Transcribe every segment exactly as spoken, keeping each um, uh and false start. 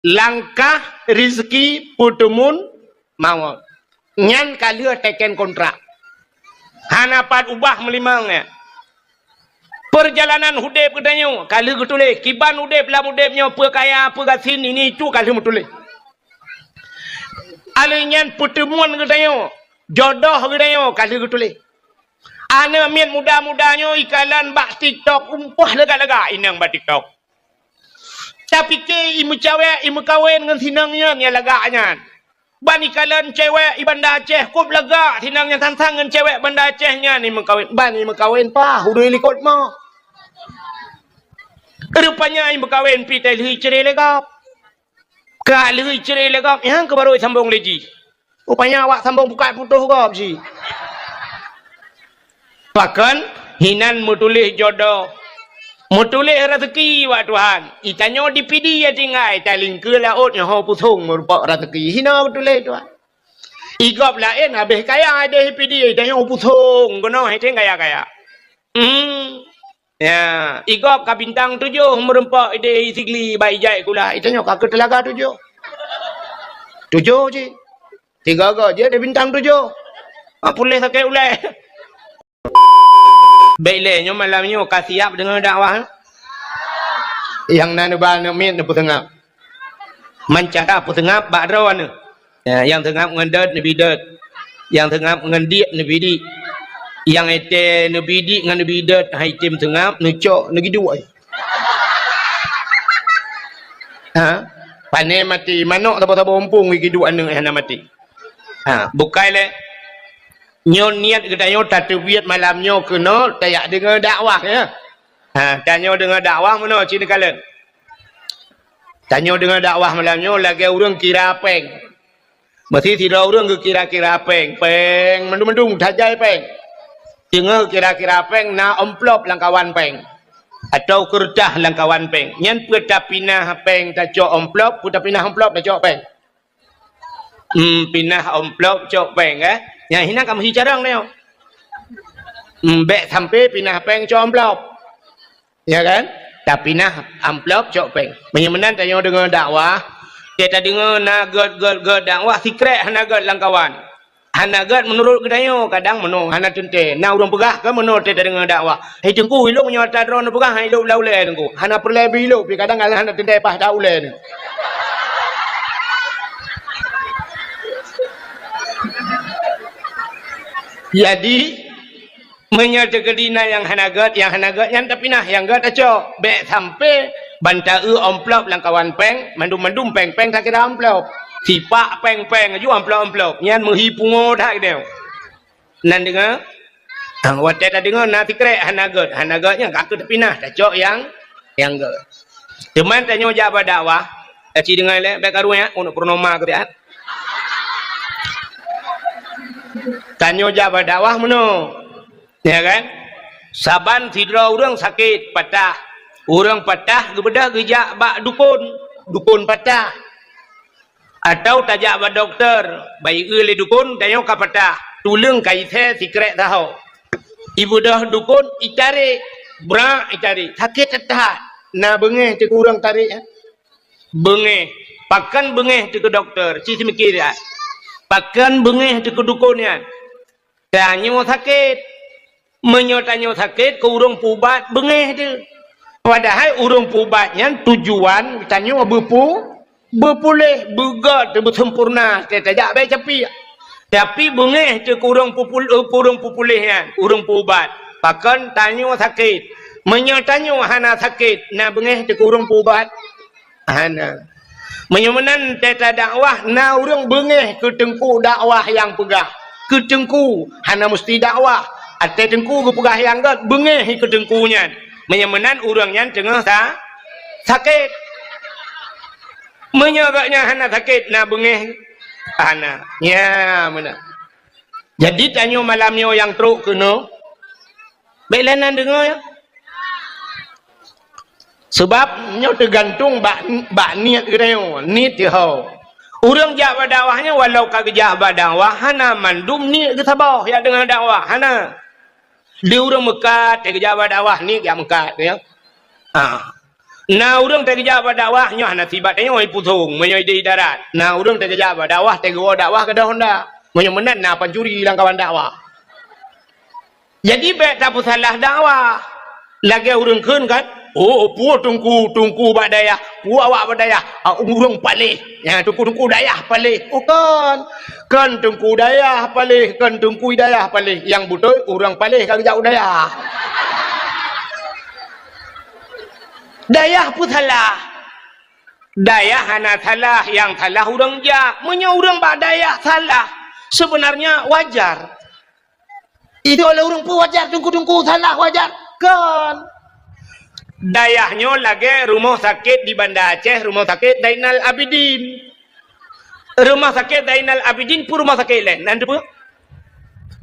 Langkah rizki peuteumun mawöt. Nyan ka lheueh teken kontrak. Hana pat ubah meulimong nyan. Peurjalanan udeb geutanyoe ka lheueh geutuléh. Kiban udeb lam udeb nyoe, peue kaya, peue gasien, ini itu ka lheueh meutuléh. Alheuh nyan peuteumuan geutanyoe, jodoh geutanyoe ka lheueh geutuléh. Aneuk miet muda-muda nyoe ikalon bak TikTok, umpah lagak-lagak inong bak TikTok. Tapike imeucawek, imeukawen ngon sinong nyan nyang lagak nyan. Ban ikalon cewek i Banda Aceh kop lagak sinong nyan, sang-sang ngon cewek Banda Aceh nyan imeukawen. Ban imeukawen paih udui likot mo. Rupanya imeukawen pih tai lheueh icre lé gob. Ka lheueh icre lé gob, nyan keuh baru isambong lé jih. Rupanya awak sambong bukai putôh gob jih. Pakon hinan meutuléh jodoh, meutuléh rezeki bak Tuhan. Itanyoe di Pidie tinggai, talingkeue laôt nyoe ho pusong meurumpok rezeki. Hina meutuléh Tuhan. Igob laén habéh kaya ideh Pidie, itanyoe pusong keunoe hideh kaya-kaya. Hmm. Ya, igob ka bintang tujoh meurumpok ideh Sigli bak ijai kula. Itanyoe ka keu teulaga tujoh. Tujoh cit. Tiga-tiga jih ada bintang tujoh. Ah, puléh sakét ulée. Baik lé, nyoe malam nyoe ka siap deungoe dakwah? Nyang na neuba aneuk miet neupeuseungab. Meucara peuseungab bak droeneuh. Ya, nyang seungab ngon dot neubi dot. Nyang seungab ngon diek neubi diek. Nyang étée neubi diek ngon neubi dot hai tem seungab, neucok, neugiduek. Ha? Pane maté, manok saboh-saboh umpung giduek aneuk hana maté. Ha, bukai lé. Nyoe niet geutanyoe tateubiet malam nyoe keunoe tajak deungoe dakwah, ya. Ha, tanyoe deungoe dakwah meunoe cit neukalon. Tanyoe deungoe dakwah malam nyoe lagée ureuëng kira péng. Meusi sidroe ureuëng geukira-kira péng, péng mandum-mandum tajai péng. Teungoh kira-kira péng na amplop lamkawan péng, atau keureutah lamkawan péng. Nyan peue tapinah péng tacok amplop, peue tapinah amplop tacok péng. Hmm, pinah amplop cok péng, eh. Nyang hina ka meuhi carông nyoe. Hmm, bék sampai pinah péng cok amplop. Ya kan? Tapinah amplop cok péng. Meunyoe meunan tanyoe deungoe dakwah, teuka tadeungoe na gét-gét-gét dakwah sikrek hana gét lamkawan. Hana gét meunurot geutanyoe, kadang meunoe hana teuntée. Na ureuëng peugah keu meunoe teuka tadeungoe dakwah. Hei teungku, ilop nyoe ata droeneuh peugah, ilop lam ulée teungku. Hana peureulée beu ilop, pi kadang hana teuntée paih that ulée nyoe. Jadi, meunyoe teukeudi na nyang hana gét, nyang hana gét nyan tapinah, nyang gét tacok. Bék sampai ban ta-eu amplop lamkawan péng, mandum-mandum péng-péng takira amplop. Sipak péng-péng aju amplop-amplop. Nyan meuhi pungo that geutanyoe. Nan deungoe? Hang watée tadeungoe na sikrek hana gét, hana gét nyan ka keuh tapinah, tacok nyang, nyang gét. Teuma tanyoe jak bak dakwah, aci deungoe lé, bék karu nyan, untuk purnoma keu siat. Tanyoe jak bak dakwah meunoe. Ya kan? Saban sidroe ureuëng sakét, patah. Ureuëng patah geubeudôh geujak bak dukon, dukon patah. Atau tajak bak dokto, bayeue lé dukon, tanyoe ka patah. Tuleueng ka isée sikrek saho. Ibeudôh dukon, itarek, brak itarek. Sakét that-that. Na beungéh teuh keu ureuëng tarek, eh? Beungéh. Pakon beungéh teuh keu dokto? Ci seumiké that. Pakon beungéh teuh keu dukon nyan? Tanyoe sakét. Meunyoe tanyoe sakét, keu ureuëng peuubat beungéh teuh. Padahai ureuëng peuubat nyan tujuan tanyoe beupeu-, beupuléh, beugét, beuseumpurna, teuh tajak bak capiek. Tapi beungéh teuh keu ureuëng peupul-, eh, keu ureuëng peupuléh nyan, ureuëng peuubat. Pakon tanyoe sakét. Meunyoe tanyoe hana sakét, na beungéh teuh keu ureuëng peuubat? Hana. Meunyoe meunan teuka dakwah, na ureuëng beungéh keu teungku dakwah nyang peugah. Keu teungku, hana musti dakwah. Até teungku geupeugah nyang gét, beungéh keu teungku nyan. Meunyoe meunan ureuëng nyan teungoh sa-, sakét. Meunyoe gobnyan hana sakét, na beungéh? Hana. Nya, meunan. Jadi tanyoe malam nyoe nyang trok keunoe, bék lé nan deungoe, ya. Sabab nyoe teugantung bak, bak niet geutanyoe, niet teuho. Ureuëng jak bak dakwah nyoe walau ka geujak bak dakwah, hana mandum niet geusaboh jak deungoe dakwah, hana. Di ureuëng meukat, geujak bak dakwah, niet jak meukat, ya. Ha. Na ureuëng teugeujak bak dakwah, nyoe hana sibat tanyoe pusong, meunyoe ideh darat. Na ureuëng teugeujak bak dakwah, teugeujak dakwah keudeh honda. Meunyoe meunan na pancuri lam kawan dakwah. Jadi bék tapeusalah dakwah. Lagée ureuëng kheun kan, "Oh, peue teungku, teungku bak dayah, peue awak bak dayah, ah, ureuëng paléh. Ya, teungku-teungku dayah paléh." Oh, kon. Kon teungku dayah paléh, kon teungku dayah paléh. Nyang beutôi ureuëng paléh ka geujak u dayah. Dayah peusalah. Dayah hana salah, nyang salah ureuëng jak. Meunyoe ureuëng bak dayah salah, sebenarnya wajar. Itu oleh ureuëng pun wajar, teungku-teungku salah wajar. Kon. Dayah nyoe lagée rumoh sakét di Banda Aceh, Rumoh Sakét Zainal Abidin. Rumoh Sakét Zainal Abidin pun rumoh sakét laén, nan teupeue?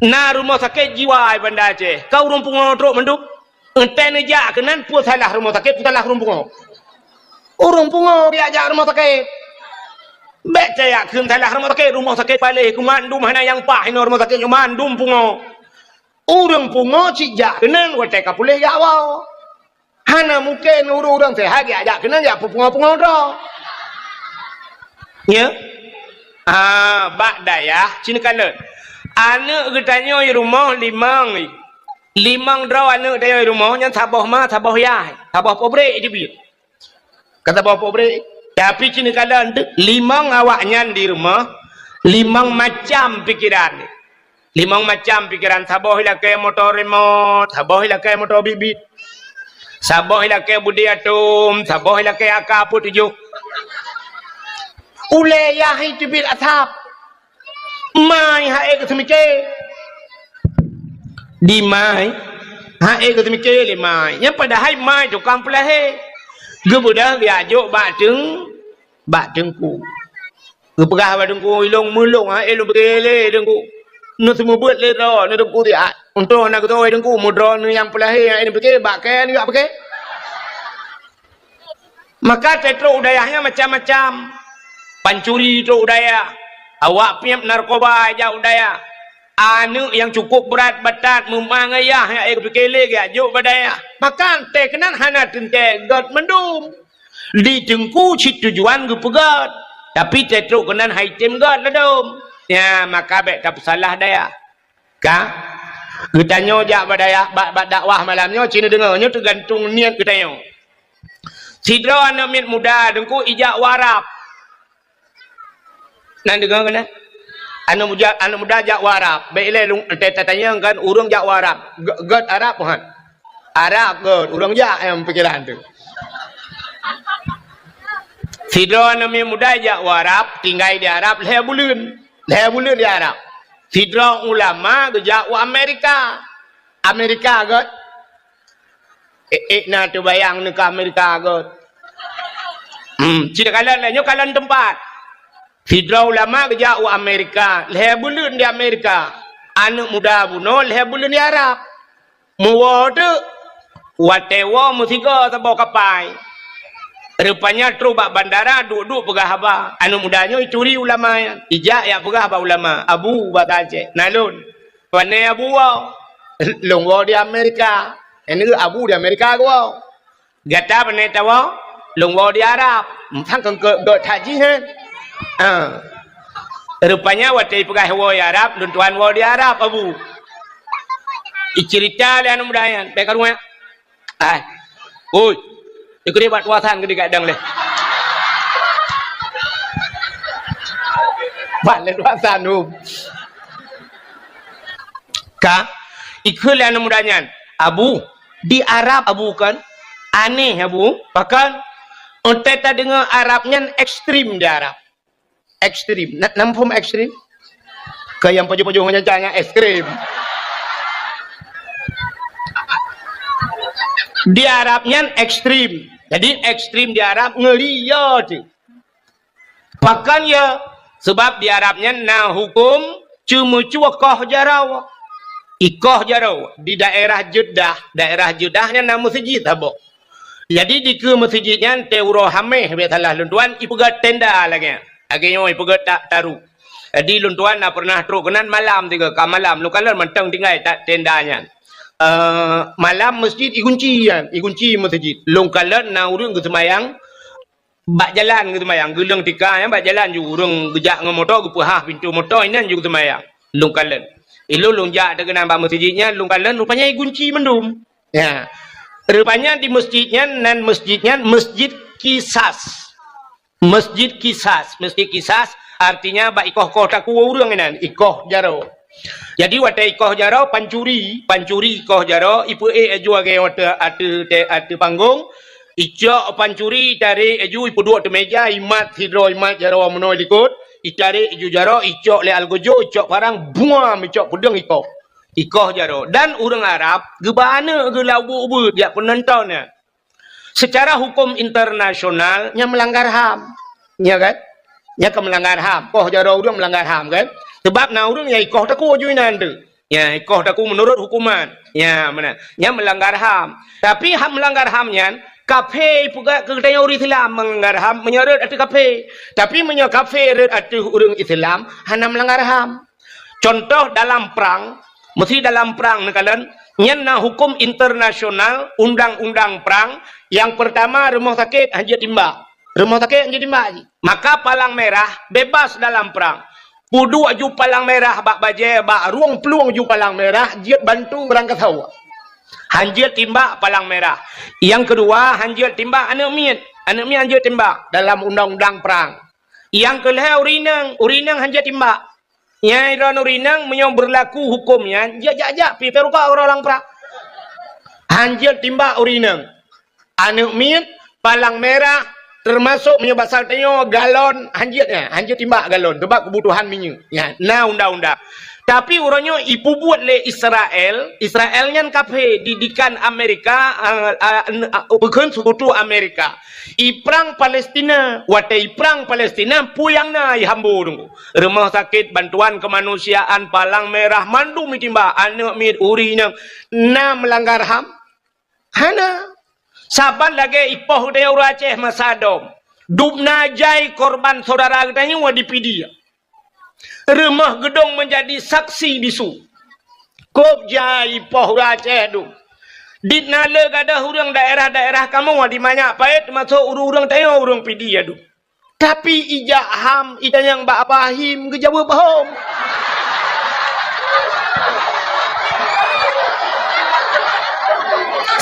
Na rumoh sakét jiwa di Banda Aceh. Ka ureuëng pungo trok mandum. Entée neujak keunan, peue salah rumoh sakét, peue salah ureuëng pungo. Ureuëng pungo biak jak rumoh sakét. Bék tajak kheun salah rumoh sakét, rumoh sakét paléh, keu mandum hana nyang paih inoe rumoh sakét nyoe mandum pungo. Ureuëng pungo cit jak keunan watée ka puléh jak woe. Hana mungken ureuëng-ureuëng seuhat jak, jak keunan jak peupungo-pungo droe. Ya? Ah, bak dayah, cina kalon. Aneuëk geutanyoe rumoh limong. Limong droe aneuëk tanyoe rumoh nyan saboh ma, saboh yah, saboh pabrék teubiet. Kata boh pabrék, tapi cina kalon tu, limong awaknyan di rumoh, limong macam pikeran. Limong macam pikeran, saboh ilakée moto remote, saboh ilakée moto bit-bit. Saboh ilakée budi atom, saboh ilakée AK peuet tujoh. Ulée yah teubiet asab. Mai hai geuseumiké. Di mai, hai geuseumiké lé mai. Nyang padahai mai tukang peulahé. Geubeudôh geujak jok bak teung, bak teungku. Geupeugah bak teungku, "Ilong meulong hai lôn piké lé teungku. Neuseumeubeuet lé droe, neuteungku siat. Untông hana geutoe teungku, meudroe neuh nyang peulahé hai neupiké, bak kée neujak piké." Maka teutrok u dayah nyan macam-macam. Pancuri trok u dayah. Awak piep narkoba jak u dayah. Aneuëk nyang cukup brat batat meumang ayah nyang ék piké lé geujak jok bak dayah. Maka teuh keunan hana teuntée gét mandum. Di teungku cit tujuan geupeugét, tapi teutrok keunan hai tem gét ladôm. Nyan maka bék tapeusalah dayah. Ka? Geutanyoe jak bak dayah, bak, bak dakwah malam nyoe, ci neudeungoe, nyoe teugantung niet geutanyoe. Sidroe aneuëk miet muda teungku ijak u Arab. Na neudeungoe keunan? Aneuëk muda, aneuëk muda jak u Arab. Bék ilée lôn, ta-, tatanyong kan ureuëng jak u Arab. Gét, gét Arab, Tuhan. Arab gét, ureuëng jak nyang pikeran tu. Sidroe aneuëk miet muda jak u Arab, tinggai di Arab lhée buleuen. Lhée buleuen di Arab. Sidroe ulama geujak u Amerika. Amerika gét. Ék, ék na teubayang neuka Amerika gét. Hmm, ci takalon lé, nyoe kalon teumpat. Sidroe ulama geujak u Amerika, lhée buleuen di Amerika. Aneuëk muda bunoe lhée buleuen di Arab. Meuwoe teuk, watée woe meusigoe saboh kapai. Rupanya trok bak bandara, duek-duek peugah haba. Aneuëk muda nyoe ituri ulama nyan. Ijak jak peugah bak ulama, "Abu," basa Aceh, "na lôn." "Pane Abu woe?" "Lôn woe di Amerika." "Nyan Abu di Amerika geuwoe." "Gata pane tawoe?" "Lôn woe di Arab." "Sang keu gét that jih, he?" "Ah." Rupanya watée ipeugah woe di Arab, lôn tuan woe di Arab, Abu. Iceurita lé aneuëk muda nyan, bék karueng. Ai. Oi. Ikeu bak tuasan keu digadang lé. Bak lé tuasan, um. Ka, ikheun lé aneuëk muda nyan, "Abu, di Arab Abu kan? Aneh Abu, pakon? Entée tadeungoe Arab nyan ekstrem di Arab." Ekstrem. Na, na muphom ekstrem? Keu nyang pajoh-pajoh nyan, nyan ekstrem. Di Arab nyan ekstrem. Jadi ekstrem di Arab ngeuri ya tu. Pakon ya? Sebab di Arab nyan na huköm ceumeucue koh jaroe. Ikoh jaroe di daerah Jeddah. Daerah Jeddah nyan na meuseujid saboh. Jadi dikeue meuseujid nyan teuh uroe Hameh, bék salah lôn tuan, ipeugét tenda lagée nyan. Lagée nyoe ipeugét ta-, taru. Jadi lôn tuan na pernah trok keunan malam tiga ka malam, lôn kalon mantong tinggai ta-, tenda nyan. eh, malam masjid igunci nyan, igunci masjid. Lôn kalon na ureuëng geuseumayang bak jalan geuseumayang, geuleueng tika nyan bak jalan ju ureuëng geujak ngon moto geupeuhah pintoe moto inan ju geuseumayang. Lôn kalon. Ilôn lôn jak teuh keunan bak masjid nyan, lôn kalon rupanya igunci mandum. Ya. Rupanya di masjid nyan, nan masjid nyan Masjid Kisas. Masjid Kisas, Masjid Kisas artinya bak ikoh-koh takue ureuëng inan, ikoh jaroe. Jadi watée ikoh jaroe pancuri, pancuri ikoh jaroe, ipeuék aju lagée watée ateueh, ateueh panggong, icok pancuri, itarek aju, ipeuduek ateueh meja, imat sidroe, imat jaroe meunoe likot, itarek aju jaroe, icok lé algojo, icok parang, buam, icok peudeueng ikoh. Ikoh jaroe. Dan ureuëng Arab geuba aneuëk geuh lam ubeuet-ubeuet jak peunonton nyan. Secara hukum internasional, nyan meulanggar ham. Ya kan? Nyan ka meulanggar ham. Koh jaroe ureuëng meulanggar ham kan? Sebab na ureuëng nyang ikoh takue ju inan teuh. Ya, ikoh takue meunurot hukuman. Ya, meunan. Nyan meulanggar ham. Tapi hak meulanggar ham nyan, kafé peugah keu geutanyoe ureuëng Islam meulanggar ham meunyoe rhot ateueh kafé. Tapi meunyoe kafé rhot ateueh ureuëng Islam, hana meulanggar ham. Contoh dalam prang, meusi dalam prang neukalon, nyan na hukum internasional, undang-undang prang, nyang peurtama rumoh sakét hanjeuet timbak. Rumoh sakét hanjeuet timbak jih. Maka palang merah bebas dalam prang. Peuduek ju palang merah bak bajée, bak rueng plueng ju palang merah, jeuet bantu beurangkasoe. Hanjeuet timbak palang merah. Nyang keudua, hanjeuet timbak aneuëk miet. Aneuëk miet hanjeuet timbak dalam undang-undang prang. Nyang keulhée ureuëng inong, ureuëng inong hanjeuet timbak. Nyang droeneuh ureuëng inong meunyoe beurlaku huköm nyan, jeuet jak-jak pih teuruka uroe lam prang. Hanjeuet timbak ureuëng inong. Aneuëk miet, palang merah, teumasok meunyoe basa tanyoe galon, hanjeuet nyan, hanjeuet timbak galon, teubab keubutuhan minyeuk. Nyan, na undang-undang. Tapi uroe nyoe ipeubuet lé Israel, Israel nyan kafé, didikan Amerika, a, a, n-, a, bukon seukutu Amerika. Iprang Palestina, watée iprang Palestina, peue nyang na ihambo teungku. Rumoh sakét, bantuan keumanusiaan, palang merah, mandum itimbak, aneuëk miet, ureuëng inong, na meulanggar ham? Hana. Saban lagée ipoh geutanyoe ureuëng Aceh masa dom. Dubna jai korban syedara geutanyoe di Pidie. Rumoh geudong meunjadi saksi bisu. Kôb jai ipoh ureuëng Aceh dum. Dit na le gadôh ureuëng daerah-daerah kamoe di Manyak Payet, teumasok ureuëng-ureuëng tanyoe ureuëng Pidie dum. Tapi ijak ham itanyong bak Abah Him geujaweueb hom.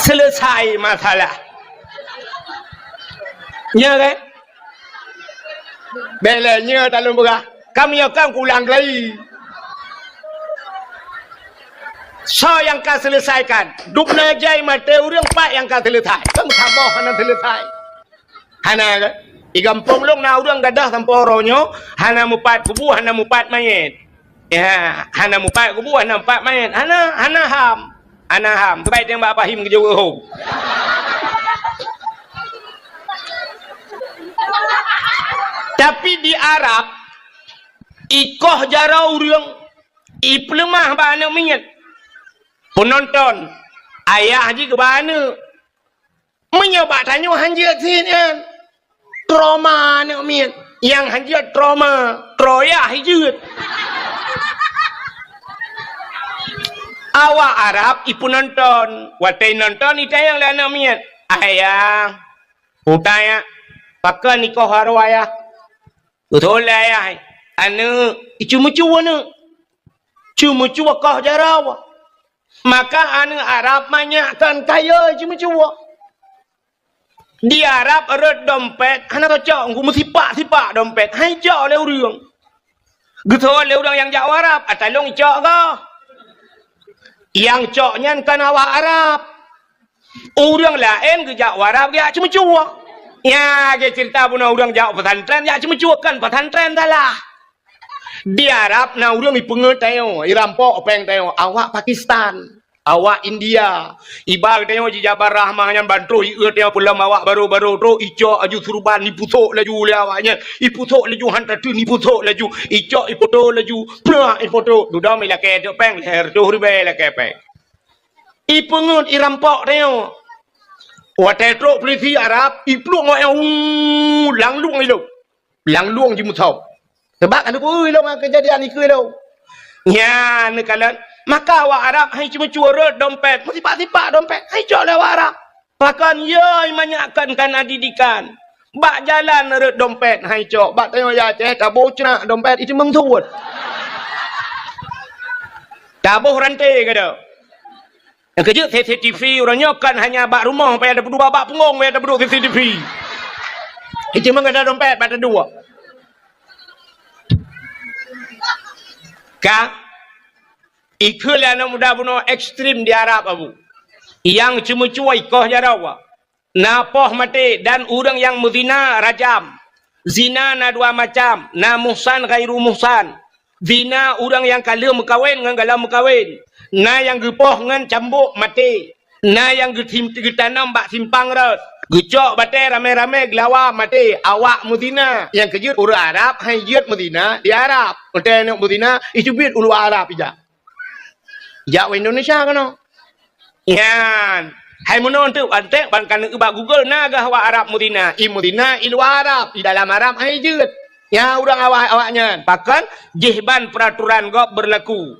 Selesai masalah. Nya kan? Bela nya talon beurah. Kami akan kulang lagi. Soe nyang ka selesaikan? Dubna jai maté ureuëng pat nyang ka selesai. Kan saboh hana selesai. Hana kan? Di gampông lôn na ureuëng gadôh sampoe uroe nyoe, hana mupat kubu, hana mupat manyét. Ya, hana mupat kubu, hana mupat manyét. Hana, hana ham. Hana ham. Sebaik teuh bak Abah Him geujaweueb hom. Tapi di Arab, ikoh jaroe ureuëng, ipeuleumah bak aneuëk miet. Peunonton, ayah jih keu bak aneuëk. Meunyoe bak tanyoe hanjeuet sit nyan. Trauma aneuëk miet. Nyang hanjeuet trauma, troyah jeuet. Awak Arab ipeunonton. Watée inonton itanyong lé aneuëk miet, "Ayah, utanya, pakon ikoh jaroe ayah?" Beutôi lé ayah, aneuëk, iceumeucue aneuëk. Ceumeucue koh jaroe. Maka aneuëk Arab manyak kon kayée ceumeucue. Di Arab rot dompet hana tacok, meusipak-sipak dompet, hai cok lé ureuëng. Geutho lé ureuëng nyang jak u Arab, atalong icok goh. Nyang cok nyan kon awak Arab. Ureuëng laén geujak u Arab geujak ceumeucue. Nya, lagée ceurita bunoe ureuëng jak pesantren jak ceumeucue, kon pesantren salah. Di Arab na ureuëng ipeungeut tanyoe, irampok péng tanyoe, awak Pakistan, awak India. Iba geutanyoe jijabar rahmah nyan ban troh ieu tanyoe peulom awak barô-barô troh, icok aju surban, ipusok laju lé awak nyan, ipusok laju han tateun, ipusok laju, icok ipoto laju, plak ipoto, dudoe ilakée teuk péng, lhée reutôh ribée ilakée péng. Ipeungeut irampok tanyoe. Watée trok peulisi Arab, iplueng awak nyan, uu, langlueng ilong. Langlueng jimusoe. Sabab ka neupeu ilong ngon keujadian ikeue ilong. Nyan neukalon, Maka awak Arab hai ceumeucue rhot dompet, meusipak-sipak dompet, hai cok lé awak Arab. Pakon yo manyak kan kana didikan. Bak jalan rhot dompet hai cok, bak tanyoe ya Aceh taboh crak dompet itu meusuet. Taboh ranté gada. Nyang keujeuet C C T V uroe nyoe kan hanya bak rumoh payah tapeuduek, bak punggong payah tapeuduek C C T V. Itu meunan gada dompet bak taduek. Ka Ikheun lé aneuk muda bunoe ekstrem di Arab, Abu. Nyang ceumeucue ikoh jaroe, na poh maté dan ureuëng nyang meuzina rajam. Zina na dua macam, na muhsan ghairu muhsan. Zina ureuëng nyang ka lheueh meukawen ngon galom meukawen. Na nyang geupoh ngon cambuk maté. Na nyang geutim-, geutanom bak simpang rot. Geucok batée ramé-ramé geulawa maté. Awak meuzina. Nyang keujeuet ureuëng Arab hai jeuet meuzina di Arab. Watée aneuk meuzina, icubit u luwa Arab ijak. Jak u Indonesia keunoe. Nyan. Hai meunoe teuk antek ban ka neueu bak Google na gah awak Arab meuzina. I meuzina i luwa Arab, i dalam Arab hai jeuet. Nyan ureuëng awak, awak nyan. Pakon jih ban peraturan gob berlaku.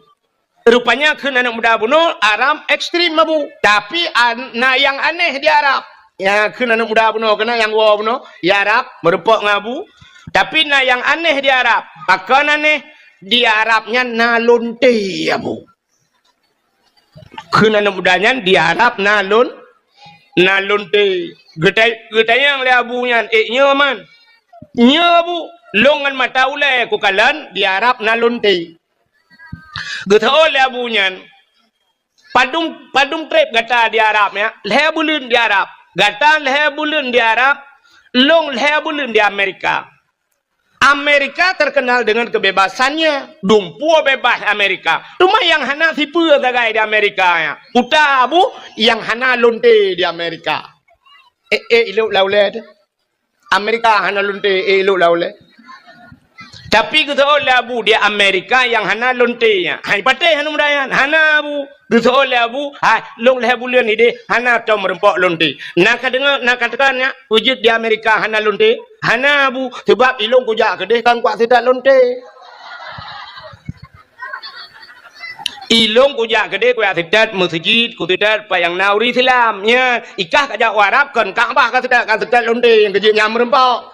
Rupanya kheun aneuk muda bunoe Arab ekstrem, Abu. Tapi an-, na nyang aneh di Arab. Nyang kheun aneuk muda bunoe keunan nyang woe bunoe, ya Arab, meurumpok ngon Abu. Tapi na nyang aneh di Arab. Pakon aneh? Di Arab nyan na lonte, Abu. Kheun aneuk muda nyan di Arab na lon-, na lonte. Geutai-, geutanyong lé Abu nyan, "Eh, nyoe man?" "Nyoe, Abu, lôn ngon mata ulée kukalon di Arab na lonte." Geuseuôt lé Abu nyan, "Padum, padum treb gata di Arab, ya?" "Lhée buleuen di Arab." "Gata lhée buleuen di Arab, lôn lhée buleuen di Amerika." Amerika terkenal dengan kebebasannya, dumpeue bebas Amerika. Cuma nyang hana sipeue sagai di Amerika nyan, uta Abu, nyang hana lonte di Amerika. Eh, eh, ilok laulée tu. Amerika hana lonte, eh, ilok laulée. Tapi geuseuôt lé Abu di Amerika nyang hana lonte nyan. Hai patéh aneuk muda nyan, hana Abu. Geuseuôt lé Abu, hai, lôn lhée buleuen ideh, hana tom meurumpok lonte. Na ka deungoe, na ka teuka nyak, peue jeuet di Amerika hana lonte? Hana Abu, sabab ilôn kujak keudeh kan kuat seutôt lonte. Ilôn kujak keudeh kuat seutôt meuseujid, kuseutôt pat nyang na ureuëng Islam. Nya, ikah kajak u Arab kon Ka'bah kaseutôt, kaseutôt lonte nyang keujeuet nyang meurumpok.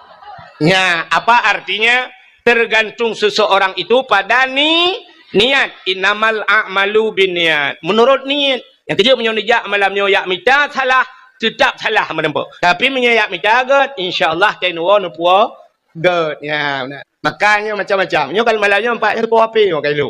Nya, apa artinya? Tergantung seseorang itu pada ni-, niat. Innamal a'malu binniyat. Menurut niat. Nyang keujeuet meunyoe neujak malam nyoe jak mita salah, teutap salah meurumpok. Tapi meunyoe jak mita gét, insya Allah teunoe neupuwoe gét. Ya, beuna. Makanya macam-macam. Nyoe kalau malam nyoe empat nyoe teupuwoe api nyoe kailo.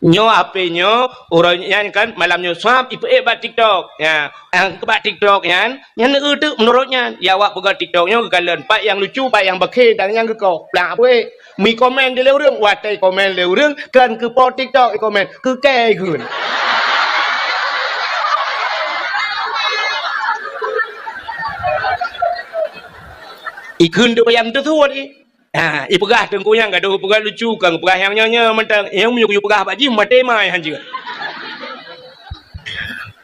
Nyoe H P nyoe, uroe nyan kan malam nyoe swab ipeuék bak TikTok. Ya, nyang bak TikTok nyan, nyan neueu teuk meunurot nyan. Ya awak peugah TikTok nyoe geukalon, pat nyang lucu, pat nyang bakhe dan nyang geukoh. Plang peuék. Mi komen di lé ureuëng, watée komen lé ureuëng, kan keu po TikTok i komen, keu kée ikheun. Ikheun tu nyang teusuot i. Ha, ipeugah teungku nyang gadoh peugah lucu, kang peugah nyang nyoe-nyoe mantong. Nyang meunyoe kuyue peugah bak jih maté mai hanjeuet.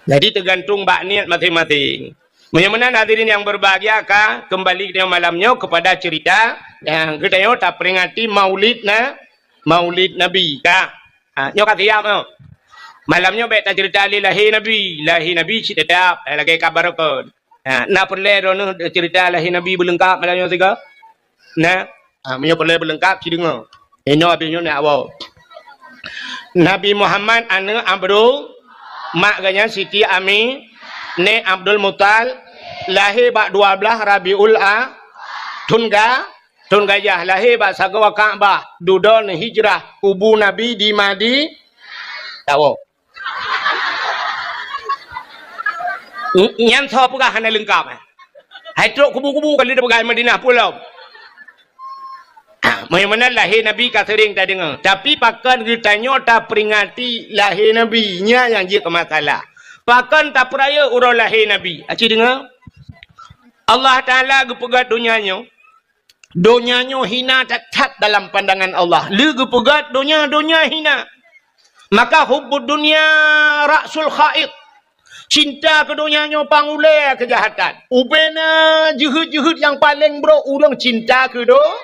Jadi teugantung bak niat maséng-maséng. Meunyoe meunan hadirin yang berbahagia ka kembali kita malam nyoe kepada cerita yang kita nyoe taperingati Maulid na-, Maulid Nabi ka. Ha, nyoe ka siap nyoe. Malam nyoe bék tacerita lé lahé Nabi, lahé Nabi cit teutap lagée kabar kon. Ha, na peureulée droeneueh cerita lahé Nabi beuleungkap malam nyoe sigoe? Na, ha, meunyoe peureulée beuleungkap, ci deungoe. Inoe abéh nyoe nak woe. Nabi Muhammad aneuëk Abdul, mak geuhnyan Siti Ami, nèk Abdul Muthalib, lahé bak dua blaih Rabiul A, thon ga-, thon gajah, lahé bak sagoe Ka'bah, dudoe hijrah, kubu Nabi di Madi-, tawoe. Nyan soe peugah hana leungkap, eh? Hai trok kubu-kubu kali tapeugah Madinah pulo. Meunyoe meunan lahé Nabi ka seuring tadeungoe, tapi pakon geutanyoe taperingati lahé Nabi, nyan nyang jeuet keu masalah. Pakon tapeurayeuk uroe lahé Nabi? Aci deungoe, Allah Taala geupeugah donya nyoe, donya nyoe hina that-that dalam pandangan Allah. Lé geupeugah donya, donya hina. Maka hubbud dunya ra'sul kha'it. Cinta keu donya nyoe pangulée keujahatan. Ubena jeuhet-jeuhet nyang paleng brok ureuëng cinta keu do-,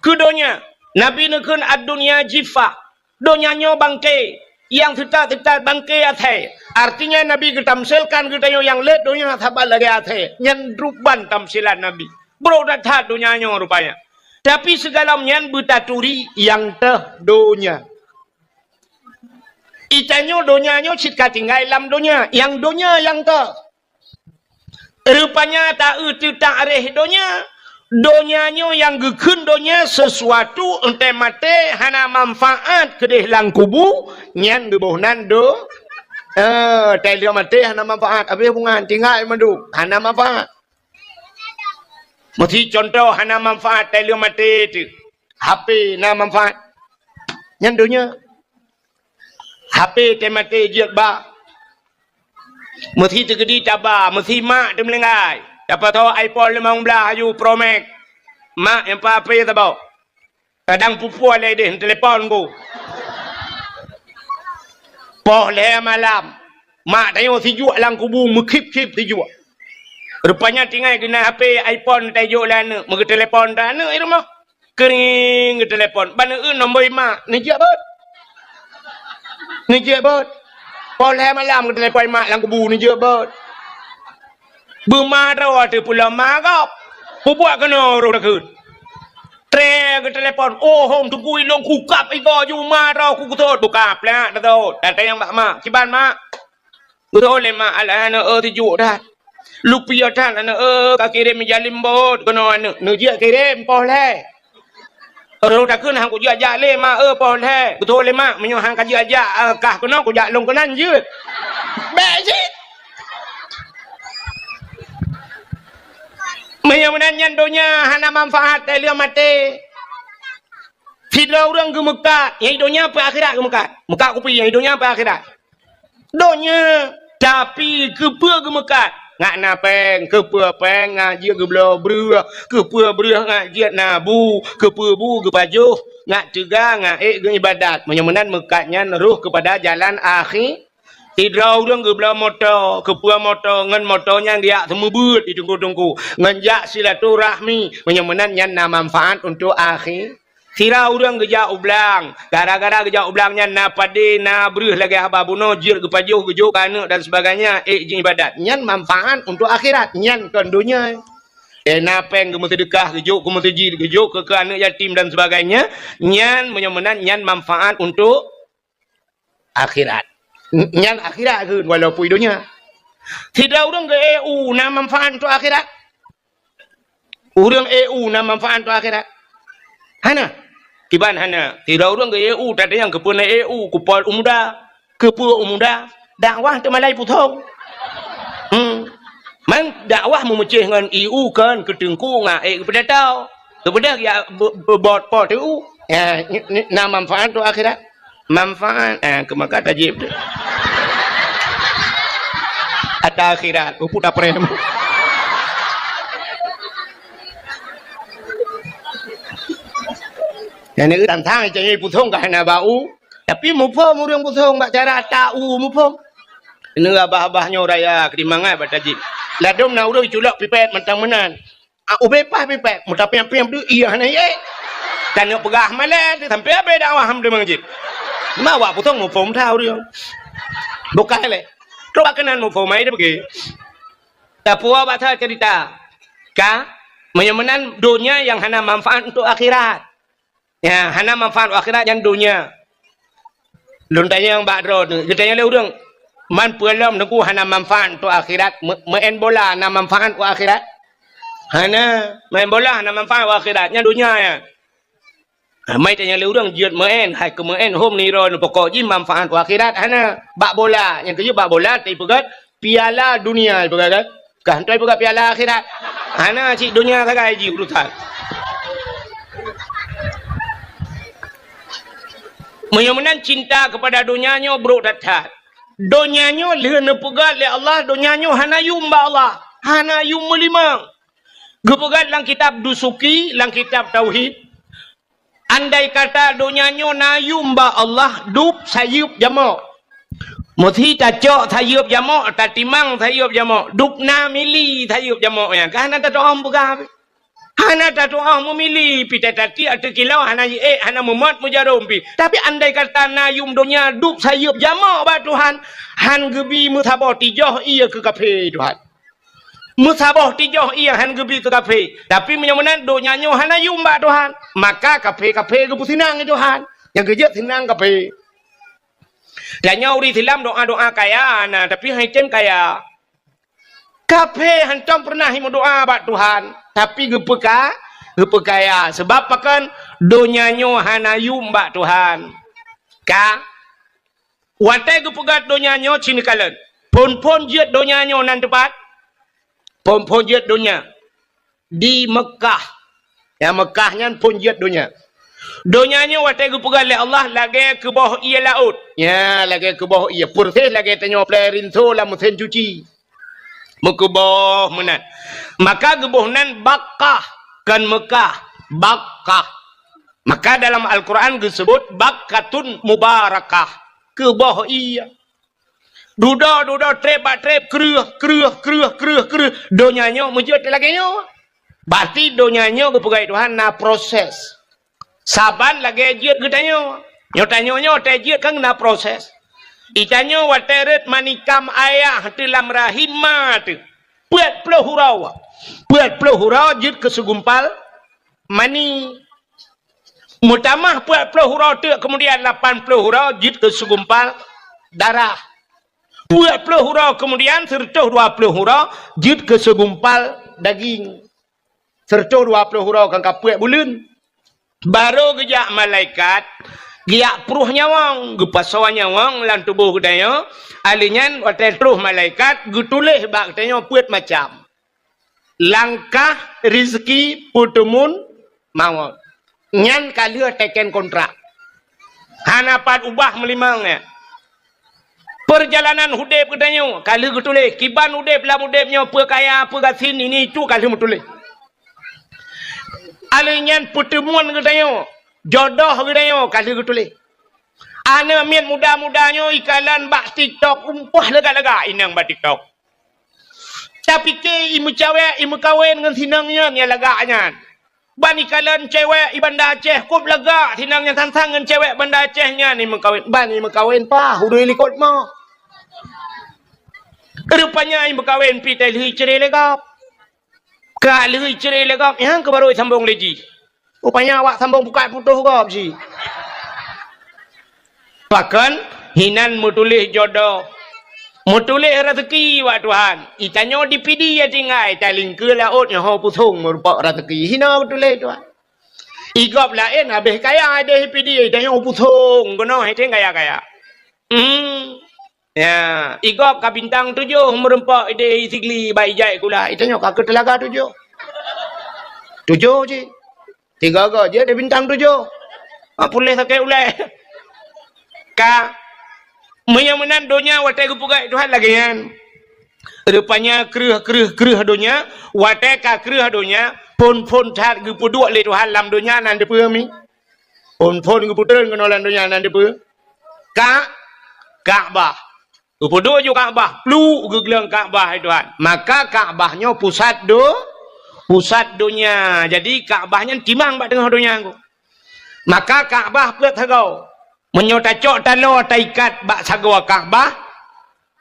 keu donya. Nabi neukheun ad-dunya jifah. Donya nyoe bangke. Nyang teutat-teutat bangke asèe. Artinya Nabi geutamsilkan geutanyoe nyang lét donya saban lagèe asèe. Nyan ruban tamsilan Nabi. Brok that-that donya nyoe rupanya. Tapi sigohlom nyan beutaturi nyang teuh donya. Geutanyoe donya nyoe cit ka tinggai lam donya. Nyang donya nyang teuh. Rupanya ta-eu teutareh donya. Donya nyoe nyang geukheun donya sesuatu, 'oh watèe maté hana manfaat keudeh lam kubu, nyan geuboh nan do-, eh, 'oh watèe lheueh maté hana manfaat, abéh bungöng tinggai mandum, hana manfaat. Meusi contoh hana manfaat 'oh watèe lheueh maté teuh. H P na manfaat. Nyan donya. H P 'oh watèe maté jeuet ba. Meusi teukeudi taba, meusi mak teumeulinggai. Dapat tho iPhone limong blaih aju Pro Max. Mak, nyan pat H P saboh. Kadang pue-pue lé deh, telepon ku. Poh lhèe malam. Mak tanyoe sijuek lam kubu, meukhip-khip sijuek. Rupanya tinggai geunan H P iPhone tajok lé aneuk, meugeuteulepon dah aneuk di rumoh. Keuring geuteulepon. Ban eu nombor imak, neujeuet beuet. Neujeuet beuet. Poh lhèe malam geuteulepon imak lam kubu, neujeuet beuet. Beuma droe teuh pulo ma gob. Peubuet keunoe roh takheun. Tré geuteulepon, "Oh, hom teungku ilôn kukab igoe ju ma droe ku kutôt." Buka plak tatôt. Datang nyang bak mak. "Kiban mak?" Geutôh lé mak, "Alah aneuk eu, sijuek that. Lupiôh that aneuk eu, ka kirém ija limbôt keunoe aneuk." Neujeuet kirém poh lhèe. Roh takheun, "Han kujeuet jak lé mak eu, poh lhèe." Geutôh lé mak, "Meunyoe han kajeuet jak, eh, kah keunoe, kujak lôn keunan jeuet." Bèk cit. Meunyoe meunan nyan donya hana manfaat, 'oh watèe lheueh maté. Sidroe ureueng geumeukat, nyang di donya peue akhirat geumeukat. Meukat kupi, nyang di donya peue akhirat. Donya, tapi keupeue geumeukat? Ngat na pèng, keupeue pèng ngat jeuet geubloe breueh, keupeue breueh ngat jeuet na bu, keupeue bu geupajoh, ngat teuga, ngat ék geuibadat. Meunyoe meunan meukat nyan roh keupada jalan akhi-, sidroe ureueng geubloe moto, keupeue moto, ngon moto nyan geujak seumeubeuet di teungku-teungku, ngon jak silaturahmi. Meunyoe meunan nyan na manfaat untuk akhi-, Sira ureueng geujak u blang, gara-gara geujak u blang nyan na padé, na breueh lagèe haba bunoe, jeuet geupajoh, geujok keu aneuk dan sebagainya, ék jiibadat. Nyan manfaat untuk akhirat, nyan kon donya. Eh, na pèng geumeuseudeukah, geujok keu meuseujid, geujok keu, keu aneuk yatim dan sebagainya, nyan meunyoe meunan nyan manfaat untuk akhirat. N-, nyan akhirat kheun walaupun donya. Sidroe ureueng geu-E U na manfaat untuk akhirat? Ureueng E U na manfaat untuk akhirat? Hana. Kiban hana. Sidroe ureueng geu-E U, tatanyong keupeue na E U, keu pol u muda. Keupeue u muda? Dakwah teumalai pusong. Hmm. Man dakwah meumeucéh ngon E U kon keu teungku ngat ék geupeudata. Geupeudeh ya be-, be-, bot po T U. Ya, ni, ni, na manfaat tu akhirat. Manfaat, eh, keu maka tajib tu. Ata akhirat, uput aprem. Yang ni tantang cari pusong ka hana bau. Tapi muphom ureueng pusong bak cara ata u muphom. Ini abah-abah nyoe raya keudimangat bak tajib. Ladom na ureueng culok pipet mantang meunan. Ah, ubé pah pipet, meuta piang-piang tu, iya hana ye. Tanyoe peugah malèe, sampai abé dakwah ham deungon jih. Ma awak pusong muphom that ureueng. Bukan lé. Trok keunan muphom ai dia pergi. Tapi awak baca cerita. Ka, meunyoe meunan donya nyang hana manfaat untuk akhirat. Ya, hana manfaat akhirat nyan donya. Lôn tanyong bak droe tu, geutanyong lé ureueng, "Man peue lom Teungku hana manfaat untuk akhirat? Me-, meu'en bola na manfaat untuk akhirat?" Hana, main bola hana manfaat untuk akhirat, nyan donya nyan. Ha, mai tanyong lé ureueng jeuet meu'en, hai keu meu'en hom nirôn pokok jih manfaat untuk akhirat, hana. Bak bola, nyang keujeuet bak bola, tapi peugah, Piala Dunia, peugah kan? Kah hana peugah piala akhirat. Hana cit donya sagai jih urusan. Meunyoe meunan cinta kepada donya nyoe brok that-that. Donya nyoe lheueh neupeugah lé Allah, donya nyoe hana yum bak Allah. Hana yum meulimong. Geupeugah lam kitab Dusuki, lam kitab Tauhid, andai kata donya nyoe na yum bak Allah, dub sayeuep jamok. Meusi tacok sayeuep jamok, tatimang sayeuep jamok, dub na mili sayeuep jamok nyan. Ka hana tatu'oh peugah. Hana tatu'oh meumili, pih tatatiek ateueh kilô, hana jiék, hana meumot meujarom pih. Tapi andai kata na yuem donya dub sayeuep jamoe bak Tuhan, han geubi meusaboh tijoh ié keu kafé Tuhan. Meusaboh tijoh ié han geubi keu kafé. Tapi meunyoe meunan donya nyoe hana yuem bak Tuhan, maka kafé-kafé geupeuseunang lé Tuhan. Nyang keujeuet seunang kafé. Tanyoe ureuëng Islam doa-doa kaya na, tapi han tem kaya. Kafé hantom peureunah meudoa bak Tuhan, tapi geupeuka-, geupeukaya. Sebab pakon? Donya nyoe hana yuem bak Tuhan. Ka? Watée geupeugét donya nyoe cit neukalon. Phon-phon jeuet donya nyoe nan teupat? Phon-phon jeuet donya. Di Meukah. Ya, Meukah nyan phon jeuet donya. Donya nyoe watée geupeugét lé Allah lagée keuboh ié laôt. Ya, lagée keuboh ié. Peureséh lagée tanyoe plé rinso lam meusén cuci. Meukeuboh meunan. Maka geuboh nan Bakkah, kon Meukah. Bakkah. Maka dalam Al-Quran geuseubut Bakkatun Mubarakah. Keuboh ié. Dudoe, dudoe, treb bak treb, kreueh, kreueh, kreueh, kreueh, kreueh. Donya nyoe meujeuet lagée nyoe. Berarti donya nyoe geupeugét Tuhan na proses. Saban lagée jeuet geutanyoe. Nyoe tanyoe nyoe watée jeuet kan na proses. Itanyoe watée rhot manikam ayah teuh lam rahim ma teuh. Peuet ploh uroe. Peuet ploh uroe jeuet keu segumpal mani. Meutamah peuet ploh uroe teuk, keumudian lapan ploh uroe jeuet keu segumpal darah. Peuet ploh uroe keumudian, seureutôh dua ploh uroe jeuet keu segumpal daging. Seureutôh dua ploh uroe kan ka peuet buleuen. Barô geujak malaikat, geujak pruh nyawöng, geupasoe nyawöng lam tuboh geutanyoe. Ahli nyan watée troh malaikat geutuléh bak geutanyoe peuet macam. Langkah, rizki, peuteumun, mawöt. Nyan ka lheueh teken kontrak. Hana pat ubah meulimong nyan. Peurjalanan udeb geutanyoe ka lheueh geutuléh. Kiban udeb lam udeb nyoe, peue kaya, peue gasien, ini itu ka lheueh meutuléh. Alheuh nyan peuteumun geutanyoe, jodoh geutanyoe ka lheueh geutuléh. Aneuk miet muda-muda nyoe ikalon bak TikTok, umpah lagak-lagak inong bak TikTok. Tapike imeucawek, imeukawen ngon sinong nyan nyang lagak nyan. Ban ikalon cewek i Banda Aceh, kop lagak sinong nyan sang-sang ngon cewek Banda Aceh nyan imeukawen. Ban imeukawen paih ureuëng likot mo. Rupanya imeukawen pih teuh lheueh icre lé gob. Ka lheueh icre lé gob, nyang keuh barô isambong lé jih. Rupanya awak sambong buka putôh gob jih. Pakon? Hinan meutuléh jodoh. Meutuléh raseuki bak Tuhan. Itanyoe di Pidie tinggai, talingkeue laôt nyoe ho pusong meurumpok raseuki. Hina meutuléh Tuhan. Igob laén habéh kaya ideh Pidie, itanyoe pusong keunoe hideh kaya-kaya. Hmm. Ya, igob ka bintang tujoh meurumpok ideh Sigli bak ijai kula. Itanyoe ka keu teulaga tujoh. Tujoh cit. Tiga-ga jeuet di bintang tujoh. Ha, puléh sakét ulée. Ka, meunyoe meunan donya watée geupeugah Tuhan lagée nyan. Rupanya kreueh, kreueh, kreueh donya, watée ka kreueh donya, phon-phon that geupeuduek lé Tuhan lam donya nan dipeue mi. Phon-phon geupeutreun keunoe lam donya nan dipeue. Ka, Ka'bah. Geupeuduek ju Ka'bah, pluek geugleueng Ka'bah hai Tuhan. Maka Ka'bah nyoe pusat do-, pusat donya. Jadi Ka'bah nyan timang bak teungoh donya nyoe. Maka Ka'bah peuet sagoe. Meunyoe tacok taloe taikat bak sagoe Ka'bah,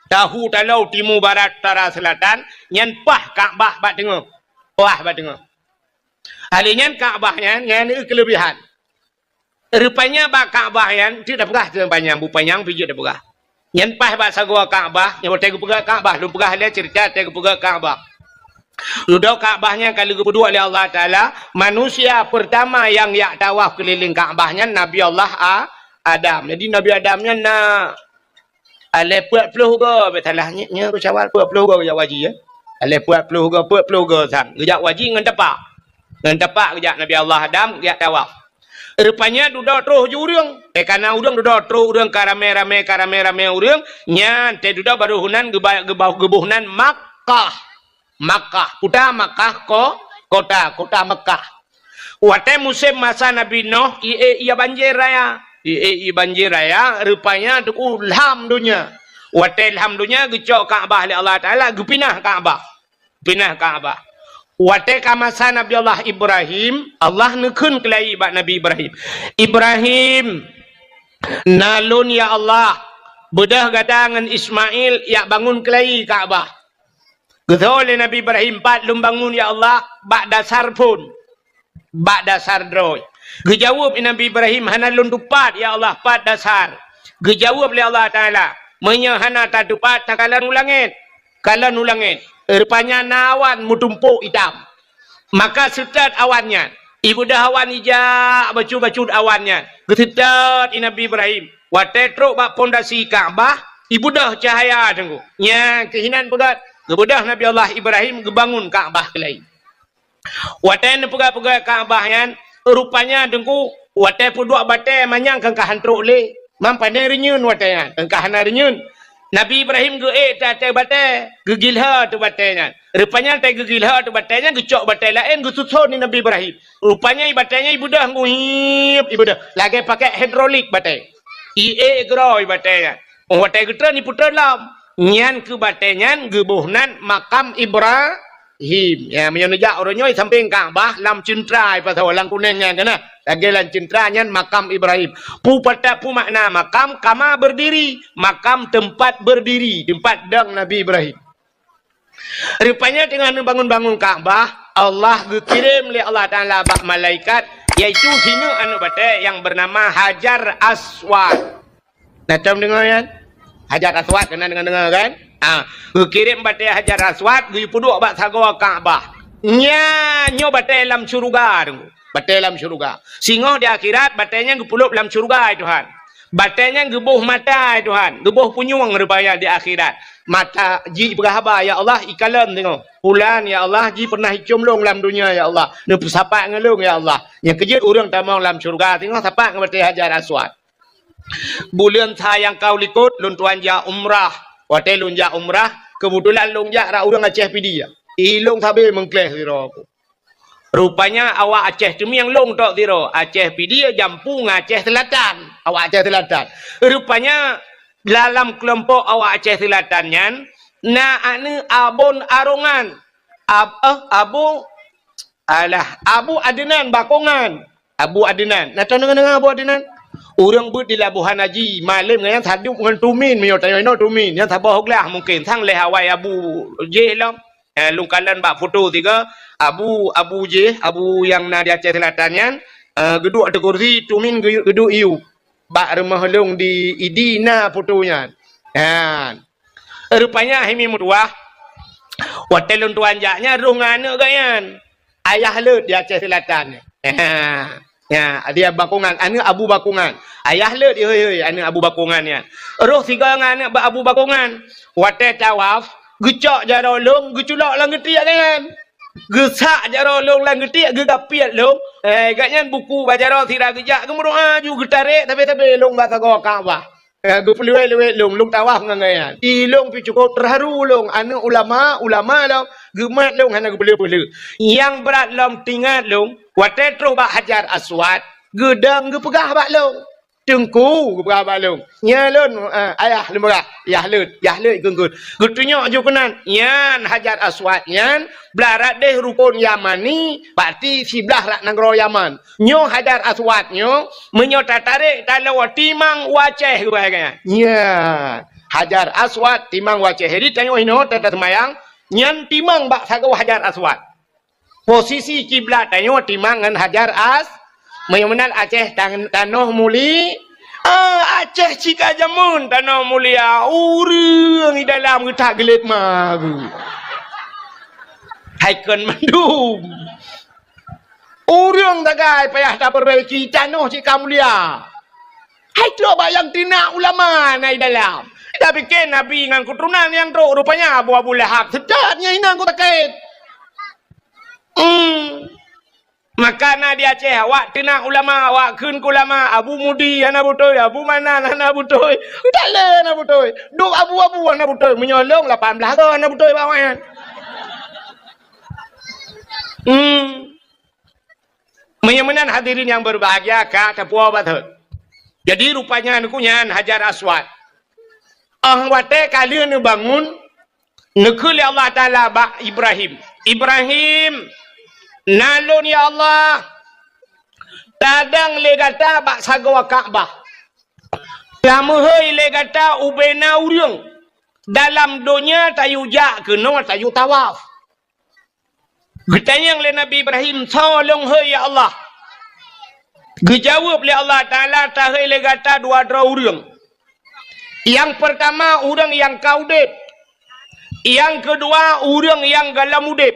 tahu taloe timu, barat, utara, seulatan, nyan paih Ka'bah bak teungoh. Paih bak teungoh. Alheuh nyan Ka'bah nyan, nyan keuleubihan. Rupanya bak Ka'bah nyan, teuk tapeugah teuh panyang, bu panyang pih jeuet tapeugah. Nyan paih bak sagoe Ka'bah, nyang watée geupeugah Ka'bah, lôn peugah lé ceurita watée geupeugah Ka'bah. Dudoe Ka'bah nyan ka lheueh geupeuduek lé Allah Taala, manusia peurtama nyang jak tawaf keulileng Ka'bah nyan Nabi Allah A-, Adam. Jadi Nabi Adam nyan na Aleh peuet ploh goe, beusalah nyoe, nyoe Syawal peuet ploh goe geujak haji, ya. Aleh peuet ploh goe, peuet ploh goe sang. Geujak haji ngon tapak. Ngon tapak geujak Nabi Allah Adam, geujak tawaf. Rupanya dudoe troh ju ureuëng. Eh, kana ureuëng dudoe troh ureuëng ka ramé-ramé, ka ramé-ramé ureuëng. Nyan, teuh dudoe baroe heunan geuba-, geuba-, geuboh nan Makkah. Makkah. Kuta Makkah, ko-, kota, kota Makkah. Watée musém masa Nabi Noh, ié, ié banjir raya. Ié, ié banjir raya, rupanya teungku lham donya. Watée lham donya, geucok Ka'bah lé Allah Taala, geupinah Ka'bah. Pinah Ka'bah. Watée ka masa Nabi Allah Ibrahim, Allah neukheun keulayi bak Nabi Ibrahim, "Ibrahim, na lôn, ya Allah, beudôh gata ngon Ismail jak bangun keulayi Ka'bah." Geutho lé Nabi Ibrahim, "Pat lôn bangun, ya Allah?" "Bak dasar phon, bak dasar droe." Geujaweueb lé Nabi Ibrahim, "Hana lôn tupat, ya Allah, pat dasar." Geujaweueb lé Allah Taala, "Meunyoe hana tatupat, takalon u langét." Kalon u langét, rupanya na awan meutumpôk itam. Maka seutôt awan nyan, ibeudôh awan ijak bacut-bacut awan nyan. Geuseutôt lé Nabi Ibrahim. Watée trok bak pondasi Ka'bah, ibeudôh cahya teungku. Nyang keuh inan peugét, geubeudôh Nabi Allah Ibrahim geubangun Ka'bah keulayi. Watée neupeugét-peugét Ka'bah nyan, rupanya teungku, watée peuduek batée manyang keu ka han trok lé. Mam pane reunyeun watée nyan, keu ka hana reunyeun. Nabi Ibrahim geuék ateueh batée, geugilhô ateueh batée nyan. Rupanya watée geugilhô ateueh batée nyan, geucok batée laén geususon lé Nabi Ibrahim. Rupanya batée nyan ibeudôh, guhiep ibeudôh. Lagée pakai hidrolik batée. Iék keudroe batée nyan. Oh, watée geutreun ipeutreun lom. Nyan keuh batée nyan geuboh nan makam Ibrahim. Ya, meunyoe neujak uroe nyoe sampéng Ka'bah lam ceuntra ipasoe lam kunéng nyan keunan. Lagée lam ceuntra nyan makam Ibrahim. Pu pata pu makna makam, kama berdiri, makam tempat berdiri, tempat dong Nabi Ibrahim. Rupanya teungoh neubangun-bangun Ka'bah, Allah geukirém lé Allah Taala bak malaikat, yaitu sineuk aneuk batée nyang beunama Hajar Aswad. Na tom deungoe nyan? Hajar Aswad, keunan deungoe-deungoe kan? Ah, geukirém batée Hajar Aswad geupeuduek bak sagoe Ka'bah. Nyan nyoe batée lam syeuruga teungku. Batée lam syeuruga. Singoh di akhirat, batée nyan geupeuleub lam syeuruga, hai Tuhan. Batée nyan geuboh mata, hai Tuhan. Geuboh punyueng rupanya di akhirat. Mata jih peugah haba, "Ya Allah, ikalon singoh. Pulan, ya Allah, jih pernah icom lôn lam dunia, ya Allah. Neupeusapat ngon lôn, ya Allah." Nyang keujeuet ureuëng tamong lam syeuruga singoh sapat ngon batée Hajar Aswad. Buleuen sa nyang ka u likot, lôn tuan jak umrah. Watée lôn jak umrah, keubeutulan lôn jak rot ureuëng Aceh Pidie. I lôn sabe meungkléh sidroe. Rupanya awak Aceh Teumieng lôn tok sidroe, Aceh Pidie jampu ngon Aceh Seulatan. Awak Aceh Seulatan. Rupanya dalam keulompok awak Aceh Seulatan nyan, na aneuk Abon Arongan. Ab-, eh, Abu, alah, Abu Adnan Bakongan. Abu Adnan. Na tadeungoe-deungoe Abu Adnan? Ureuëng beuet di Labuhan Haji, malem ngon nyan sadub ngon tumin, meunyoe tanyoe inoe tumin, nyan saboh glah mungken, sang lhée awai abu jih lom. Eh, lôn kalon bak foto tiga, abu, abu jih, abu nyang na di Aceh Seulatan nyan, eh, geuduek ateueh kursi, tumin geu-, geuduek iyup. Bak rumoh lôn di Idi na foto nyan. Nyan. Rupanya hai mi meutuwah, watée lôn tuan jak nyan roh ngon aneuk geuh nyan. Ayah leuet di Aceh Seulatan. Ya, dia Bakongan, aneuk Abu Bakongan. Ayah leuet di hôi-hôi, aneuk Abu Bakongan nyan. Roh sigoe ngon aneuk ba-, Abu Bakongan. Watée tawaf, geucok jaroe lôn, geuculok lam geutiek geuh nyan. Geusak jaroe lôn lam geutiek, geugapiet lôn. Eh, geuh nyan buku bak jaroe sira geujak, geumeudoá ju geutarek, sabe-sabe lôn bak sagoe Ka'bah. Eh, geupeuleuwet-leuwet lôn, lôn tawaf ngon geuh nyan. I lôn pih cukôp teuharu lôn, aneuk ulama, ulama lôn, geumat lôn hana geupeuleuet-peuleuet. Nyang brat lom teuingat lôn, watée troh bak Hajar Aswad, geudong geupeugah bak lôn. Teungku, geupeugah bak lôn. Nyan lôn, eh, ayah lôn peugah, yah leuet, yah leuet geunggeut. Geutunyok ju keunan, nyan Hajar Aswad nyan, blah rot deh rukon Yamani, berarti siblah rot nanggroe Yaman. Nyoe Hajar Aswad nyoe, meunyoe tatarek taloe timang u Aceh geubai nyan. Nyan, Hajar Aswad timang u Aceh. Jadi tanyoe inoe tata seumayang, nyan timang bak sagoe Hajar Aswad. Posisi kiblat tanyoe timang ngon Hajar As-, meunyoe meunan Aceh tan-, tanoh muli-, ah, Aceh cit ka jameun tanoh mulia, ureuëng di dalam geutak geulet ma geuh. Hai kon mandum. Ureuëng sagai payah tapeurbaiki, tanoh cit ka mulia. Hai trok bak nyang teunak ulama na i dalam. Tapike Nabi ngon keuturonan nyang trok, rupanya Abu, Abu Lahab. Seutôt nyan inong ku sakét. Hmm. Maka na di Aceh, awak teunak ulama, awak kheun keu ulama, Abu Mudi hana beutôi, Abu Manan hana beutôi. Talé hana beutôi. Duek abu-abu hana beutôi. Meunyoe lôn lapan blaih go hana beutôi bak awaknyan. Hmm. Meunyoe meunan hadirin nyang berbahagia, ka tapuwoe bak thon. Jadi rupanya neukheun nyan Hajar Aswad. Óh watée ka lheueh neubangun, neukheun lé Allah Taala bak Ibrahim, Ibrahim, na lôn ya Allah, tadong lé gata bak sagoe Ka'bah. Tameuhôi lé gata ubena ureuëng dalam donya tayue jak keunoe tayue tawaf. Geutanyong lé Nabi Ibrahim, "Soe lôn hôi ya Allah?" Geujaweueb lé Allah Taala, "Tahôi lé gata dua droe ureuëng. Nyang peurtama ureuëng nyang ka udeb. Nyang keudua ureuëng nyang gohlom udeb."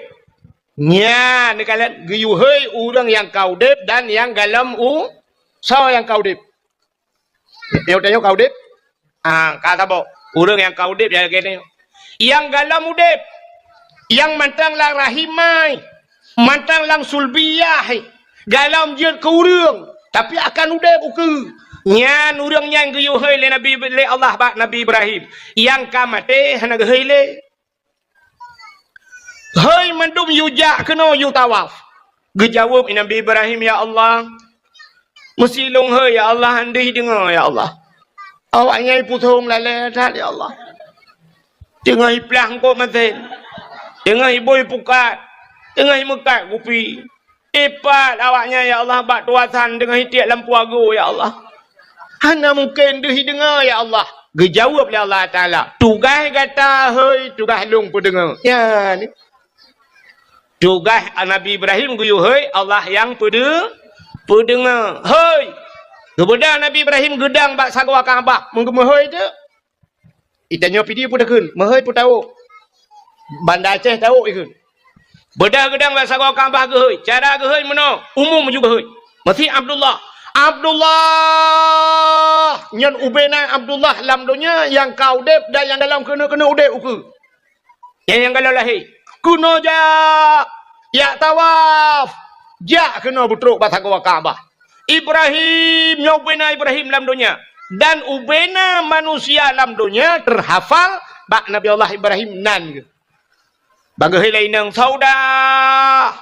Nyan neukalon geuyue hôi ureuëng nyang ka udeb dan nyang gohlom u-, soe nyang ka udeb? Nyoe tanyoe ka udeb? Ah, ka saboh. Ureuëng nyang ka udeb nyang lagée nyoe. Nyang gohlom udeb, nyang mantong lam rahim mai, mantong lam sulbiyah, gohlom jeuet keu ureuëng, tapi akan udeb ukeue. Nyan ureuëng nyan geuyue hôi lé Nabi, lé Allah bak Nabi Ibrahim. Nyang ka maté hana geuhôi lé. "Hôi mandum yue jak keunoe yue tawaf." Geujaweueb Nabi Ibrahim, "Ya Allah, meusi lôn hôi ya Allah, han deuh deungoe ya Allah. Awaknyan pusong lalée that ya Allah. Teungoh iplah eungkôt masén, teungoh ibui pukat, teungoh imeukat kupi. Ipat awaknyan ya Allah bak tuasan teungoh itiek lam puago ya Allah. Hana mungken deuh ideungoe ya Allah." Geujaweueb lé Allah Taala, "Tugaih gata hôi, tugaih lôn peudeungoe." Nyan. Tugaih Nabi Ibrahim geuyue hôi, Allah nyang peudeu-, peudeungoe. Hôi! Geubeudôh Nabi Ibrahim geudong bak sagoe Ka'bah, meugeumeuhôi teuk. Itanyoe Pidie peue takheun, meuhôi peue tawök. Banda Aceh tawök ikheun. Beudôh geudong bak sagoe Ka'bah geuhôi. Cara geuhôi meunoe, umum ju geuhôi. Meusi Abdullah. Abdullah! Nyan ubena Abdullah lam donya nyang ka udeb dan nyang gohlom keuneuk-keuneuk udeb ukeue. Nyang, nyang gohlom lahé. Keunoe jak, jak tawaf. Jak keunoe beutrok bak sagoe Ka'bah. Ibrahim, nyoe ubena Ibrahim lam donya. Dan ubena manusia lam donya teuhafal bak Nabi Allah Ibrahim nan geuh. Ban geuhôi lé inong Saudah,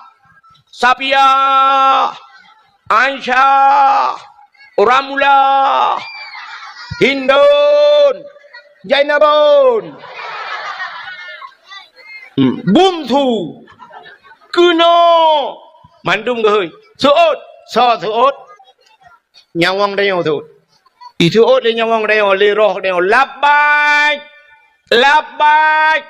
Safiah, Aisyah, Ramlah, Hindun, Jainabun, hmm, Buntu, keunoe, mandum geuhôi. Seuôt, soe seuôt? Nyawöng tanyoe seuôt. Iseuôt lé nyawöng tanyoe, lé roh tanyoe, "Labbaik! Labbaik!"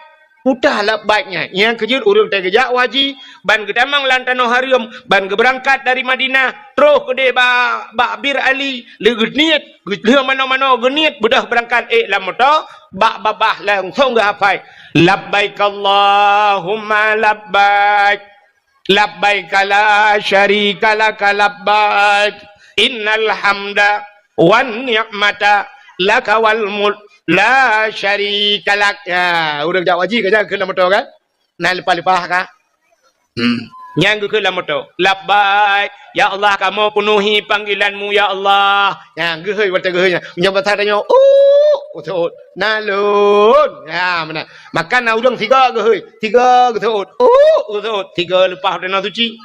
Peue teuh labbaik nyan? Nyang keujeuet ureuëng teuh geujak u haji, ban geutamong lam tanoh hareuem, ban geubeurangkat dari Madinah, troh keudeh ba-, bak Bir Ali, lé geuniet, lheueh manoe-manoe geuniet, beudôh beurangkat ék lam moto, bak babah langsong geuhafai, "Labbaik Allahumma labbaik." Labbaika la syarika laka labbaik. Innal hamda wan ni'mata laka wal mulk la syarika lak. Ya, ureuëng jak haji ka jak keu lam moto kan? Na leupah-leupah ka? Hmm. Nyang geukheun lam moto, "Labbaik, ya Allah, kamoe peunuhi panggilan-Mu, ya Allah." Nyang geuhôi watée geuhôi nyan. Meunyoe basa tanyoe, "Uh, uh, uh." Na lôn. Ya, meunan. Maka na ureuëng sigoe geuhôi, sigoe geuseuôt. Uh, geuseuôt, sigoe leupah watée na suci.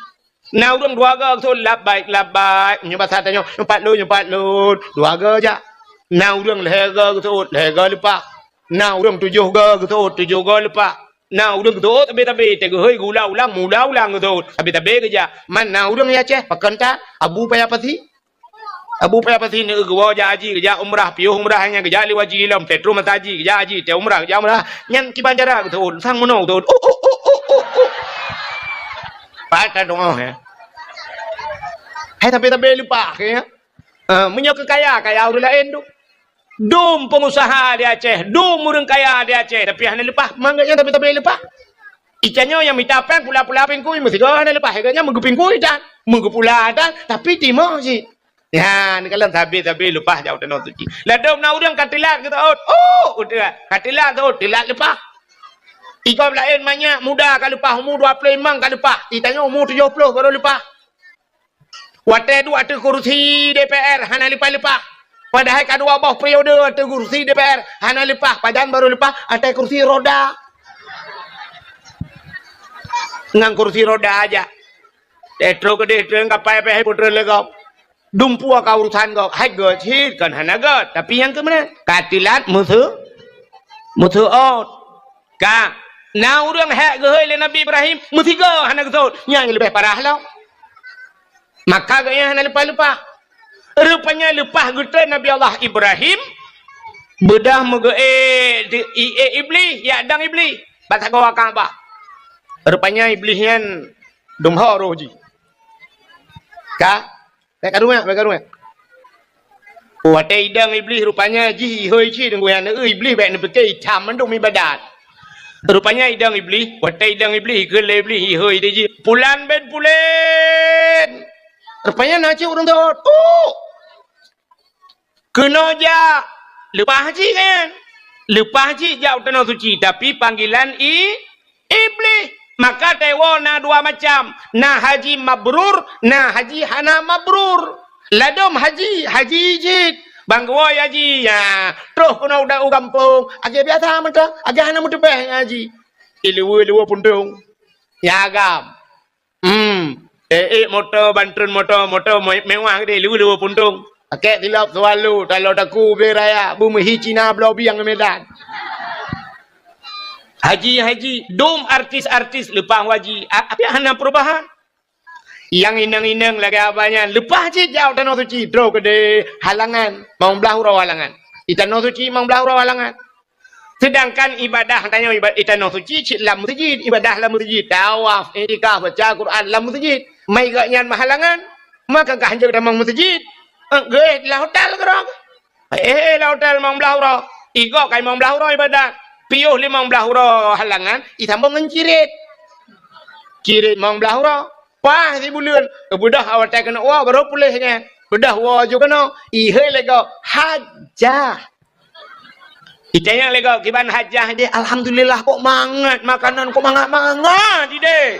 Na ureuëng dua goe geuseuôt, "Labbaik, labbaik." Meunyoe basa tanyoe, "Nyoe pat lôn, nyoe pat lôn." Dua goe jak. Na ureuëng lhée goe geuseuôt, lhée goe leupah. Na ureuëng tujoh goe geuseuôt, tujoh goe leupah. Na ureuëng geuseuôt tabe-tabe, teuh geuhôi geuulang-ulang, meuulang-ulang geuseuôt. Tabe-tabe geujak. Man na ureuëng ya Aceh, pakon that, Abu Paya Pasi. Abu Paya Pasi neu geuwoe jak haji, geujak umrah, piôh umrah nyan geujak lé haji lom, teuh troh masa haji, geujak haji, teuh umrah, geujak umrah. Nyan kiban cara geuseuôt, sang meunoe geuseuôt. Uh, uh, uh, uh, uh, uh. Pat ka doa, ya. Hai tabe-tabe leupah, ya. Ah, meunyoe keu kaya, kaya ureuëng laén tu. Dum peungusaha di Aceh, dum ureuëng kaya di Aceh, tapi hana leupah, mangat nyan tabe-tabe leupah. Ica nyoe nyang mita péng pula-pula pingkui, meusigoe hana leupah, gobnyan meugeupingkui tan, meugeupula tan, tapi timoh cit. Ya, neukalon sabe-sabe leupah jak u tanoh suci. Ladôm na ureuëng ka teulat geuseuôt, oh, udeh, ka teulat seuôt, teulat leupah. Igob laén manyak muda ka leupah umu dua ploh limong ka leupah, itanyoe umu tujoh ploh baru leupah. Watée duek ateueh kursi D P R hana leupah-leupah. Padahai ka dua boh periode ateueh kursi D P R hana leupah, pajan baru leupah ateueh kursi roda. Ngon kursi roda aja. Teuh troh keudeh treun kapai pih putreun lé gob. Dumpeue ka urusan gob, hai gét cit kon hana gét, tapi nyang keu meunan ka teulat meuseu-, meuseuôt. Ka, Na ureuëng hék geuhôi lé Nabi Ibrahim, meusigoe hana geusot. Nyan leubeh parah lom. Maka geuhnyan hana leupah-leupah. Rupanya leupah geutreun Nabi Allah Ibrahim, beudôh meugeuék di, i, ék Iblih, jak dong Iblih bak sagoe Ka'bah. Rupanya Iblih nyan dum ho roh jih. Ka? Bék karueng, bék karueng. Watée idong Iblih rupanya jih ihôi cit deungon aneuk Iblih bék neupike itam mandum ibadat. Rupanya idong Iblih, watée idong Iblih keu lé Iblih ihôi di jih. Pulan ben pulen. Rupanya na cit ureuëng teuôt. Tuh. Keunoe jak. Leupah cit kan? Leupah cit jak u tanoh suci, tapi panggilan i Iblih. Maka teuôt na dua macam, na haji mabrur, na haji hana mabrur. Ladom haji, haji jih. Bang geuwoe haji, ya, troh keunoe u gampông, agai biasa mantong, agai hana meuteupeh haji. Iluwe-luwe puntong. Ya agam. Hmm. Eh, eh, moto, bantrun moto, moto me-, mewah gede, luwe-luwe puntong. Pakai silop Swallow, talo taku bela raya, bumeuhi Cina bloe biang Medan. Haji, haji, dum artis-artis leupah haji. A-, tapi hana perubahan. Nyang inong-inong lagée abah nyan, leupah cit jak u tanoh suci, troh keudeh halangan, mong blah uroe halangan. Di tanoh suci mong blah uroe halangan. Sedangkan ibadah tanyoe iba-, i tanoh suci cit lam meuseujid, ibadah lam meuseujid, tawaf, iktikaf, baca Quran lam meuseujid. Mai geuh nyan meuhalangan, maka kah hanjeuet tamong meuseujid. Eh, geuh lam hotel keudroe. Eh, eh, lam hotel mong blah uroe. Igoe kai mong blah uroe ibadah. Piôh limong blah uroe halangan, isambong ngon cirit. Cirit mong blah uroe. Paih sibuleuen. Beudôh awai tai keuneuk woe, barô puléh nyan. Beudôh woe ju keunoe. Ihôi lé gob. Hajah. Itanyong lé gob, kiban hajah deh, alhamdulillah, kok mangat makanan, kok mangat-mangat ideh.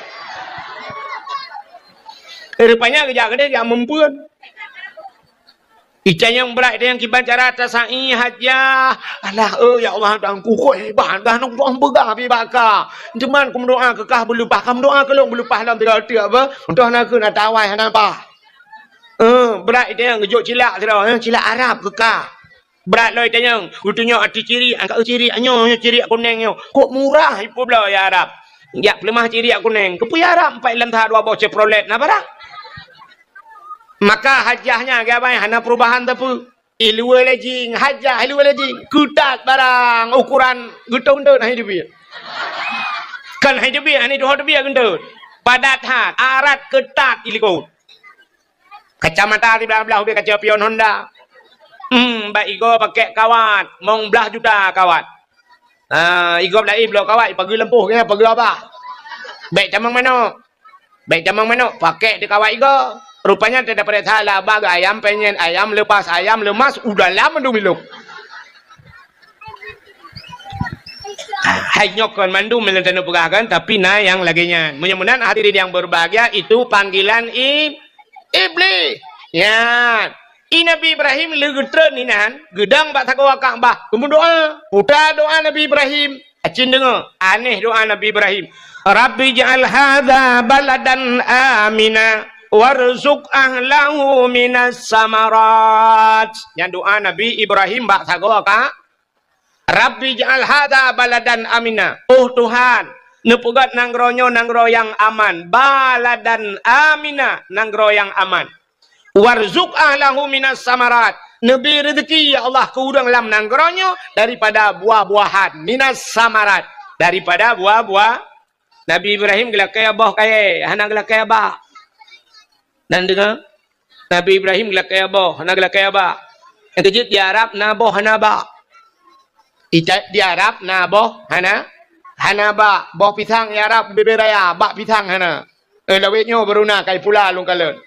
Eh, rupanya geujak keudeh, jak meumpeuen. Itanyong brat, itanyong kiban cara tasa'i hajah. Alah, eh, ya Allah, Tuhanku, kok hebat, dah nong tuan peugah pi baka. Cuman kumeudoa keu kah beuleupah, kam doa keu lôn beuleupah lom tiga teuk apa? Untôh na keu na tawai hana bah. Eh, brat itanyong geujok cilak sidroe, eh, cilak Arab keu kah. Brat lom itanyong, geutunyok ateueh cirik, angkat cirik, nyoe, nyoe cirik kunéng nyoe. Kok murah ipeubloe ya Arab. Jak peuleumah cirik kunéng, keupeue ya Arab, empat lam saha dua boh Chevrolet na barang. Maka hajah nyan, geubai hana perubahan teupeu. Iluwe lé jing, hajah iluwe lé jing. Keutat barang ukuran geuntôt-geuntôt hai teubiet. Kan hai teubiet, hai tuho teubiet geuntôt. Padat that, arat keutat ilikot. Kacamata siblah-blah ubé kaca pion Honda. Hmm, bak igoe pakék kawat, mong blah juta kawat. Ah, igob laén bloe kawat, ipageue lampôh, ipageue abah. Bék tamong manok. Bék tamong manok, pakék di kawat igoe. Rupanya teudapat salah abah geu ayam penyet, ayam lepas, ayam lemas, u dalam mandum ilok. Hai nyoe kon mandum meunyoe taneuk peugah kan, tapi na nyang lagée nyan. Meunyoe meunan hadirin yang berbahagia, itu panggilan i-, Iblih. Nyan. I Nabi Ibrahim lheueh geutreun inan, geudong bak sagoe Ka'bah, geumeudoa. Peue doa Nabi Ibrahim? Acin deungoe, aneh doa Nabi Ibrahim. "Rabbi ij'al hadza baladan amina warzuq ahlahu minas samarat." Nyan doa Nabi Ibrahim bak sagoe Ka-, "Rabbi ij'al hadza baladan amina." Oh Tuhan, neupeugét nanggroe nyoe nanggroe nyang aman. Baladan amina, nanggroe nyang aman. "Warzuq ahlahu minas samarat." Neubri rezeki, ya Allah, keu ureuëng lam nanggroe nyoe daripada buah-buahan. Minas samarat, daripada buah-buah. Nabi Ibrahim geulakée boh kayée, hana geulakée bak. Dan deungoe, Nabi Ibrahim geulakée boh, hana geulakée bak. Nyang keujeuet di Arab na boh hana bak. Ita-, di Arab na boh hana, hana bak. Boh pisang di Arab bubé raya, bak pisang hana. Eh, lawét nyoe baru na kai pula lôn kalon.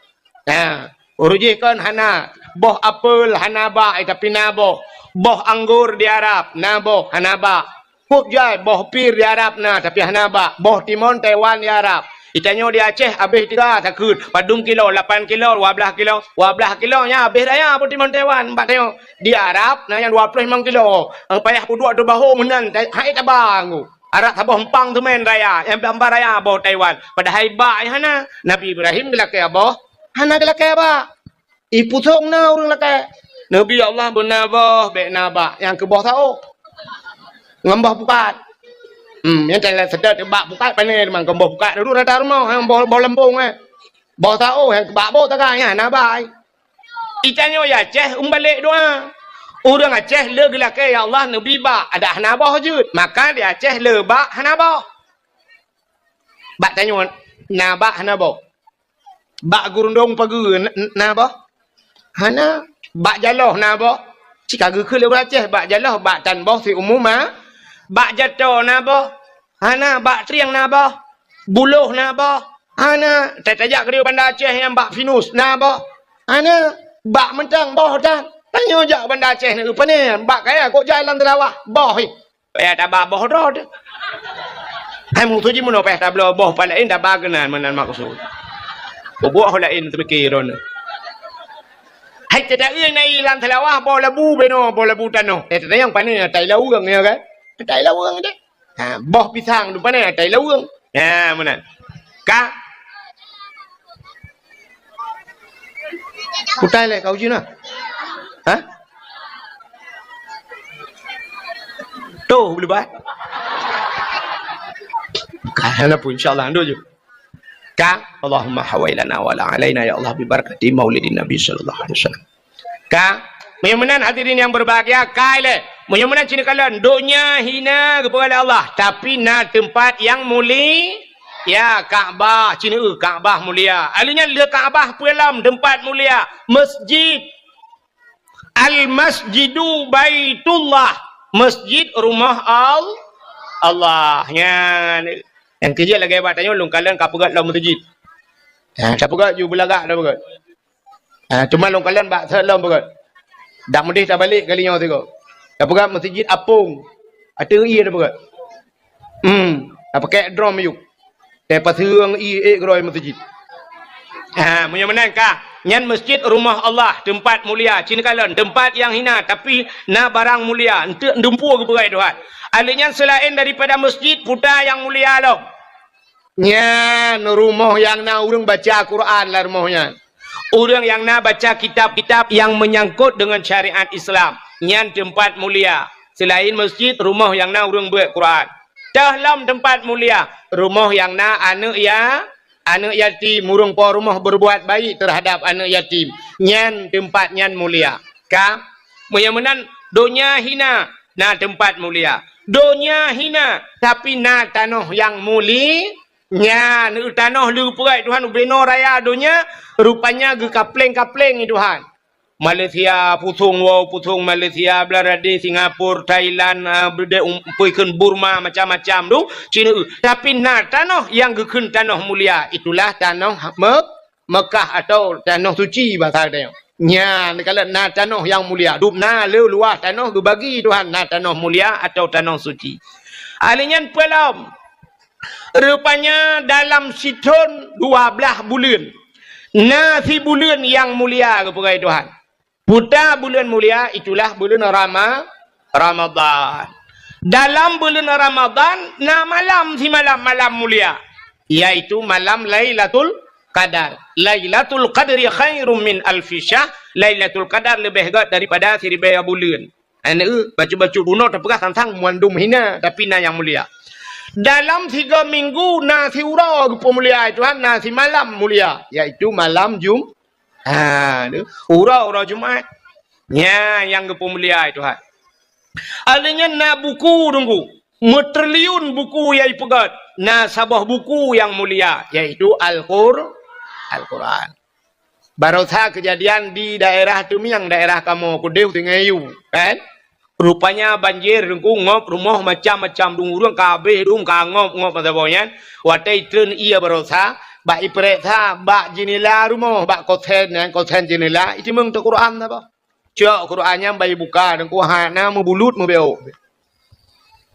Ha, ureuëng jih kon hana. Boh apel hana bak, eh, tapi na boh. Boh anggor di Arab, na boh, hana bak. Kop jai, boh pir di Arab na, tapi hana bak. Boh timon Taiwan di Arab. Itanyoe di Aceh habéh tiga takheun. Padum kilo, lapan kilo, dua belas kilo. Dua belas kilo nyan habéh raya boh timon Taiwan. Bak tanyoe di Arab na nyang dua puluh limong kilo. Ang payah peuduek tu bahu meunan, hai tabang. Arak saboh empang teumén raya, nyang bak raya boh Taiwan. Padahai bak nyang hana. Nabi Ibrahim geulakée boh, hana geulakée bak. Ipusong na ureuëng lakée. Nabi Allah beuna boh, bék na bak, nyang keu boh saôh. Ngon boh pukat. Hmm, nyang teulat seutôt bak pukat pané teuma, kon boh pukat dulu rata rumoh, nyang boh, boh leumbong, eh. Boh saôh, nyang bak boh taga, nyan hana bai. Itanyoe ya Aceh, umbalek doa. Ureuëng Aceh le geulakée, "Ya Allah, neubi bak," adak hana boh jeuet. Maka di Aceh le bak hana boh. Bak tanyoe na bak hana boh. Bak gurundong pageue na, na boh? Hana. Bak jaloh na boh? Cit ka geukheun lé ureuëng Aceh, bak jaloh, bak tan boh siumu ma. Bak jato na boh? Hana. Bak trieng na boh? Buloh na boh? Hana. Tajak keudéh Banda Aceh nyang bak Pinus na boh? Hana. Bak mantong boh tan. Tanyoe jak Banda Aceh na, pane? Bak kaya kok jalan Teurawah boh, hi. Payah taba boh droe teuh. Hai, maksud jih meunoe payah tabloe boh pat laén taba keunan, meunan maksud. Boh laén teumiki droeneuh. Hai, teuta-eu na i lam Seulawah boh labu binoe, boh labu tanoh. Eh, teuta nyang pane atai laweueng, ya kan? Atai laweueng deh. Ha, boh pisang tu pane atai laweueng. Ha, meunan. Ka? Kutai lé kau jina. Ha? Tuh, boleh bah. Ka, hana pun, insya Allah, ando je. Ka, Allahumma hawailana wa la alaina, ya Allah, bi barakati maulidin Nabi sallallahu alaihi wasallam. Ka? Meunyoe meunan hadirin yang berbahagia, kai lé. Meunyoe meunan cina kalon, donya hina geupeugah lé Allah, tapi na teumpat yang muli-, ya, Ka'bah, cina eu Ka'bah mulia. Aleuh nyan le Ka'bah peue lom teumpat mulia, masjid. Al-Masjidu Baitullah, masjid rumah Al-, Allah. Nyan. Nyang keujeuet lagée bak tanyoe lôn kalon ka peugét lom masjid. Ha, tapeugét ju beulagak tapeugét. Ha, teuma lôn kalon bak sat lom peugét. Dak meudeh tabalek kali nyoe sigoe. Tapeugét masjid apong. Ateueh ie tapeugét. Hmm, tapakek drom yub. Teupaseung ie ék keudroe masjid. Ha, meunyoe meunan ka, nyan masjid rumah Allah, teumpat mulia, cina kalon, teumpat nyang hina, tapi na barang mulia, eunteuk dumpeue geupeugét Tuhan. Aleuh nyan seulaén daripada masjid, puta nyang mulia lom. Nyan rumoh nyang na ureuëng baca Quran lam rumoh nyan. Ureuëng nyang na baca kitab-kitab nyang meunyangkot deungon syariat Islam, nyan teumpat mulia. Seulaén masjid, rumoh nyang na ureuëng beuet Quran. Teuh lom teumpat mulia, rumoh nyang na aneuëk ya-, aneuëk yatim, ureuëng po rumoh berbuat baik terhadap aneuëk yatim, nyan teumpat nyan mulia. Ka? Meunyoe meunan, donya hina, na teumpat mulia. Donya hina, tapi na tanoh nyang muli-, Nyan, tanoh le geupeugét Tuhan ubenoe raya donya, rupanya geukapleng-kapleng i Tuhan. Malaysia, pusong woe, pusong Malaysia, Bangladesh, Singapura, Thailand, ah, beudé um-, peue kheun Burma, macam-macam tu, cina eu. Tapi na tanoh nyang geukheun tanoh mulia, itulah tanoh Me-, Mekah atau tanoh suci basa geutanyoe. Nyan, kalau na tanoh nyang mulia, dum na le luwah tanoh geubagi Tuhan, na tanoh mulia atau tanoh suci. Ahli nyan peulom. Rupanya dalam sithon dua blaih buleuen, na sibuleuen nyang mulia geupeugah Tuhan. Puta buleuen mulia itulah buleuen Rama-, Ramadhan. Dalam buleuen Ramadhan na malam simalam malam mulia, yaitu malam Lailatul Qadar. Lailatul Qadri khairum min alfi syahr. Lailatul Qadar leubeh gét daripada siribèe buleuen. Aneuëk, bacut-bacut bunoe tapeugah sang-sang mandum hina, tapi na nyang mulia. Dalam sigoe minggu na siuroe geupeumulia Tuhan, na simalam mulia, yaitu malam Jum-, ha, tu, uroe-uroe Jumat. Nya nyang geupeumulia Tuhan. Aleuh nyan na buku Teungku, meutriliun buku nyang ipeugét, na saboh buku nyang mulia, yaitu Al-Qur-, Al-Quran. Barosa keujadian di daerah Teumieng, daerah kamoe keudeh Sungai Yu, kan? Rupanya banjir Teungku ngop rumoh macam-macam, dum ureuëng ka habéh dum ka ngop-ngop masa boh nyan. Watée itreun ié barosa, bak ipeuriksa bak jeunela rumoh, bak kosen nyan, kosen jeunela, iteumeung teuh Quran saboh. Cok Quran nyan bak ibuka, Teungku hana meubulut meubeuk.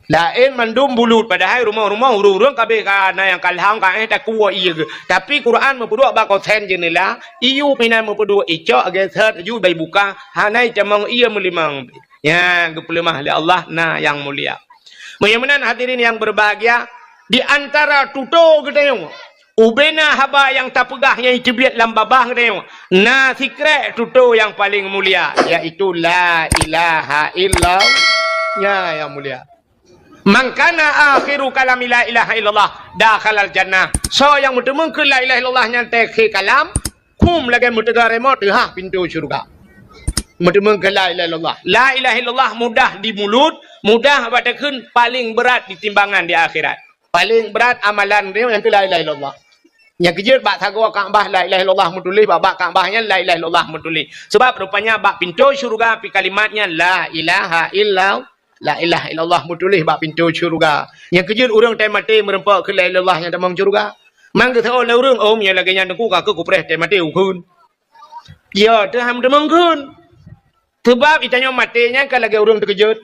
Laén mandum bulut, padahai rumoh-rumoh ureuëng-ureuëng ka habéh ka na nyang ka lhang ka éh takue ié geuh. Tapi Quran meupeuduek bak kosen jeunela, iyup inan meupeuduek, icok geuseuet ju bak ibuka, hana itamong ié meulimong. Nya geupeuleumah lé Allah na nyang mulia. Meunyoe meunan hadirin yang berbahagia, di antara tutoe geutanyoe, ubena haba nyang tapeugah nyang iteubiet lam babah geutanyoe, na sikrek tutoe nyang paleng mulia, yaitu la ilaha illallah. Nya nyang mulia. "Man kana akhiru kalami la ilaha illallah dakhalal jannah." Soe nyang meuteumeung keu la ilaha illallah nyan teukhé kalam, khum lagèe meuteuga remote teuhah pintoe syeuruga. Meuteumeung keu la ilaha illallah. La ilaha illallah mudah di mulut, mudah bak takheun, paléng brat di timbangan di akhirat. Paléng brat amalan nyoe nyang keu la ilaha illallah. Nyang keujeuet bak sagoe Ka'bah la ilaha illallah meutuléh, bak, bak Ka'bah nyan la ilaha illallah meutuléh. Sebab rupanya bak pintoe syeuruga pih kalimat nyan la ilaha illa, la ilaha illallah meutuléh bak pintoe syeuruga. Nyang keujeuet ureueng teumaté meurumpok keu la ilaha illallah nyang tamong syeuruga. Man geuseuôt lé ureueng, "Oh, meunyoe lagèe nyan Teungku, ka keuh kupreh teumaté ukheun." Ya, teuh han tamong kheun. Sebab geutanyoe maté nyan ka lagèe ureueng teukeujot.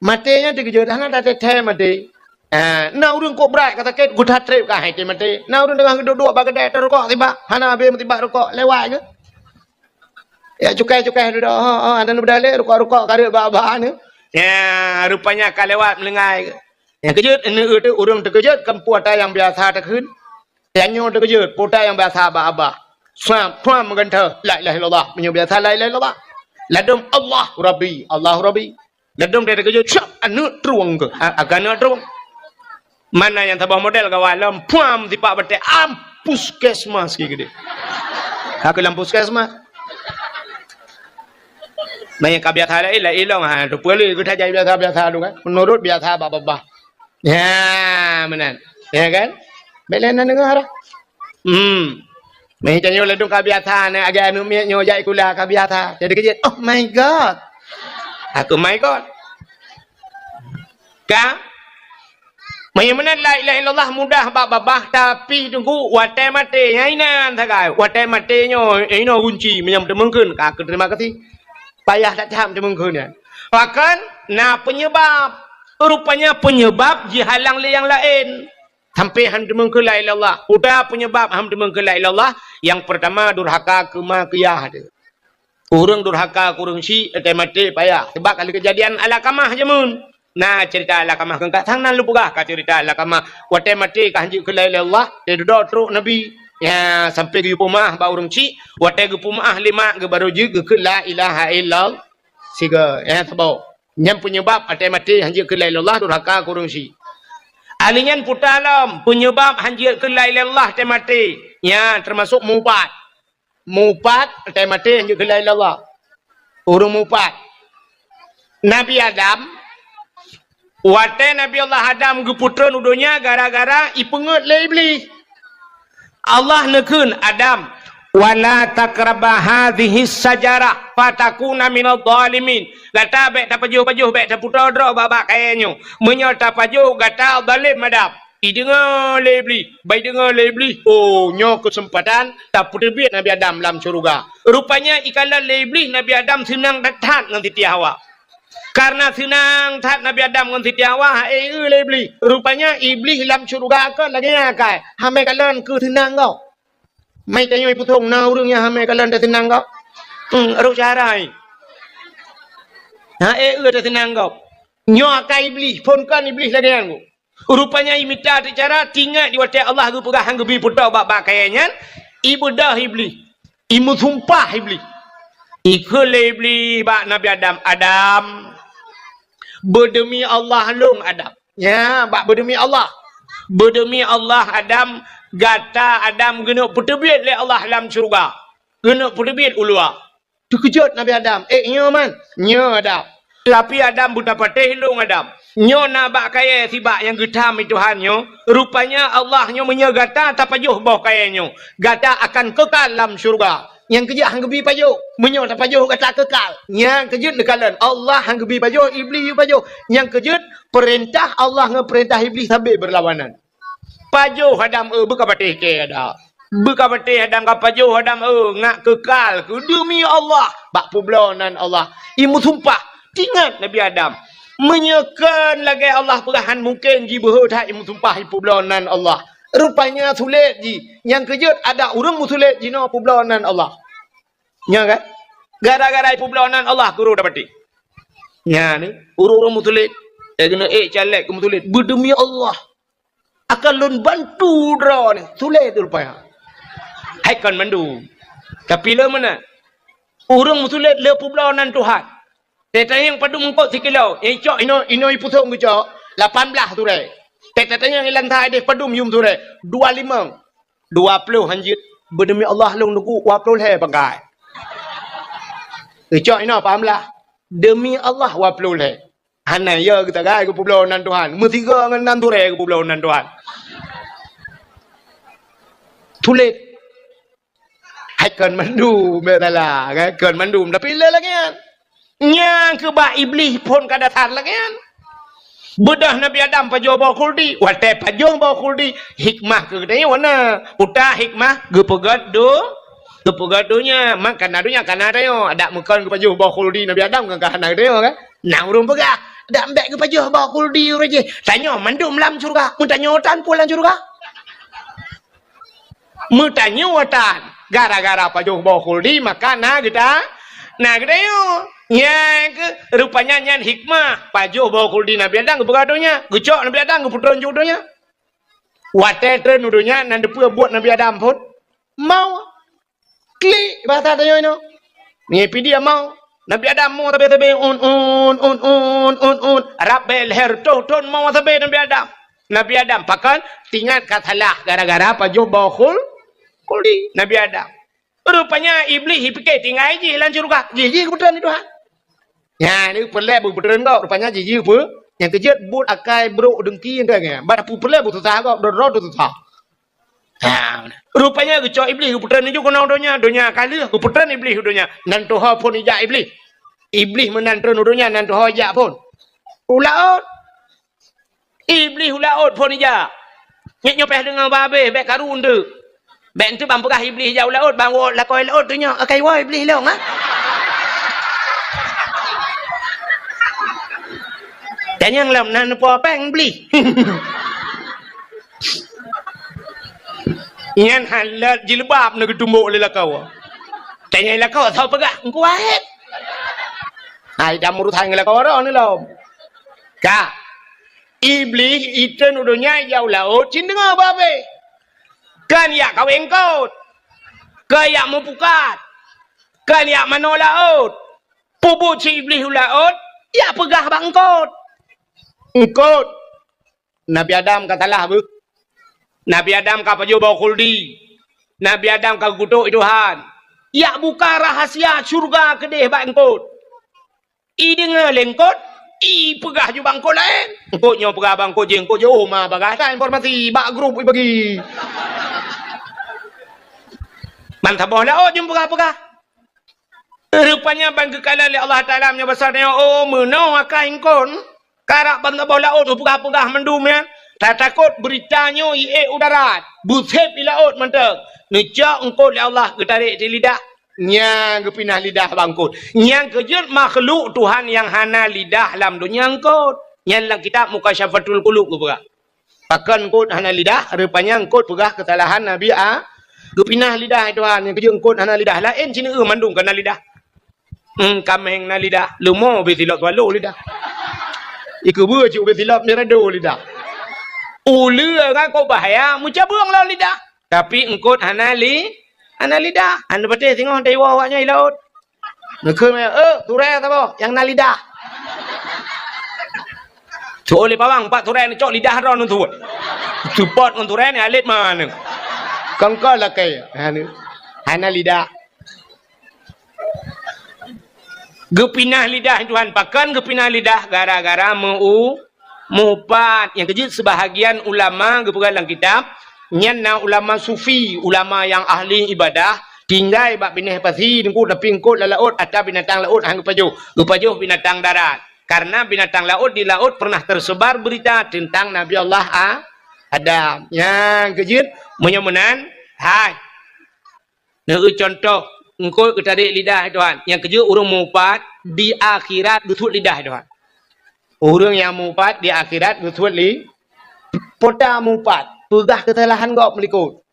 Maté nyan teukeujot, hana tathèe-thèe maté. Ah, na ureueng kok brat ka sakét, geutat trép ka hai maté. Na ureueng teungoh geuduek-duek bak keudè, tarukok sibak, hana habéh meusibak rukok, lewat geuh. Ya, cukai-cukai dudoe, oh, oh, hana beudalé rukok-rukok ka rhot bak-bak nyoe. Ya, rupanya ka lewat meulinggai geuh. Nyang keujot, neu-eu teuh ureueng teukeujot, kan peue ata nyang biasa takheun. Tanyoe teukeujot, peue ata nyang biasa bak babah. Suam, suam meugantoe, la ilaha illallah. Meunyoe biasa la ilaha illallah. Ladôm Allah Rabbi, Allah Rabbi. Ladôm teukeujot, siap aneuk trueng keuh. Ha, akan aneuk trueng. Mana nyang saboh model kawan lom, puam sipak batèe, am, puskesmas keu geude. Ha, keu lam puskesmas. Meunyoe ka biasa laén, laén lom, ha, tu peue lé, geutanyoe biasa-biasa tu kan. Meunurot biasa bak babah. Ya, meunan. Ya kan? Bèk lé na deungö dah. Hmm. Meuh tanyoe ladôm ka biasa, na agak aneuk miet nyoe jak sikula ka biasa. Jadi keujeuet, "Oh my God." Aku my God. Ka? Meunyoe meunan la ilaha illallah mudah bak babah, tapi Teungku watèe maté nyan inan sagai. Watèe maté nyoe, eh, inoe gunci meunyoe teumeungkeun, ka keu terima kasih. Payah that-that teumeungkeun nyan. Bahkan na penyebab. Rupanya penyebab jihalang lé nyang laén. Sampai han teumeung keu la ilaha illallah. Peue penyebab han teumeung keu la ilaha illallah? Yang pertama, durhaka keu ma keu yah teuh. Ureueng durhaka keu ureueng syik, watèe maté payah. Sebab ka lheueh keujadian Alqamah jameun. Na cerita Alqamah, keu ka sang nan lôn peugah ka cerita Alqamah. Watèe maté ka han jeuet keu la ilaha illallah, teududoe trok Nabi. Ya, sampai geuyue peumeu'ah bak ureueng syik. Watèe geupeumeu'ah lé mak geuh baru jeuet geukheun la ilaha illallah. Sigoe, ya, saboh. Nyan penyebab watèe maté han jeuet keu la ilaha illallah, durhaka keu ureueng syik. Ahli nyan puta lom, penyebab han jeuet keu la ilaha illallah watèe maté. Nyan teumasok meuupat. Meuupat watèe maté han jeuet keu la ilaha illallah. Ureueng meuupat. Nabi Adam, watèe Nabi Allah Adam geupeutreun u donya gara-gara ipeungeuet lé Iblih. Allah neukheun, "Adam, wala taqraba hadhihi syajarah fatakuna minadh dhalimin." Gata bèk tapajoh-pajoh, bèk taputoe droe bak-bak kayèe nyoe. Meunyoe tapajoh, gata zalém Adam. Ideungoe lé Iblih, bak ideungoe lé Iblih, "Oh, nyoe keuseumpatan tapeuteubiet Nabi Adam lam syeuruga." Rupanya ikalon lé Iblih Nabi Adam seunang that-that ngon Siti Hawa. Karena seunang that Nabi Adam ngon Siti Hawa, ha, eh, eu lé Iblih. Rupanya Iblih lam syeuruga kon lagèe nyan akai. Hamé kalon keu seunang gob. Mai tanyoe ipusong na ureueng nyang hamé kalon teuseunang gob. Hmm, rôh cara ai. Ha, eh, eu teuseunang gob. Nyoe akai Iblih, phon kon Iblih lagèe nyan gob. Rupanya imita teuh cara, tingat di watèe Allah geupeugah han geubi putoe bak-bak kayèe nyan, ibeudôh Iblih, imeusumpah Iblih. Ikheun lé Iblih bak Nabi Adam, "Adam, beudeumi Allah lôn Adam." Nya, bak beudeumi Allah. "Beudeumi Allah Adam, gata Adam geuneuk peuteubiet lé Allah lam syeuruga. Geuneuk peuteubiet u luwa." Teukeujot Nabi Adam, "Eh, nyoe man?" "Nyoe Adam." "Tapi Adam, beutapatéh lôn Adam. Nyoe na bak kayèe sibak nyang geutam lé Tuhan nyoe. Rupanya Allah nyoe meunyoe gata tapajoh boh kayèe nyoe, gata akan keukal lam syeuruga. Nyang keujeuet han geubi pajoh. Meunyoe tapajoh gata keukal." Nyang keujeuet neukalon Allah han geubi pajoh, Iblih yue pajoh. Nyang keujeuet peurintah Allah ngon peurintah Iblih sabé beurlawanan. Pajoh Adam, eh, beukapatéh kèe Adam. Beukapatéh Adam, kapajoh Adam, eh, ngat keukal keu deumi Allah bak peubloe nan Allah. Imeusumpah, tingat Nabi Adam. Meunyoe kon lagèe Allah peugah han mungken jibeuhe that imeusumpah ipeubloe nan Allah. Rupanya sulet jih. Nyang keujeuet adak ureueng meusulet jinoe peubloe nan Allah. Nyo kan? Gara-gara ipeubloe nan Allah keu ureueng dapatéh. Nyan ni, ureueng-ureueng meusulet. Eh, keuneuk ék caleg keu meusulet. Beudeumi Allah. Akan lôn bantu droeneuh. Sulet rupanya. Hai kon mandum. Tapi le meunan. Ureueng meusulet le peubloe nan Tuhan. Teuh tanyong padum eungkot sikilo. Eh, cok inoe, inoe ipusong geucok. Lapan blaih turée. Teutatanyong ilan that deh padum yum turée. Dua limong. Dua ploh hanjeuet. Beudemi Allah lôn nugu dua ploh lhée pangkai. Geucok inoe paham lah. Demi Allah dua ploh lhée. Hana ya geuta gai geupubloe nan Tuhan. Meusigoe ngon nan turée geupubloe nan Tuhan. Tuléh. Hai kon mandum, bèk salah, kan? Kon mandum, tapi le lagèe nyan. Nyang keu bak Iblih phon ka dasar lagèe nyan. Beudôh Nabi Adam pajoh boh khuldi, watèe pajoh boh khuldi, hikmah keu geutanyoe na. Utak hikmah geupeugöt do-, geupeugöt donya, man kana donya kana tanyoe, adak meukon geupajoh boh khuldi Nabi Adam ngon ka hana geutanyoe, kan? Na ureueng peugah, "Dak bèk geupajoh boh khuldi ureueng jih." Tanyoe mandum lam syeuruga, meutanyoe tan peue lam syeuruga. Meutanyoe tan, gara-gara pajoh boh khuldi, maka na geuta-, na geutanyoe. Nyan keuh, rupanya nyan hikmah pajoh boh khuldi Nabi Adam geupeugah donya, geucok Nabi Adam geupeutrön ju donya. Watèe trön u donya, na teupeue buet Nabi Adam phon? Mau. Klik, bahasa tanyoe nyoe. Ngieng pidie mau. Nabi Adam mo sabe-sabe, un, un, un, un, un, un. Rab bèk lhèe reutôh thon mo sabe Nabi Adam. Nabi Adam, pakon? Tingat ka salah gara-gara pajoh boh khul-, khuldi Nabi Adam. Rupanya Iblih jipike tinggai jih lam syeuruga. Jih, jih geupeutrön lé Tuhan. Nyan, ni peureulèe geupeutrön gob. Rupanya jih, jih peue? Nyang keujeuet buet akai brok deungki, entah nyan. Bak peureulèe beususah gob, droe-droe susah. Ha, rupanya geucok Iblih geupeutrön laju keunoe donya, donya ka lheueh geupeutrön Iblih u donya. Nan tuho phon ijak Iblih. Iblih meunan trön u donya, nan tuho ijak phon. U laôt. Iblih u laôt phon ijak. Nyoe, nyoe payah deungö babeh, bèk karu eunteuk. Bèk eunteuk ban peugah Iblih ijak u laôt, ban woe lakoe laôt tu nyoe, akai woe Iblih lôn, ha? Tanyong lom nan po péng Iblih. Nyan halat jilbab na geutumbok lé lakoe. Tanyong lakoe, soe peugah? Engku Wahid. Hai, dak meurusan ngon lakoe droe ni lom. Ka. Iblih itrön u donya ijak u laôt, cit deungö babeh. Kan ijak kawé eungkôt. Kan ijak meupukat. Kan ijak manoe laôt. Peubuet si Iblih u laôt, ijak peugah bak eungkôt. Eungkôt. Nabi Adam ka salah beuh. Nabi Adam ka pajoh boh khuldi. Nabi Adam ka geukutôk Tuhan. Ijak buka rahsia syeuruga keudeh bak eungkôt. Ideungö lé eungkôt, ipeugah ju bak eungkôt laén. Eungkôt nyoe peugah bak eungkôt jih, eungkôt jih, "Oh, ma bagah that informasi, bak grup ibagi." Ban saboh laôt jeuet peugah-peugah. Rupanya ban geukalon lé Allah Taala meunyoe basa nyoe, "Oh, meunoe akai eungkôt, karap ban saboh laôt neupeugah-peugah mandum nyan." Tatakot beurita nyoe iék u darat, beusép i laôt mantong. Neucok eungkôt lé Allah geutarek di lidah. Nyan geupinah lidah bak eungkôt. Nyan keujeuet makhluk Tuhan nyang hana lidah lam donya eungkôt. Nyan lam kitab Mukasyafatul Qulub geupeugah. Pakon eungkôt hana lidah, rupanya eungkôt peugah keusalahan Nabi A-, geupinah lidah Tuhan. Nyan keujeuet eungkôt hana lidah. Laén sineuk mandum ka na lidah. Hmm, kaméng na lidah. Leumo ubé silop swallow lidah. Ikeubeue cit ubé silop mirado lidah. Uleue kan kok bahaya, meucabeueng lom lidah. Tapi eungkôt hana li-, hana lidah. Hana patéh singoh taiwoe awaknyan i laôt. Neukheun, "Eh, turée saboh nyang na lidah." Tuwoe lé pawang, pat turée neucok lidah droe neutuwot. Seupôt ngon turée ni alet mana. Kongkol lakée. Hana, hana lidah. Geupinah lidah Tuhan. Pakon geupinah lidah? Gara-gara meu-, meuupat. Nyang keujeuet seubahagian ulama geupeugah lam kitab, nyan na ulama sufi, ulama nyang ahli ibadah, tinggai bak binéh pasi, teungku, tapi eungkôt lam laôt, ata binatang laôt han geupajoh. Geupajoh binatang darat. Karena binatang laôt di laôt pernah tersebar berita tentang Nabi Allah A-, Adam. Nyang keujeuet, meunyoe meunan, hai. Neueu contoh, eungkôt geutarek lidah Tuhan. Nyang keujeuet ureueng meuupat di akhirat geusuet lidah Tuhan. Ureueng nyang meuupat di akhirat geusuet li-, peue ta meuupat, peugah keusalahan gob meulikôt.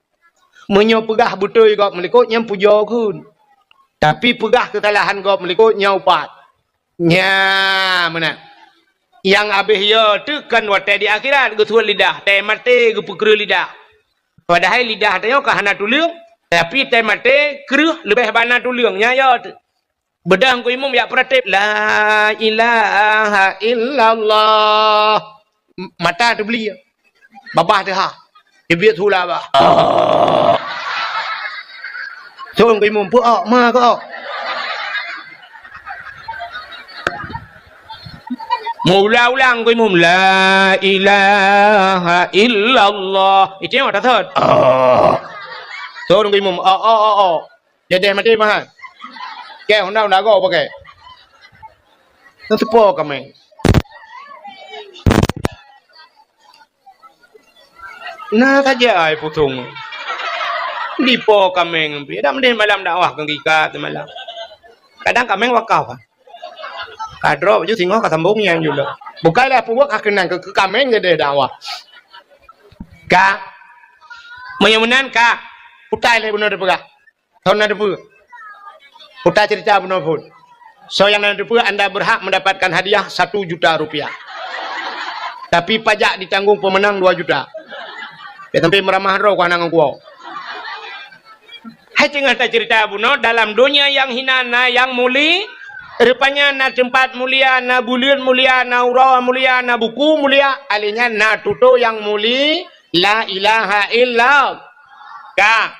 Meunyoe peugah beutôi gob meulikôt, nyan pujoe kheun. Tapi peugah keusalahan gob meulikôt, nyan upat. Nyan meunan. Nyang abéh yo teuk kan watée di akhirat geusuet lidah, tée maté geupeukreueh lidah. Padahai lidah tanyoe ka hana tuleueng, tapi tée maté kreueh leubeh bana tuleueng. Nyan yo teuk. Beudôh Teungku Imum jak peuratéb, "La ilaha illallah." M-, mata teubeli. Babah teuhah. Teubiet hula bah. Ah. Thon keu imum, peu-ok, ma keu-ok. Meuulang-ulang keu imum, "La ilaha illallah." Itu yang mata thon. Ah. Thon keu imum, "Ok, ok, ok, ok." Jadeh maté mahan. Keu honda-honda go pakai. Nang teupo kameng. Na saja ai putong. Dipo kameng pih. Dak mendeh malam dakwah keu gikat malam. Kadang kameng wakaf. Ka droe baju singoh ka sambong nyang jula. Bukai lah puwak ka keunang keu, keu kameng geude dakwah. Ka. Meunyoe meunan ka. Utai lé bunoe dipeugah. Soe na teupeue? Utai cerita bunoe phon. Soe nyang na teupeue, anda berhak mendapatkan hadiah satu juta rupiah. Tapi pajak ditanggung pemenang dua juta. Ya, sampai meuramah droe ku hana ngon kuwoe. Hai teungoh tacerita bunoe, dalam donya nyang hina na nyang muli-, rupanya na teumpat mulia, na buleuen mulia, na uroe mulia, na buku mulia, alèh nyan na tutoe nyang muli, la ilaha illallah. Ka.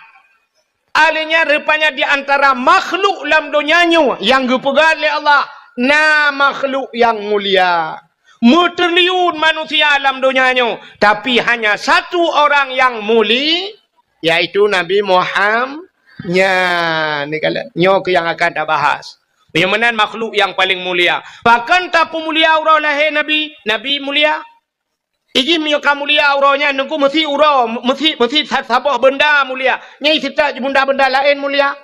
Alèh nyan rupanya di antara makhluk lam donya nyoe nyang geupeugah lé Allah, na makhluk nyang mulia. Meutriliun manusia lam donya nyoe, tapi hanya satu orang nyang muli, yaitu Nabi Muham-, nyan, ni kala-, nyoe keuh nyang akan tabahas. Nyang meunan makhluk nyang paleng mulia. Pakon tapeumulia uroe lahé Nabi? Nabi mulia. Iji meunyoe ka mulia uroe nyan, Teungku, meusi uroe, meusi, meusi sa-, saboh beunda mulia. Nyan isi that beunda-beunda laén mulia.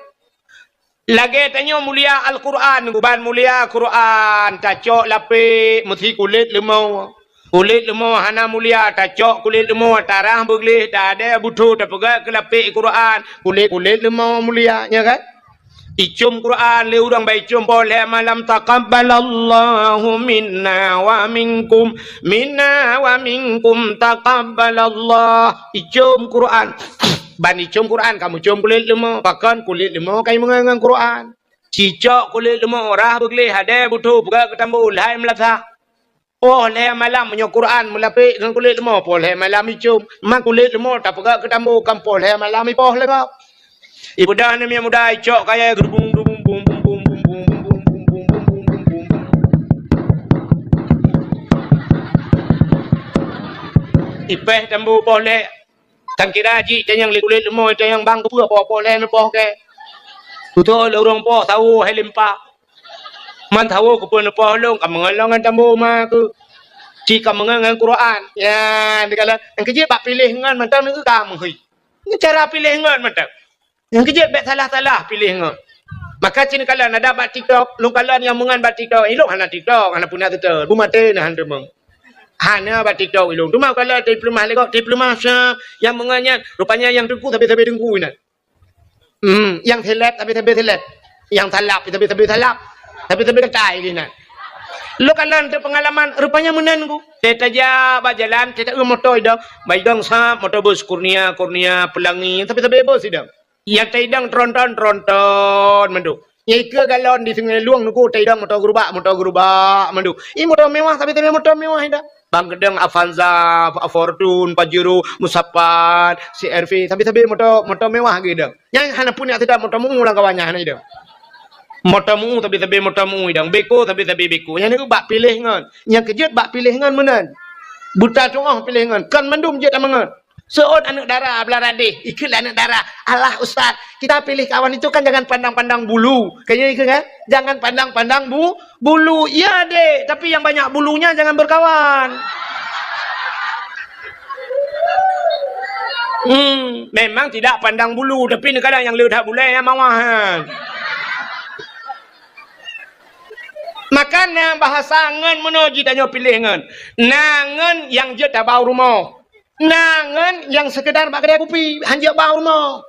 Lagèe tanyoe mulia Al-Qur'an, Teungku, ban mulia Qur'an, tacok lapék meusi kulét leumo. Kulét leumo hana mulia, tacok kulét leumo, tarah beugleh, tadè butho, tapeugah keu lapék Qur'an, kulét, kulét leumo mulia, nya kan? Icôm Quran lé ureueng, bah icôm poh lhèe malam, "Taqabbalallahu minna wa minkum, minna wa minkum taqabbalallah." Icôm Quran. Ban icôm Quran, kamoe côm kulét leumo. Pakon kulét leumo ka imeungon ngon Quran. Cicok kulét leumo, rhah beugleh, hadèe butho, peugöt keu tambo, lhai meulasah. Poh lhèe malam meunyoe Quran meulapék ngon kulét leumo, poh lhèe malam icôm. Ma kulét leumo tapeugöt keu tambo, kan poh lhèe malam ipoh lé gob. Ibeudôh aneuk miet muda icok kayèe geurubung, geurubung, bum, bum, bum. Ipèh tambo poh lhèe. Tan kira jih tanyong lé kulét leumo, tanyong bang keupeue poh-poh lhèe neupoh kèe. Tutoe lé ureueng poh sawo hai limpa. Man sawo keupeue neupoh lôn, ka meungon lôn ngon tambo ma keuh. Ci ka meungon ngon Quran. Ya, dikalon nyang keujeuet bak piléh ngon mantong neu ka meuhôi. Nyoe cara piléh ngon mantong. Nyang keujeuet bèk salah-salah piléh ngon. Maka ci neukalon ada bak TikTok, lôn kalon nyang meungon bak TikTok. Ilôn hana TikTok, hana peue na seutôt. Beumaté na han teumeung. Hana bak TikTok ilôn. Teuma kalon dipeulumah lé gob, dipeulumah sa nyang meungon nyan. Rupanya nyang teungku sabe-sabe teungku inan. Hmm, nyang seleb sabe-sabe seleb. Nyang salab sabe-sabe salab. Sabe-sabe katai inan. Lôn kalon teuh peungalaman, rupanya meunan ku. Teuh tajak bak jalan, teuh taeu moto idong. Bak idong sab moto bus Kurnia, Kurnia, Pelangi, sabe-sabe bus idong. Nyang taidong tronton, tronton mandum. Nyang ikeue galon di Sungai Lueng nuku taidong moto gerubak, moto gerubak mandum. Ih, moto mewah, sabe-sabe moto mewah idong. Bang keudong Avanza, Fortuner, Pajero, Musapan, C R V, sabe-sabe moto, moto mewah geuh idong. Nyang hana pun nyang sidang moto meu lam kawan nyan hana idong. Moto meu sabe-sabe moto meu idong, beko sabe-sabe beko. Nyang neu bak piléh ngon. Nyang keujeuet bak piléh ngon meunan. Buta tuoh piléh ngon. Kon mandum jeuet tameungon. Seuôt aneuk dara blah radeh, ikheun lé aneuk dara, "Alah Ustaz, kita pilih kawan itu kan jangan pandang-pandang bulu." Kan nyan ikheun kan? "Jangan pandang-pandang bu-, bulu." Iya, Dek, tapi yang banyak bulunya jangan berkawan. Hmm, memang tidak pandang bulu, tapi kadang nyang le that bulèe nyang mawah nyan. Maka na bahasa ngon meunoe jitanyoe piléh ngon. Na ngon nyang jeuet tabau rumoh. Na ngon nyang sekedar bak keudè kupi, han jeuet bau rumoh.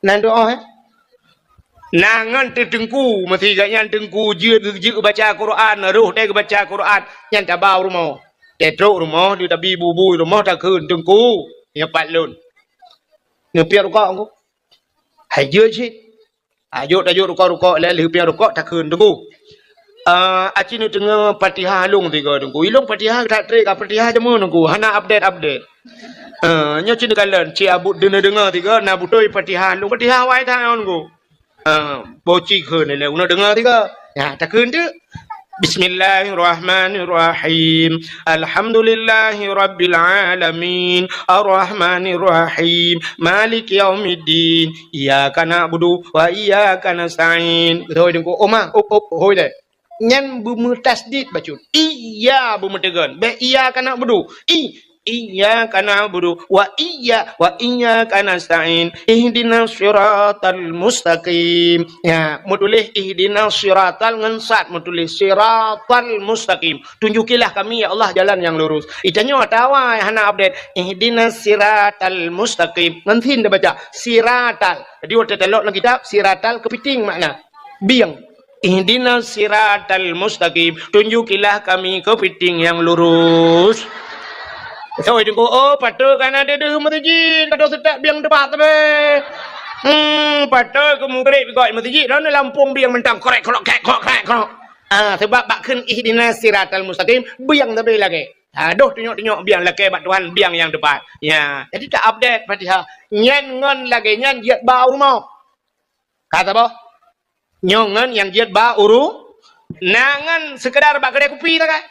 Na doa, eh? Na ngon teuteungku, meusi gobnyan teungku jeuet, jeuet baca Quran, roh teuh baca Quran, nyan tabau rumoh. Teutrok rumoh, di tabi bubui rumoh takheun, "Teungku, nyoe pat lôn. Neupiep rukok ku." Hai jeuet cit. Tajok, tajok rukok-rukok, lheuh piep rukok takheun, "Teungku, Ah, aci neudeungoe Fatihah lôn tiga Teungku. Ilôn Fatihah that trek ka Fatihah jameun Teungku. Hana update-update. Ah, nyoe ci neukalon, ci abut deungoe-deungoe tiga, na beutôi Fatihah lôn. Fatihah wai that ngon Teungku. Ah, boci kheun lé, uneuk deungoe tiga. Ya, takheun tu. Bismillahirrahmanirrahim. Alhamdulillahirabbil alamin. Arrahmanirrahim. Maliki yaumiddin. Iyyaka na'budu wa iyyaka nasta'in. Beutôi Teungku. Oh, ma, oh, oh, hôi deh. Nyan beumeutasydid bacut. Iya beumeuteugon. Bèk iyyaka na'budu. I, iyyaka na'budu wa iyya, wa iyyaka nasta'in. Ihdinas siratal mustaqim. Ya, meutuléh ihdinas siratal ngon sad meutuléh siratal mustaqim. Tunjukilah kami, ya Allah, jalan yang lurus. Itanyoe atawa hana update. Ihdinas siratal mustaqim. Ngon sin tabaca. Siratal. Jadi, watèe talok lam kitab, siratal keupiting makna. Bieng. Ihdinas siratal mustaqim. Tunjukilah kami keupiting yang lurus. Soi Teungku, oh, patôt ka na deuh-deuh meuseujid, ka deuh seutôt bieng teupat sabe. Hmm, patôt keu mugreb gok meuseujid, lalu lampông bieng mantong krek krok krek krok krek krok. Ah, sebab bak kheun ihdinas siratal mustaqim, bieng sabe lagèe. Ah, deuh tunyok-tunyok bieng lakèe bak Tuhan, bieng nyang teupat. Ya, jadi ta-update Fatihah. Nyan ngon lagèe nyan jeuet ba u rumoh. Ka saboh. Nyoe ngon nyang jeuet ba u ru-, na ngon seukeudar bak keudè kupi takai.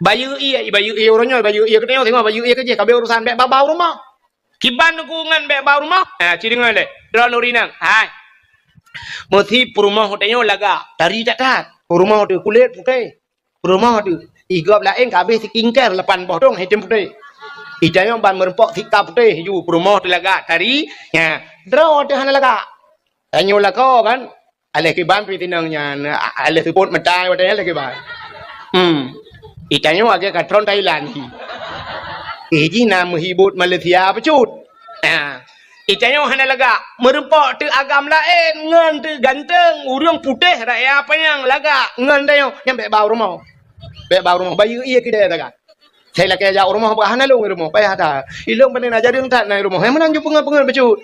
Bayeue ie, bayeue ie uroe nyoe, bayeue ie keunoe, singoh bayeue ie keujih, ka abéh urosan bèk ba-ba u rumoh. Kiban Teungku ngon bèk ba u rumoh? Ha, ci deungö lé. Droeneuh ureueng inong. Hai. Meusi peurumoh tanyoe lagak, tari that-that. Peurumoh teuh kulét putéh. Peurumoh teuh, i gob laén ka abéh skincare lapan boh dong, hi tem putéh. I tanyoe ban meureumpok sika putéh ju, peurumoh teuh lagak tari, nya, droe teuh hana lagak. Tanyoe lakoe kan, aléh kiban pih tinong nyan, a-, aléh seupôt meutai watèe nyan aléh kiban. Hmm. I tanyoe lagèe ka tron Thailand hi. Eh, jih na meuhibot Malaysia bacut. Ha. I tanyoe hana lagak, meureumpok teuh agam laén, ngon teuh ganteng, ureueng putéh raya panyang lagak, ngon tanyoe, nyan bèk ba u rumoh. Bèk ba u rumoh, bayeue ie keudè takai. Sai lakèe jak u rumoh, bah hana lôn i rumoh, payah that. Ilôn pane na jadeueng that na i rumoh, hai meunan ju peungeut-peungeut bacut.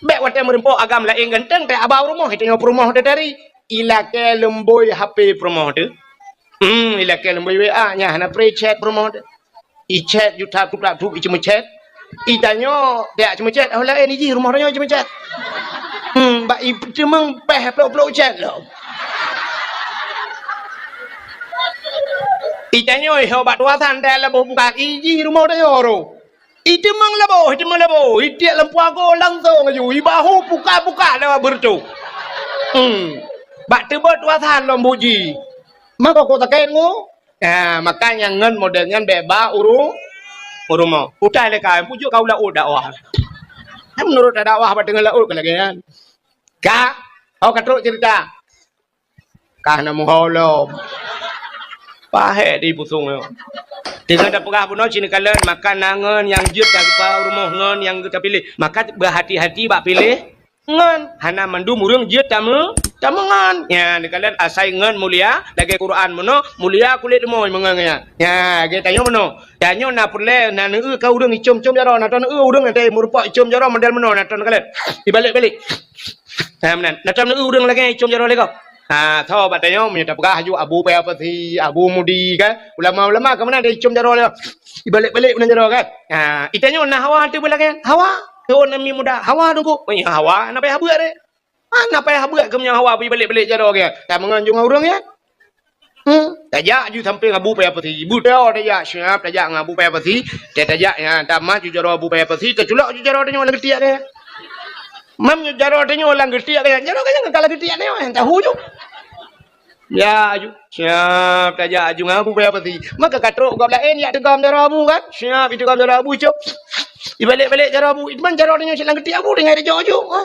Bèk watèe meureumpok agam laén ganteng, teuh ba u rumoh, i tanyoe peurumoh teuh tari. I lakèe leumbôi HP peurumoh teuh. Hmm, i lakèe leumbôi WA, nyan hana pre chat peurumoh teuh. I chat ju tap tup tap tup, i ceumeuchat. I tanyoe, jak ceumeuchat, oh laén i jih rumoh tanyoe ceumeuchat. Hmm, bak i teumeung pèh plôk-plôk chat lom. I tanyoe, ho bak tuasan teuh laboh bukan, i jih rumoh tanyoe ro. I teumeung laboh, i teumeung laboh, i tiek lam puago langsong aju, i bahu puka-puka lewat beureutoh. Hmm. Bak teubot tuasan lom buji. Maka kok sakét ngu? Ah, maka nyang ngon model nyan bèk ba uru-, u rumoh. Utai lé ka, pujuk ka u laôt dakwah. Kan meunurot dakwah bak teungoh laôt ka lagèe nyan. Ka, oh ka trok cerita. Ka na meuho lom. Pahé di pusong nyoe. Teungoh tapeugah bunoe ci neukalon, maka na ngon nyang jeuet ka geupa u rumoh ngon nyang geuta piléh. Maka beuhati-hati bak piléh. Ngon, hana mandum ureueng jeuet tameu-, tameungon. Nyan, neukalon asai ngon mulia, lagèe Quran meunoe, mulia kulét rumoh meungon nyan. Nyan, lagèe tanyoe meunoe. Tanyoe na peureulèe, na neueu ka ureueng icom-com jaroe, na taneueu ureueng na teuh meureumpok icom jaroe model meunoe, na tan neukalon. Ibalek-balek. Ha, meunan. Na taneueu ureueng lagèe icom jaroe lé gob. Ha, tho bak tanyoe, meunyoe tapeugah aju Abu Paya Pasi, Abu Mudi, kan? Ulama-ulama ka meunan icom jaroe lé. Ibalek-balek meunan jaroe, kan? Ha, i tanyoe na hawa teuh beulagèe. Hawa. Thôn Nabi Muda, hawa Teungku. Oh, ya, hawa, na payah beuet deh. Ah, na payah beuet keu meunyoe hawa bri balek-balek jaroe geuh. Tameungon ju ngon ureueng nyan. Hmm, tajak ju sampéng Abu Paya Pasi. Beutôi tajak, siap tajak ngon Abu Paya Pasi. Tajak, tajak, ya, tamah ju jaroe Abu Paya Pasi, taculok ju jaroe tanyoe lam geutiek geuh. Mam ju jaroe tanyoe lam geutiek geuh, jaroe geuh nyang ka lam geutiek nyoe, tahu ju. Ya, aju. Siap tajak aju ngon Abu Paya Pasi. Maka ka trok gob laén jak teugom jaroe Abu kan? Siap iteugom jaroe Abu, cok. Ibalek-balek jaroe Abu. Cuman jaroe tanyoe cit lam geutiek Abu tinggai dijok-jok. Ha?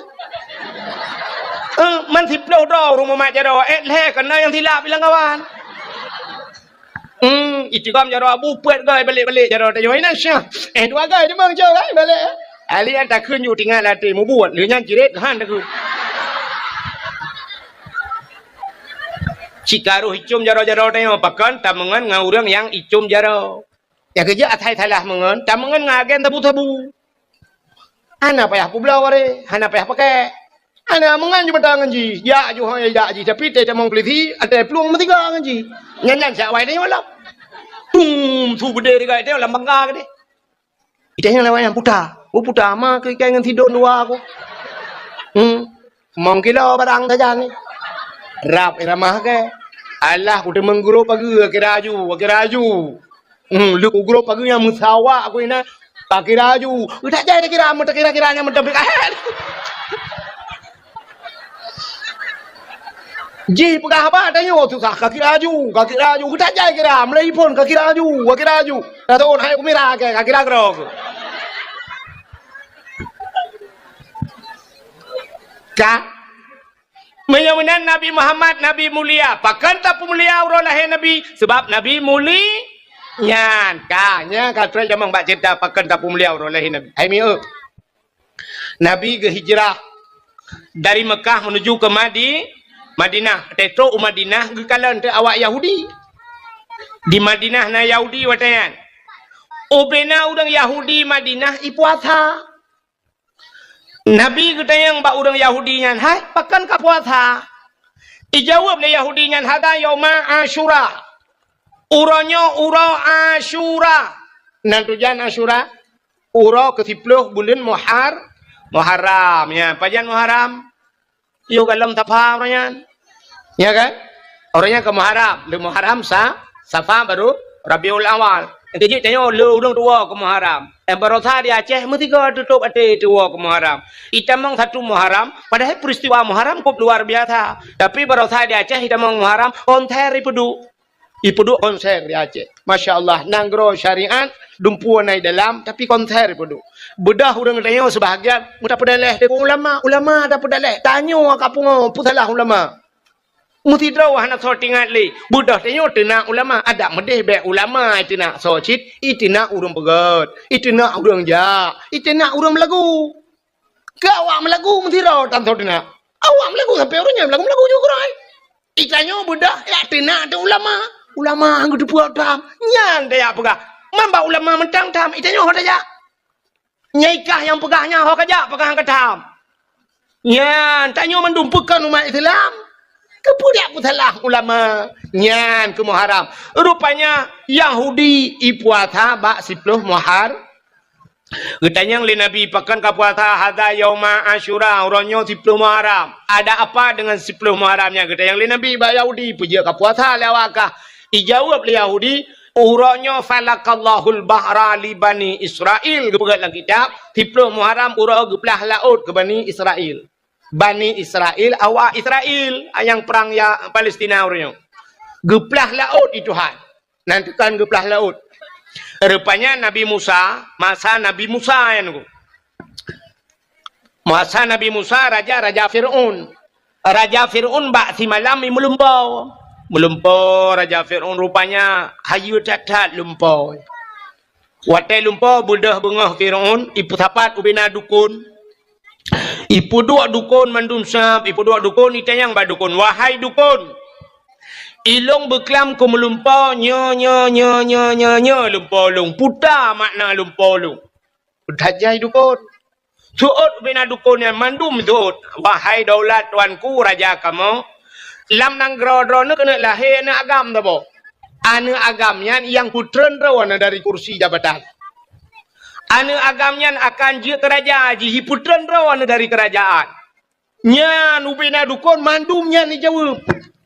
Eh, man siplôh droe ureueng mumat jaroe. Eh, lhèe keunan nyang silap ilang kawan. Hmm, iteugom jaroe Abu peuet goe ibalek-balek jaroe tanyoe. Ina siap. Eh, dua goe teuma cok kan ibalek. Ahli nyan takheun ju teuingat lam até mubuet. Lheueh nyan cirét han takheun. Cit ka roh icom jaroe-jaroe tanyoe, pakon tameungon ngon ureueng nyang icom jaroe. Nyang keujeuet asai salah meungon, tameungon ngon agen sabu-sabu. Hana payah peubloe waréh, hana payah pakèk. Hana meungan ju mata ngon jih. Jak ju hôi jak jih. Tapi teuh tamong peulisi, até plueng meusiga ngon jih. Nyan-nyan siat awai tanyoe lom. Tum, su beudé tiga tanyoe lam bangga keudéh. Itanyong lewat nyan puta. Oh, puta ma keu ikai ngon sidon dua aku. Hmm. Mong kilo barang sajan ni. Rab irama ke. Alah, kuteumeung gurôp pageue, kira aju, kira aju. Hmm, lheueh gurôp pageue nyang meusawa aku inan. Ka kira aju. Udah jai kira, meutakira-kira nyang meutabik ahet. Jih peugah haba tanyoe susah, ka kira aju, ka kira aju. Udah jai kira, mulai phon ka kira aju, ka kira aju. Dah tahun hai kumira ke, ka kira grok. Ka? Meunyoe meunan Nabi Muhammad, Nabi mulia. Pakon tapeumulia uroe lahé Nabi? Sabab Nabi muli-, nyan. Ka, nyan ka trok jamong bak cerita pakon tapeumulia uroe lahé Nabi. Hai mieu. Nabi geuhijrah dari Mekah menuju ke Madi-, Madinah. Tetrok u Madinah geukalon teu awak Yahudi. Di Madinah na Yahudi watée nyan. Ubena ureuëng Yahudi Madinah ipuasa. Nabi geutanyong bak ureuëng Yahudi nyan, "Hai, pakon ka puasa?" Ijaweueb lé Yahudi nyan, "Hada yauma Asyura." Uroe nyoe uroe Asyura. Nan tujan Asyura? Uroe keusiploh buleuen Muhar-, Muharram. Ya, pajan Muharram? Yoh galom Safa uroe nyan. Ya kan? Uroe nyan ka Muharram. Lheueh Muharram sa-, Safa baru Rabiul Awal. Nyang keujeuet tanyoe lheueh ureuëng tuwoe ka Muharram. Eh, baroesa di Aceh meusigoe tutôp até tuwoe ka Muharram. Itamong satu Muharram, padahai peristiwa Muharram kôp luar biasa. Tapi baroesa di Aceh itamong Muharram, konser ipeuduek. Ipeuduek konser di Aceh. Masya Allah, nanggroe syariat, dumpeue na i dalam, tapi konser ipeuduek. Beudoh ureuëng tanyoe seubahagian, meutapeudaléh deungon ulama, ulama tapeudaléh, tanyoe ka pungo, peusalah ulama. Meusidroe hana soe teuingat lé, beudoh tanyoe teunak ulama, adak meudeh bék ulama iteunak soe cit, iteunak ureuëng peugét, iteunak ureuëng jak, iteunak ureuëng meulagu. Keu awak meulagu meusidroe tan soe teunak. Awak meulagu sampoe uroe nyoe meulagu-meulagu ju keurah. Itanyoe beudoh jak teunak teu ulama. Ulama han geuteupeue tham. Nyan tajak peugah. Man bak ulama mantong tham, itanyoe ho tajak. Nyai kah nyang peugah nyan ho kajak, peugah han ka tham. Nyan, tanyoe mandum peue kon umat Islam. Keupeue jak peusalah ulama? Nyan keuh Muharram. Rupanya Yahudi ipuasa bak siploh Muhar-, Geutanyong lé Nabi, "Pakon ka puasa?" "Hadza yauma Asyura, uroe nyoe siploh Muharram." "Ada apa dengan siploh Muharram nyan?" Geutanyong lé Nabi bak Yahudi, "Peue jeuet ka puasa lé awak kah?" Ijaweueb lé Yahudi, "Uroe nyoe falaqallahul bahra li Bani Israil." Geupeugah lam kitab, siploh Muharram uroe geuplah laôt keu Bani Israil. Bani Israil, awak Israil, nyang prang ya Palestina uroe nyoe. Geuplah laôt di Tuhan. Nan teukan geuplah laôt. Rupanya Nabi Musa, masa Nabi Musa nyan ku. Masa Nabi Musa, raja, raja Fir'aun. Raja Fir'aun bak simalam i meulumpoe. Meulumpoe raja Fir'aun rupanya hayeue that-that lumpoe. Watée lumpoe beudoh beungoh Fir'aun, ipeusapat ubena dukon. Ipeuduek dukon mandum sab, ipeuduek dukon, itanyong bak dukon, "Wahai dukon, ilong beuklam keu meulumpoe nyoe, nyoe, nyoe, lumpoe lôn. Peue makna lumpoe lôn?" Tajai dukon. Seuôt ubena dukon nyan mandum seuôt, "Wahai daulat tuanku raja kamoe, lam nanggroe droeneuh keuneuk lahé aneuëk agam saboh. Aneuëk agam nyan nyang peutreun droeneuh dari kursi jabatan. Aneuëk agam nyan akan jeuet keu raja, jipeutreun droeneuh dari keurajaan." Nyan ubena dukon mandum nyan ijaweueb.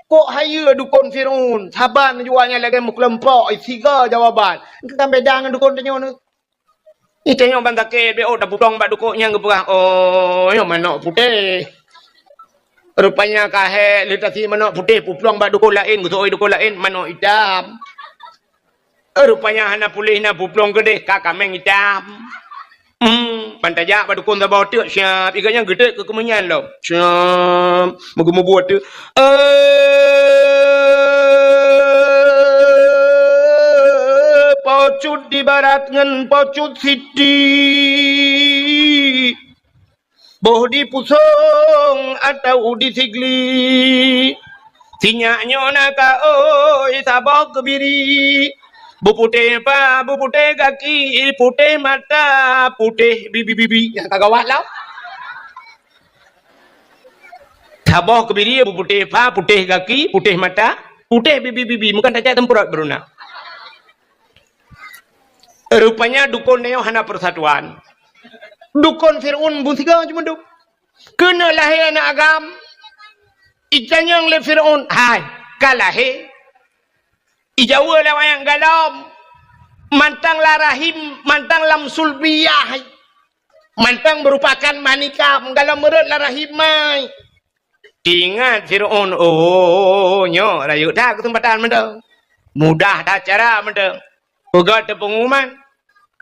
Kok hayeue dukon Fir'aun, saban jua nyan lagée meukeulumpok, siga jawaban. Keu kan beda ngon dukon tanyoe nyoe. Itanyoe ban sakét, bék ôk tapuplong bak dukon nyang geupeugah, "Oh, nyoe manok putéh." Rupanya ka hék lé tasi manok putéh, puplong bak dukon laén, geuseuôt dukon laén, manok itam. Rupanya hana puléh na puplong keudeh, ka kaméng itam. Hmm, ban tajak bak dukon saboh teuk siab, iga nyang geutek keu keumeunyang lom. Siab, meugeumeubuet teuk. Eh, pocut di barat ngon pocut siti. Boh di pusong atau di sigli. Sinyak nyoe na ka oi saboh keubiri. Beuputéh pa, beuputéh gaki, putéh mata, putéh bibi-bibi. Nyang ka gawat lah. Saboh keubirie beuputéh pha, putéh gaki, putéh mata, putéh bibi-bibi, meukan tacak teumpeurot beuruna. Rupanya dukon nyoe hana persatuan. Dukon Fir'aun beusigoe cuma duek. Keuneuk lahé aneuk agam, itanyong lé Fir'aun, "Hai, ka lahé?" Ijaweub lé awaknyan, "Galom, mantong lam rahim, mantong lam sulbiyah, mantong meurupakan manikam, galom meurot lam rahim mai." Ingat Fir'aun, "Oh, nyoe rayeuk that keuseumpatan mantong. Mudah that cara mantong." Peugah teupengumuman,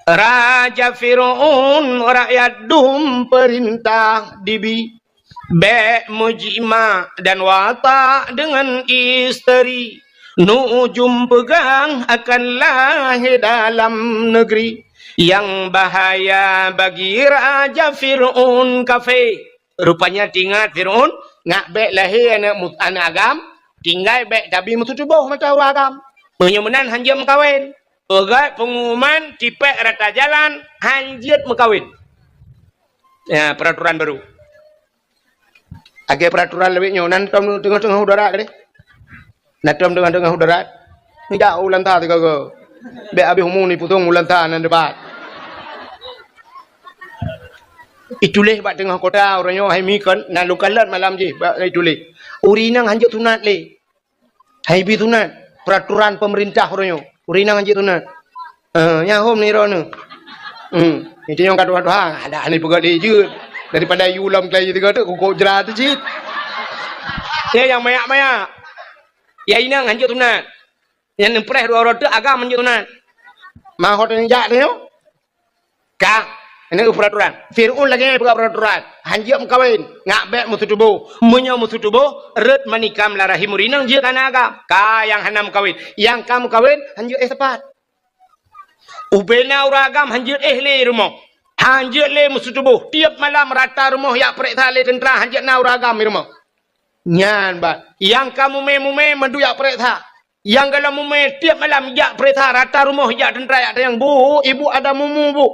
"Raja Fir'aun, rakyat dum peurintah dibi. Bék meujimak dan watak deungon isteri. Nujum peugah akan lahé dalam negeri. Yang bahaya bagi Raja Fir'aun kafé." Rupanya teuingat Fir'aun, ngat bék lahé aneuk mu-, aneuk agam, tinggai bék tabi meututoboh mata ureueng agam. Meunyoe meunan hanjeuet meukawen. Peugah pengumuman tipék rata jalan, hanjeuet meukawen. Ya, peraturan baru. Lagèe peraturan lawét nyoe, nan tom teungoh-teungoh u darat deh. Nan tom teungoh-teungoh u darat. Nijak u lanta sigoe-goe. Bék habéh umu nipusong u lanta nan dipat. Ituléh bak teungoh kota uroe nyoe, hai mi kon, na lôn kalon malam jih bak ituléh. Ureueng inong hanjeuet sunat lé. Hai bi sunat, peraturan pemerintah uroe nyoe. Ureueng inong hanjeuet sunat. Eh, nyan hom ni droeneuh. Hmm, itu nyang ka tuha-tuha, ada ni peugah lé jeuet. Daripada yue lom keulayie tiga tu, kukok jera tu cit. Nyan nyang mayak-mayak. Ya inong hanjeuet sunat. Nyan neupreh dua uroe teuk agam hanjeuet sunat. Mahot nyan jak tu nyoe. Ka, ini peraturan. Fir'aun lagèe nyan peugah peraturan. Hanjeuet meukawen, ngat bék meututoboh. Meunyoe meututoboh, rot manikam lam rahim ureueng inong jeuet keu aneuk agam. Ka nyang hana meukawen. Nyang ka meukawen, hanjeuet éh sapat. Ubena ureueng agam hanjeuet éh lé rumoh. Hanjeuet lé meututoboh. Tiep malam rata rumoh jak peureksa lé teuntra hanjeuet na ureueng agam di rumoh. Nyan ban. Nyang ka mumè-mumè mandum jak peureksa. Nyang galom mumè tiep malam jak peureksa rata rumoh jak teuntra jak tanyong, "Bu, ibu ada mumu, Bu."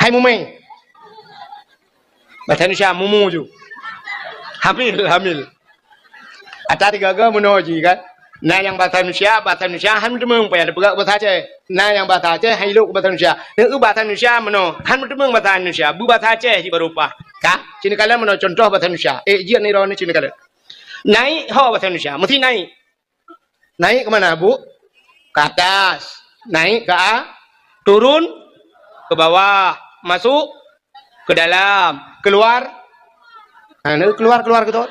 Hai mumè. Bahasa Indonesia, mumu ju. Hamil, hamil. Ata tiga-tiga meunoe jih kan. Na nyang bahasa Indonesia, bahasa Indonesia han meuteumèe payah tapeugah bahasa Aceh. Na nyang bahasa Aceh han ilok bahasa Indonesia. Neu bahasa Indonesia meunoe, han meuteumèe bahasa Indonesia. Beubahasa Aceh jih baru paih. Ka, sinoe kalon meunoe contoh bahasa Indonesia. Eh, jeuet ni droeneuh sinoe kalon. Naik ho bahasa Indonesia, meusti naik. Naik ke mana, Bu? Ke atas. Naik ke a-, turun ke bawah. Masuk ke dalam. Keluar. Ha, na keluar-keluar gitu.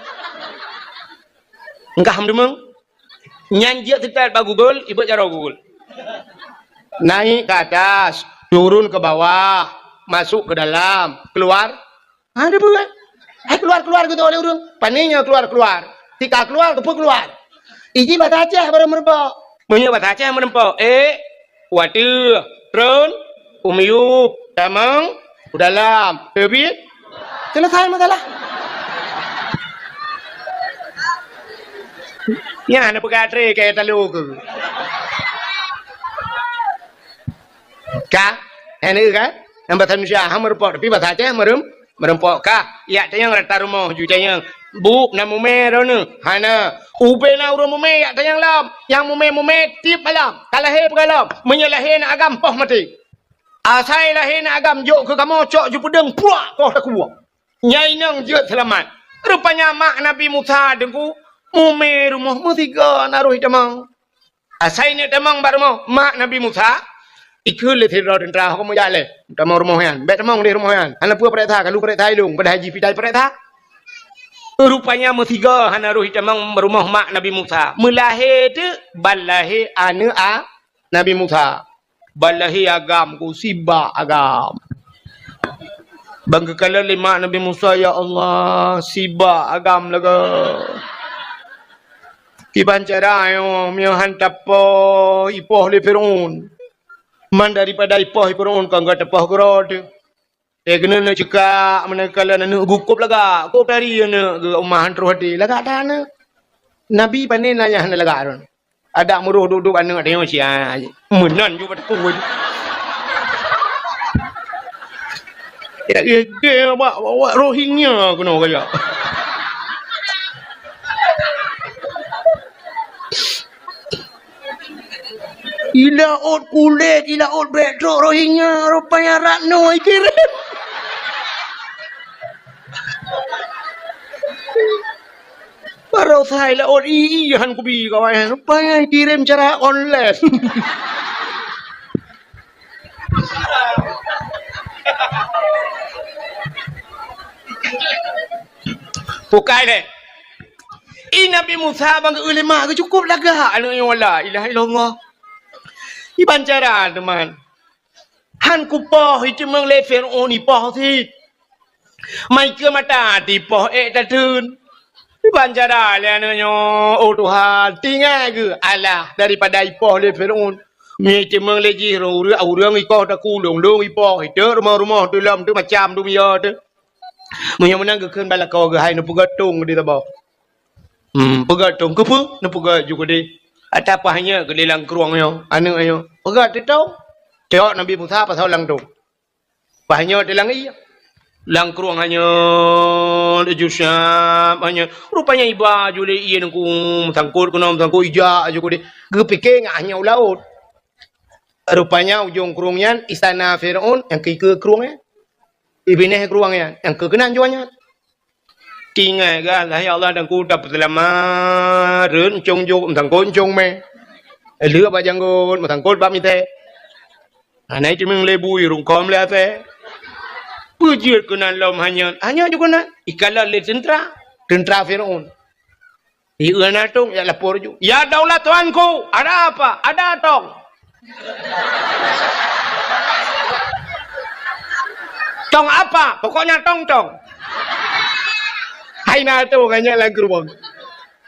Engkah meudeumeng. Nyan jeuet seutôt bak Google, ibeuet jaroe Google. Naik ke atas, turun ke bawah, masuk ke dalam, keluar. Ha, dia buat. Hai keluar-keluar gitu oleh ureueng. Pane nyoe keluar-keluar. Tika keluar, keupeue keluar? Iji bahasa Aceh baru meureumpok. Meunyoe bahasa Aceh meureumpok, eh, wateueh, tron, u miyueb, tamong, u dalam, teubiet. Selesai masalah. Nyan na peugah tré keu talo keu. Ka? Hana kan? Nyang bahasa Indonesia ha meureumpok, tapi bahasa Aceh meureumpok. Ka? Yak tanyong rata rumoh ju tanyong. Bu, na mumè droeneuh? Hana. Ubena ureueng mumè yak tanyong lom. Nyang mumè-mumè tiep malam. Ka lahé peugah lom. Meunyoe lahé aneuk agam poh maté. Asai lahé aneuk agam jok keu kamoe cok ju peudeueng puak poh takue. Nyan inong jeuet seulamat. Rupanya mak Nabi Musa deungoe mumè rumoh meusigoe na roh itamong. Asai neuk tamong bak rumoh mak Nabi Musa, ikheun lé sidroe teuntra, "Ho kamoe jak lé, tamong rumoh nyan. Bék tamong di rumoh nyan. Hana peue peureksa, ka lôn peureksa ilôn, padahai jih pih tai peureksa." Rupanya meusigoe hana roh itamong rumoh mak Nabi Musa. Meulahé teuk ban lahé aneuk a Nabi Musa. Ban lahé agam ku sibak agam. Ban geukalon lé mak Nabi Musa, "Ya Allah, sibak agam lagèe." Kiban cara nyoe, meunyoe han tapoh, ipoh lé Fir'aun. Man daripada ipoh Fir'aun, kon ka tapoh keudroe teuh. Eh, keuneuk neuk cekak, meunan kalon aneuk geuh kôb lagak. Kôb tari aneuk geuh, uma han troh até. Lagak that aneuk. Nabi pane na nyang hana lagak droe. Adak meuroh duek-duek aneuk, tengok sia. Meunan ju bak teungku. Ya, ya, ya, awak, awak Rohingya keunoe kaya. Ilaôt kulét, ilaôt bèk trok Rohingya, rupanya Ratno ikirém. Baroesa ilaôt i-, i han kubi kawan, rupanya ikirém cara online. Pukai lé. I Nabi Musa ban geu-eu lé mak geuh cukôp lagak aneuk nyoe, la ilaha illallah. Iban cara teuma. Han kupoh iteumeung lé Fir'aun ipoh cit. Mai keu mata tipoh ék tatheun. Iban cara lé aneuk nyoe, oh Tuhan, tinggai geuh alah daripada ipoh lé Fir'aun. Mi iteumeung lé jih ureueng, ureueng ikoh taku lôn-lôn ipoh, iteuk rumoh-rumoh teulom teuk macam dum yo teuk. Meunyoe meunan geukheun bak lakoe geuh hai neupeugöt tông di saboh. Hmm, peugöt tông keupeue? Neupeugöt ju keudeh. Ata paih nyoe keudeh lam krueng nyoe, aneuk nyoe. Peugöt teuh tông. Tiok Nabi Musa pasoe lam tông. Paih nyoe teuh lam ié. Lam krueng hanyoe, laju siap hanyoe. Rupanya iba ju lé ié nangku meusangkot keunoe meusangkot ijak ju keudeh. Geupike ngat hanyoe u laôt. Rupanya ujong krueng nyan istana Fir'aun nyang keu ikeue krueng nyan. Ibinéh krueng nyan nyang keu keunan jua nyan. Tinggai gah, lah ya Allah dan ku tapeuseulamat, rhot euncong jok, meusangkot euncong mé. Lheueh bak janggot, meusangkot bak miseue. Hana iteumeung lé bui, rungkôm lé asèe. Peue jeuet keunan lom hanyoe, hanyoe ju keunan. Ikalon lé teuntra, teuntra Fir'aun. Ieu na tông, ya lapor ju. "Ya daulat tuanku, ada apa?" "Ada tông." "Tông apa?" "Pokoknya tông-tông." Hai na tông, hanya lam geurubong.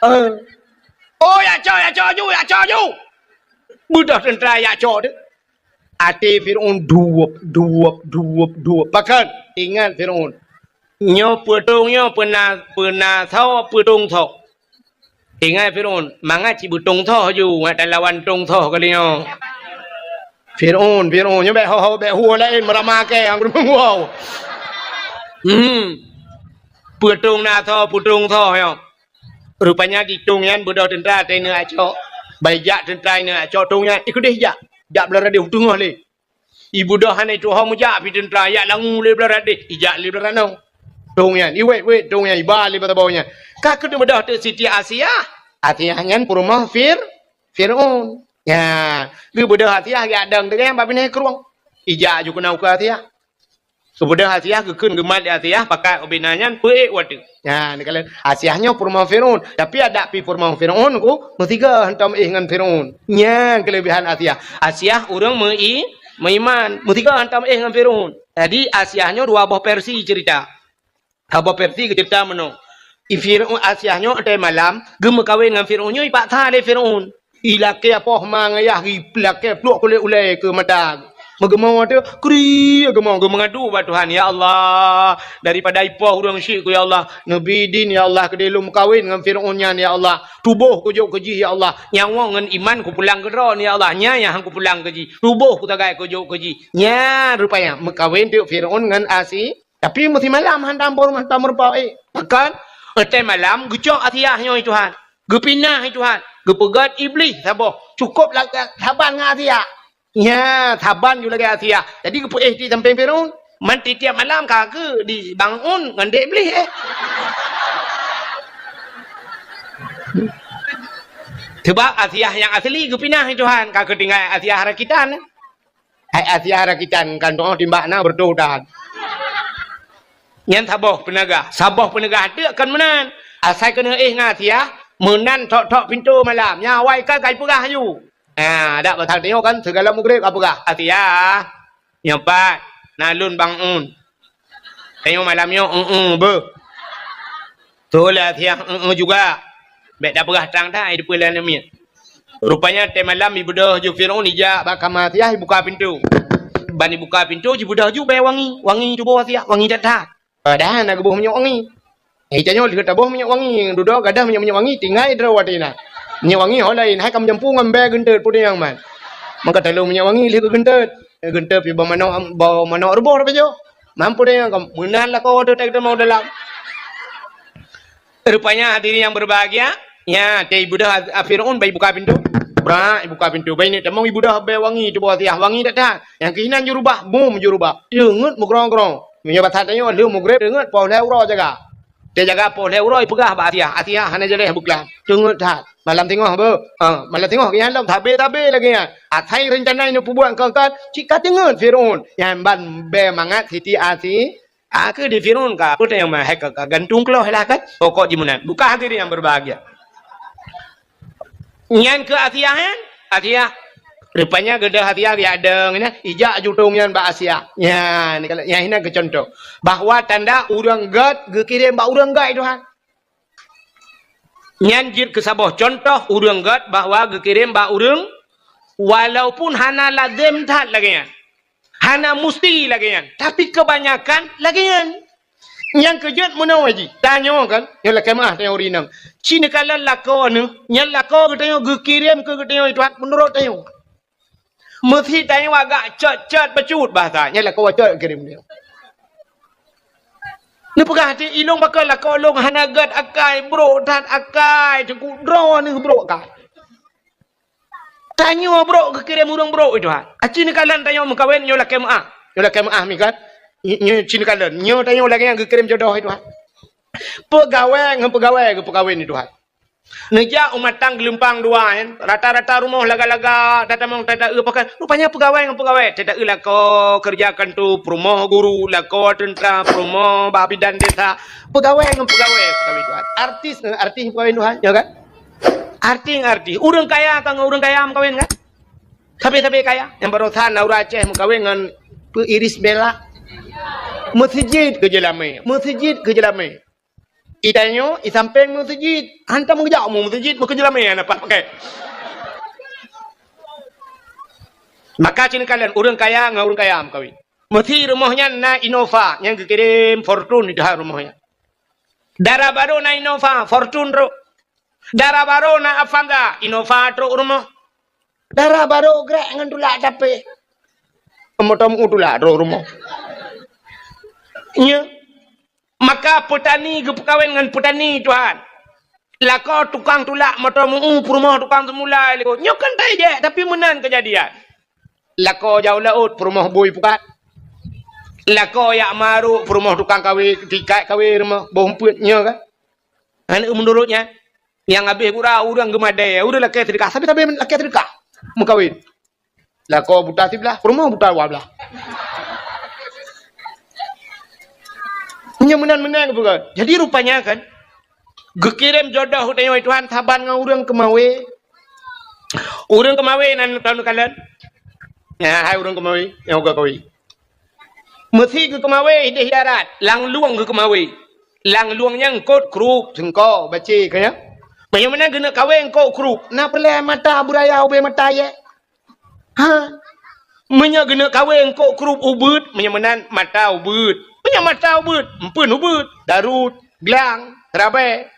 Eh. "Oh, ya cok, ya cok ju, ya cok ju." Beudôh teuntra ya cok tu. Até Fir'aun duweup, duweup, duweup, duweup. Pakon? Ingat Fir'aun. Nyoe peutông nyoe peuna, peuna soe peutông soe. Ingat Fir'aun, mangat cit beutông soe ju, ngat talawan tông soe kali nyoe. Fir'aun, Fir'aun, nyoe bèk ho-ho, bèk hue laén meurama kèe, wow. Hmm. Peutông na soe, peutông soe nyoe. Rupanya di tông nyan beudôh teuntra teuneuk acok. Bai jak teuntra teuneuk acok tông nyan, ikeudeh jak. Jak blah radeh u teungoh lé. Ibeudôh hana ituho meujak pih teuntra, jak langue lé blah radeh, ijak lé blah ranoe. Tông nyan, iwét-wét tông nyan, iba lé bak saboh nyan. Ka keuneuk beudôh teuk Siti Asiah. Asiah nyan peurumoh Fir-, Fir'aun. Nya, geubeudôh Asiah geujak dong teuh nyan bak binéh krueng. Ijak ju keunoe keu Asiah. Geubeudôh Asiah, geukheun geumat lé Asiah, pakat ubena nyan peuék watèe. Nyan, neukalon Asiah nyoe peurumoh Fir'aun. Tapi adak pih peurumoh Fir'aun ku meusigoe hantom éh ngon Fir'aun. Nyan keuleubehan Asiah. Asiah ureueng meu-i-, meuiman, meusigoe hantom éh ngon Fir'aun. Jadi, Asiah nyoe dua boh versi cerita. Saboh versi geucerita meunoe. I Fir'aun, Asiah nyoe watèe malam, geumeukawen ngon Fir'aun nyoe ipaksa lé Fir'aun. Ilakèe poh ma ngon ayah, ilakèe pluek kulét ulèe keu mata. Meugeumoe teuh, kri geumoe, geumeungadu bak Tuhan, "Ya Allah, daripada ipoh ureueng syik ku, ya Allah, neubi idin, ya Allah, keudéh lôn meukawen ngon Fir'aun nyan, ya Allah. Tuboh kujok keu jih, ya Allah. Nyawöng ngon iman kupulang keu Droen, ya Allah. Nyan nyang han kupulang keu jih. Tuboh kusagai kujok keu jih." Nyan rupanya meukawen teuk Fir'aun ngon Asi-, Tapi meusimalam hantom peurumoh, hantom meurumpok, eh. Pakon? Watèe malam geucok Asiah nyoe, Tuhan. Geupinah, Tuhan. Geupeugöt Iblih saboh. Cukôp lagèe saban ngon Asiah. Nya, saban ju lagèe Asiah. Jadi geupeuéh di sampéng Fir'aun. Man tiep-tiep malam ka keu di bangun ngon dek Iblih, eh. Sebab Asiah nyang asli geupinah, Tuhan. Ka keu tinggai Asiah rakitan, eh. Hai Asiah rakitan kan, toh timbak na beureutoh tahan. Nyan saboh peuneugah, saboh peuneugah teuk kon meunan. Asai keuneuk éh ngon Asiah, meunan thok-thok pintoe malam. Nyan awai kan ka ipeugah aju. Ha, dak pasal tanyoe kan, sigohlom mugreb ka peugah, "Asiah, nyoe pat, na lôn bangun." Tanyoe malam nyoe, eu-eu beuh. Toh lé Asiah, eu-eu juga. Bèk tapeugah trang that, ai deupeue lé aneuk miet. Rupanya watèe malam ibeudôh ju Fir'aun, ijak bak kama Asiah, ibuka pintoe. Ban ibuka pintoe, jibeudôh ju bèe wangi, wangi tuboh Asiah, wangi that-that. Padahai na geuboh minyeuk wangi. Eh, tanyoe lheueh taboh minyeuk wangi, dudoe gadoh minyeuk-minyeuk wangi, tinggai droe watèe na. Minyeuk wangi ho laén, hai ka meujampu ngon bèe geunteut peue nyang man. Maka talôn minyeuk wangi lheueh geugeunteut. Eh, geunteut pih bak manok, bak manok ruboh tapajoh. Mampu deh nyang ka meunan lakoe teuh teuk teuma u dalam. Rupanya hadirin yang berbahagia, Nya, teu ibeudoh a-, a Firaun, bai buka pintoe. Brak, ibuka pintoe. Bai neuk tamong ibeudoh bée wangi tuboh Asiah, wangi that-that. Nyang keuh inan jurubah, bum jurubah. Teungeut meugrong-grong. Meunyoe basa tanyoe lheueh mugreb, teungeut poh lhée uroe jaga. Teujaga poh lhée uroe, ipeugah bak Asiah. Asiah hana jaleh beuklam. Teungeut that. Malam singoh beuh. Ha, malam singoh geuyan lom, sabe-sabe lagée nyan. Asai reuncana nyang peubuet keu-, keu, cit ka teungeut Firaun. Nyan ban bée mangat Siti Asi-, Ah, keu di Firaun ka, peue teuh nyang meuhai ka, ka gantung keuloh lah kan? Pokok jimeunan. Bukan hati nyang berbahagia. Nyan keu Asiah, kan? Asiah. Rupanya geudah Asiah geuyadong nyan, ijak jutong nyan bak Asiah. Nyan, kalau nyan hina keu contoh. Bahwa tanda ureuëng gét geukirém bak ureuëng gét, Tuhan. Nyan jeuet keu saboh contoh ureuëng gét bahwa geukirém bak ureuëng, walaupun hana lazem that lagée nyan. Hana musti lagée nyan, tapi keubanyakan lagée nyan. Nyang keujeuet meunoe jih, tanyoe kan, nyoe lakée meuáh tanyoe ureuëng inong. Ci neukalon lakoe neuh, nyan lakoe geutanyoe geukirém keu geutanyoe, Tuhan, meunurot tanyoe. Meusi tanyoe agak cot-cot bacut bahasa, nyan lakoe cot geukirém tanyoe. Neupeugah até ilong pakon lakoe lôn hana gét akai, brok that akai, teungku droe neuh brok akai. Tanyoe brok geukirém ureuëng brok, Tuhan. Aci neukalon tanyoe meukawen nyoe lakée meuáh. Nyoe lakée meuáh mi kan? Nyoe ci neukalon. Nyoe tanyoe lagée nyang geukirém jodoh, Tuhan. Peugawée ngon peugawée geupeukawen, Tuhan. Neujak u matang geulumpang dua, kan? Rata-rata rumoh laga-laga, tatamong tata-eu pakai. Rupanya peugawée ngon peugawée. Tata-eu lakoe keureuja kanto, peurumoh guru, lakoe teuntra, peurumoh bak bidan desa. Peugawée ngon peugawée, peugawée, Tuhan. Artis ngon artis peugawée, Tuhan. Ya kan? Artis ngon artis. Ureuëng kaya ka ngon ureuëng kaya meukawen, kan? Sabe-sabe kaya. Nyang barosan Laura Aceh meukawen ngon Pu Iris Bella. Meuseujid keu jeulamé. Meuseujid keu jeulamé. Itanyoe, isampéng meuseujid. Hantom geujak mu meuseujid, meukeujeulamé hana pat pakai. Maka ci neukalon ureuëng kaya ngon ureuëng kaya meukawen. Meusi rumoh nyan na Innova nyang geukirém Fortuner di rumoh nyan. Dara barô na Innova, Fortuner trok. Dara barô na Avanza, Innova trok rumoh. Dara barô grek ngon tulak tapéh. Moto meu tulak trok rumoh. Nya. Maka peutani geupeukawen ngon peutani, Tuhan. Lakoe tukang tulak moto meu, peurumoh tukang seumulai lakoe. Nyoe kan tajak, tapi meunan keujadian. Lakoe jak u laôt, peurumoh bui pukat. Lakoe jak marok, peurumoh tukang kawé, tikat kawé rumoh, boh umpeuet nyoe kan. Aneuk meunurot nyan, nyang habéh gura ureuëng geumadée, ureuëng lakée seudeukah, sabe-sabe lakée seudeukah meukawen. Lakoe buta siblah, peurumoh buta dua blah. Nyan meunan-meunan geupeugah. Jadi rupanya kan, geukirém jodoh u tanyoe Tuhan saban ngon ureuëng keumawé. Ureuëng keumawé nan tahu neukalon. Ya, hai ureuëng keumawé, nyang uga kawé. Meusi geukeumawé ideh darat, lam lueng geukeumawé. Lam lueng nyan eungkôt krup, seungko, bacé, ka nyan. Meunyoe meunan geuneuk kawé eungkôt krup, na peureulée mata beuraya ubé mata yé. Ha. Meunyoe geuneuk kawé eungkôt krup ubeuet, meunyoe meunan mata ubeuet. Meunyoe mata ubeuet, eumpeuen ubeuet, darut, glang, rabée.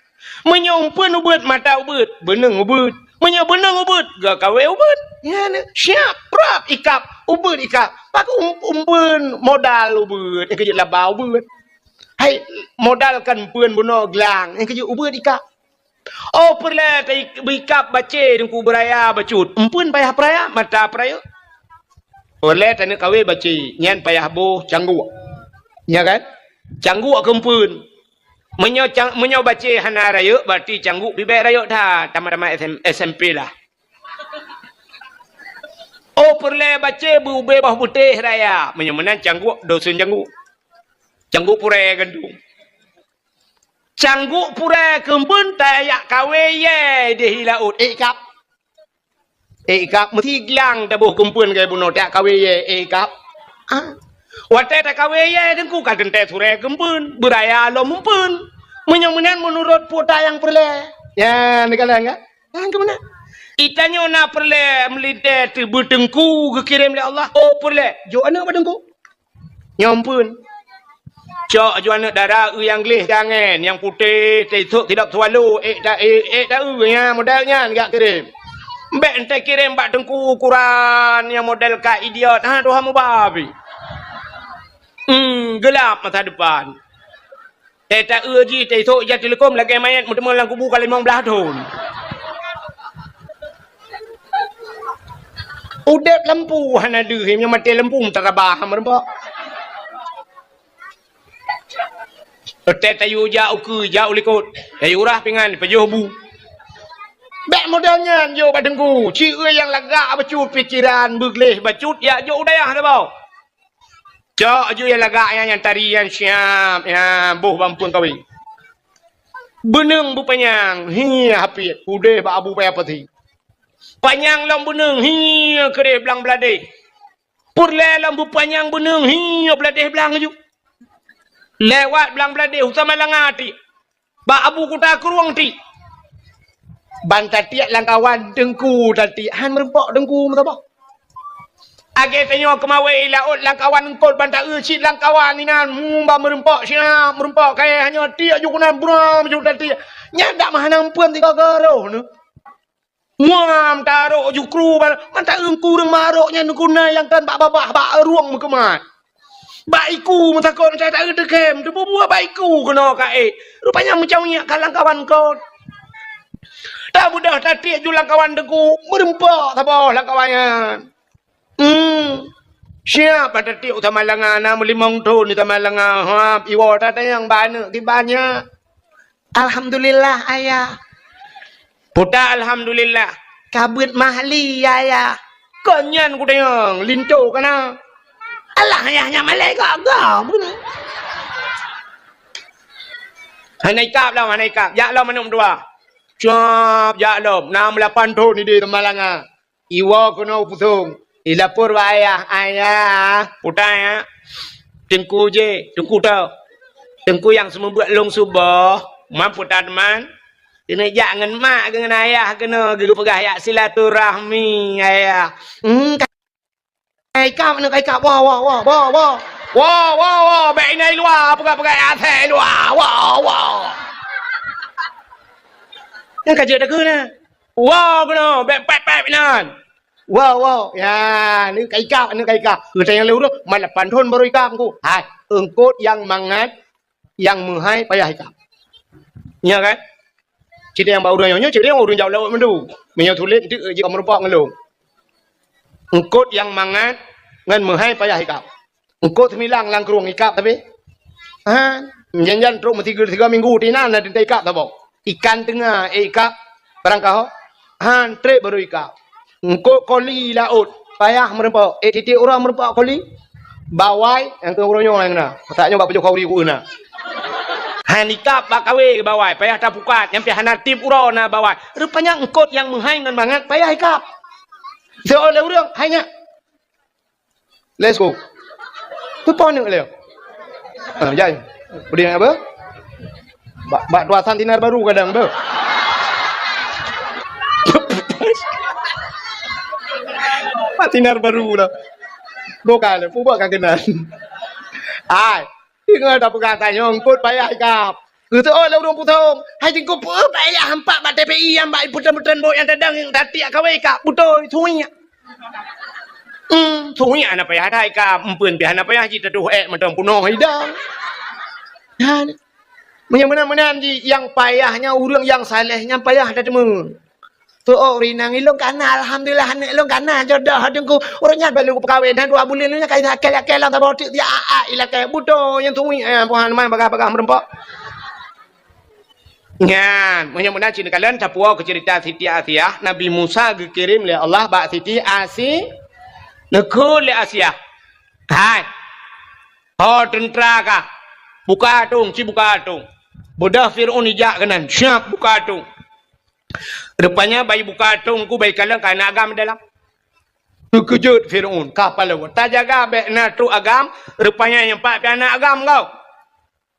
Meunyoe eumpeuen ubeuet, mata ubeuet, beuneueng ubeuet. Meunyoe beuneueng ubeuet, geuh kawé ubeuet. Nyan, siap, prap, ikab, ubeuet ikab. Pakon um-, eumpeuen modal ubeuet, nyang keujeuet laba ubeuet. Hai, modal kan eumpeuen bunoe glang, nyang keujeuet ubeuet ikab. Oh, peureulée ta-, beuikab bacé teungku beuraya bacut. Eumpeuen payah peuraya, mata peurayeuk. Peureulée taneuk kawé bacé, nyan payah boh cangguek. Nya kan? Cangguek keu eumpeuen. Meunyoe cang-, meunyoe bacé hana rayeuk, berarti cangguek pih bék rayeuk that, tamat-tamat S M, S M P lah. Oh, peureulée bacé beu-, ubé boh beutéh raya. Meunyoe meunan cangguek, dosen cangguek. Cangguek purée gandong. Cangguek purée keu eumpeuen tajak kawé yé ideh laôt, ék ikab. Ék ikab, meusi glang taboh keu eumpeuen keu bunoe tajak kawé yé, ék ikab. Ah. Watée takawé yé teungku ka teuntée surée keu eumpeuen, beuraya lom eumpeuen. Meunyoe meunan meunurot peue ta nyang peureulée. Ya, neukalon kan? Nyang keu meunan. Itanyoe na peureulée meulintée teubeuteungku geukirém lé Allah. Oh, peureulée. Jok aneuk bak teungku. Nyoe eumpeuen. Cok aju aneuk dara eu nyang gleh tangen, nyang putéh, teusok sidop swallow, ék ta-, ék, ék ta-eu nyan, model nyan jak kirém. Bék enté kirém bak teungku ukuran nyang model ka idiot. Ha, tuha mubabi. Hmm, gelap masa depan. Tée taeu jih, tée isok ija tileukom lagée manyét meuteumé lam kubu ka limong blaih thon. Udeb lampu hana deuh, nyang maté lampu meutarabah meureumpok. Tée tayue jak ukeue, jak u likot, tayue rah pingan, pajoh bu. Bék modal nyan jok bak teungku, ci nyang lagak bacut pikeran, beugleh bacut, jak jok u dayah saboh. Cok ju nyang lagak nyan, nyang tari nyan siab, nyan boh bak ampeuen kawé. Beuneueng beupanyang, hi hapiet, udeh bak Abu Paya Pati. Panyang lom beuneueng, hi keudeh blang bladeh. Peureulée lom beupanyang beuneueng, hi bladeh blang ju. Lewat blang bladeh, u Samalanga tiek. Bak Abu Kuta Krueng tiek. Ban tatiek lam kawan teungku tatiek, han meureumpok teungku meusaboh. Lagée tanyoe keumawé i laôt lam kawan eungkot ban taeu cit lam kawan inan, hmm, ban meureumpok siat, meureumpok kayée, hanyoe tiek ju keunan bram ju tatiek. Nyan dak meuhana ampeuen tiga garoh nyoe. Muam tarok ju kru ban, mantong ureuëng marok nyan guna nyang kan bak babah bak rueng meukeumat. Bak iku meutakot, tai taeu teukem, teububuet bak iku keunoe ka ék. Rupanya meucawyak ka lam kawan kon. Tabeudôh tatiek ju lam kawan teungku, meureumpok saboh lam kawan nyan. Hmm. Siap bak tatiek u Samalanga, na meulimong thon di Samalanga. Hap, iwoe tatanyong bak aneuëk kiban nyan. Alhamdulillah, Ayah. Puta alhamdulillah. Kabeuet mahli, Ayah. Kon nyan kutanyong, linto kana. Alah, Ayah, nyan malée gaga. Hana ikab lom, hana ikab. Jak lom aneuk dua. Cap, jak lom. Na meulapan thon ideh Samalanga. Iwoe keunoe u Pusong. Ilapor bak ayah, "Ayah, putai, ya. Teungku jih, teungku tau. Teungku nyang seumeubeuet lôn suboh, man putai teuma. Keuneuk jak ngon mak keu ngon ayah keunoe geupeugah jak silaturahmi, ayah." Hmm, ka ikab, ka ikab. Woe, woe, woe, woe, woe. Woe, woe, woe, bék inan i luwa, peugah-peugah asai i luwa. Woe, woe. Nyan ka jeuet takheun na. Woe keunoe, bék pép-pép inan. Woe, woe. Ya, ni ka ikab, ni ka ikab. Keu tanyong lé ureuëng, man lapan thon baru ikab ku. Hai, eungkot nyang mangat, nyang meuhai payah ikab. Nya kan? Cit nyang bak ureuëng nyoe, cit nyang ureuëng jaweueb lawét meundu. Meunyoe tuléh, eunteuk jih ka meurumpok ngon lôn. Eungkot nyang mangat ngon meuhai payah ikab. Eungkot seumilang lam krueng ikab tapi. Ha, jan-jan trok meusigoe tiga minggu, tinan na teuntée ikab saboh. Ikan teunga, eh, ikab barang kaho. Han treb baru ikab. Eungkot koli laôt, payah meurumpok. Eh, tieb-tieb uroe meurumpok koli. Bawai, nyang keu uroe nyoe nyang na. Saat nyoe bak pajoh khauri ku na. Han ikab bak kawé bawai, payah tapukat, nyang pih hana tieb uroe na bawai. Rupanya eungkot nyang meuhai ngon mangat payah ikab. Seuôt lé ureuëng, hai nyak. Let's go. Peue po neuk lé? Ah, jai. Budi apa? Bak, bak tuasan Sinar Baru kadang tu. Bak Sinar Baru dah. Dua kali, pun buat kageunan. Ai, tinggal dah pegang tanyong, eungkot payah ikab. Geuteuôt lé ureuëng Pusong, hai Teungku, peue payah hampak bak T P I nyang bak putreun-putreun bot nyang tadong nyang tatiek kawé ka beutôi, suiek. Hmm, suiek hana payah that ka, empeuen pih hana payah jih tatuh ék mantong punoh idang. Nyan. Meunyoe meunan-meunan jih, nyang payah nyan ureuëng nyang saleh nyan payah that teuma. Teuôt rinang ilôn kana, alhamdulillah, aneuk lôn kana jodoh Teungku. Ureuëng nyan baru peukawen, dan dua buleuen nyan ka ilakée-lakée lam saboh teuk, dia a-a ilakée. Beutôi nyang tui, eh, Tuhan, man bagah-bagah meurumpok. Nyan, meunyoe meunan cit neukalon, tapuwoe keu ceurita Siti Asiah, Nabi Musa geukirém lé Allah bak Siti Asi-, neukheun lé Asiah. Hai, ho teuntra kah, buka atong, ci buka atong. Beudôh Fir'aun ijak keunan, siap buka atong. Rupanya bayi buka atong ku bayi kalon ka aneuk agam dalam. Teukeujot Fir'aun, ka palau. Tajaga bék na trok agam, rupanya nyang pat pih aneuk agam kau.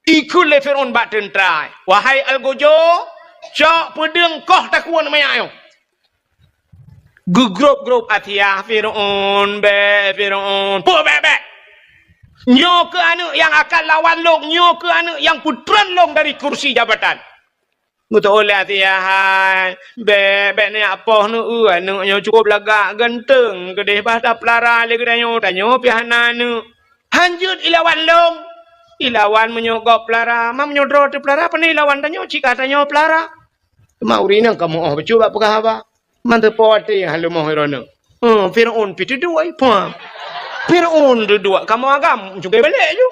Ikheun lé Fir'aun bak teuntra, "Wahai algojo, cok peudeueng koh takue manyak nyoe." Geugrôb-grôb Asiah, "Fir'aun, bék, Fir'aun, peue bék-bék? Nyoe keuh aneuk nyang akan lawan lôn, nyoe keuh aneuk nyang peutreun lôn dari kursi jabatan." Geuteuôt lé Asiah, "Hai, bék, bék neujak poh neueu, aneuk nyoe cukup lagak, ganteng, keudeh bah tapeulara lé geutanyoe, tanyoe pih hana aneuk. Han jeuet ilawan lôn." Ilawan meunyoe gob peulara, ma meunyoe droe teupeulara, pane ilawan tanyoe, cit ka tanyoe peulara. Teuma ureueng inong ka meu'oh bacut bak peugah haba. Man teupeue watèe han leumoh droeneuh. Hmm, Fir'aun pih teuduek, puah. Fir'aun teuduek, kamoe agam, cukée balek ju.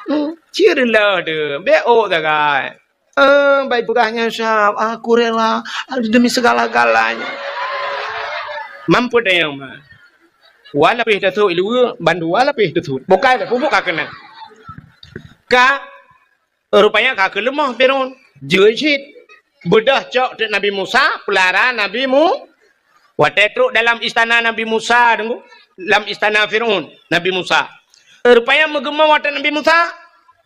Hmm, cit reuloh teuh, bèk ôk sagai. Eh, bai peugah nyan sab, aku rela demi segala-galanya. Mampu dayang ma. Wa lapéh tasut iluwa, bandua lapéh tasut. Bukai dah pupuk ka keunan. Ka, rupanya ka keuleumoh Firaun. Jeuet cit. Beudôh cok teuk Nabi Musa, peulara Nabi Mu-, watèe trok dalam istana Nabi Musa, deungoe, lam istana Firaun, Nabi Musa. Rupanya meugeumong watèe Nabi Musa,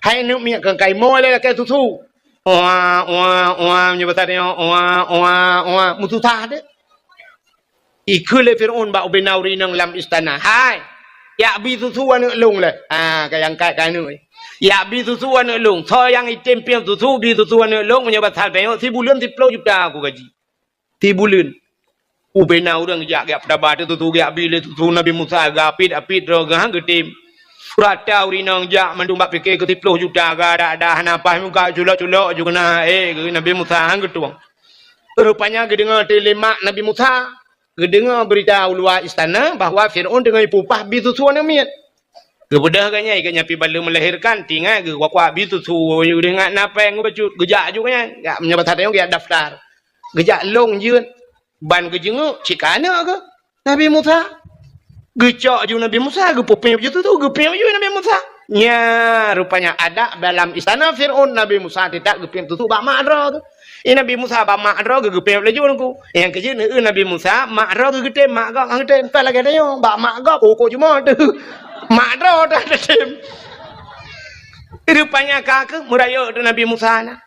hai neuk miet keu kaimoe lé lakèe susu. Wa, wa, wa, meunyoe basa tanyoe, wa, wa, wa, meususah deh. Ikheun lé Firaun bak ubena ureueng inong lam istana, "Hai, jak bi susu aneuk lôn lé." Ha, ka angkat keu aneuk. "Jak bi susu aneuk lôn. Soe nyang item piep susu, bi susu aneuk lôn, meunyoe basa tanyoe, sibuleuen siplôh juta aku gaji." Sibuleuen. Ubena ureueng jak, jak peutaba teuh susu, jak bi lé susu Nabi Musa, geuapit-apit droe geuh han geutem. Rata ureueng inong jak mandum bak pike keu siplôh juta, gada-gada hana paih muka culok-culok ju keunan, eh, geu Nabi Musa han geutueng. Rupanya geudeungoe teuk lé mak Nabi Musa, geudeungoe beurita u luwa istana bahwa Firaun teungoh jipeupah bi susu aneuk miet. Geubeudôh geuh nyan, geuh nyan pih baleuem melahirkan, tingat geuh kuak-kuak bi susu, geuh ingat na péng geuh bacut, geujak ju geuh nyan. Jak meunyoe basa tanyoe geujak daftar. Geujak lôn jeuet, ban geujeunguk, cit ka aneuk geuh. Nabi Musa. Geucok ju Nabi Musa, geupeupéng ju susu, geupiep ju Nabi Musa. Nya, rupanya adat dalam istana Firaun, Nabi Musa teutab geupiep susu bak mak droe geuh. Eh, Nabi Musa bak mak droe geuh geupiep laju nungku. Nyang keujeuet neu Nabi Musa, mak droe geuh geutem, mak gob han geutem. Entah lagèe tanyoe, bak mak gob, oh, kok jumoe teuh. Mak droe dah geutem. Rupanya ka keuh meurayeuk teuh Nabi Musa na.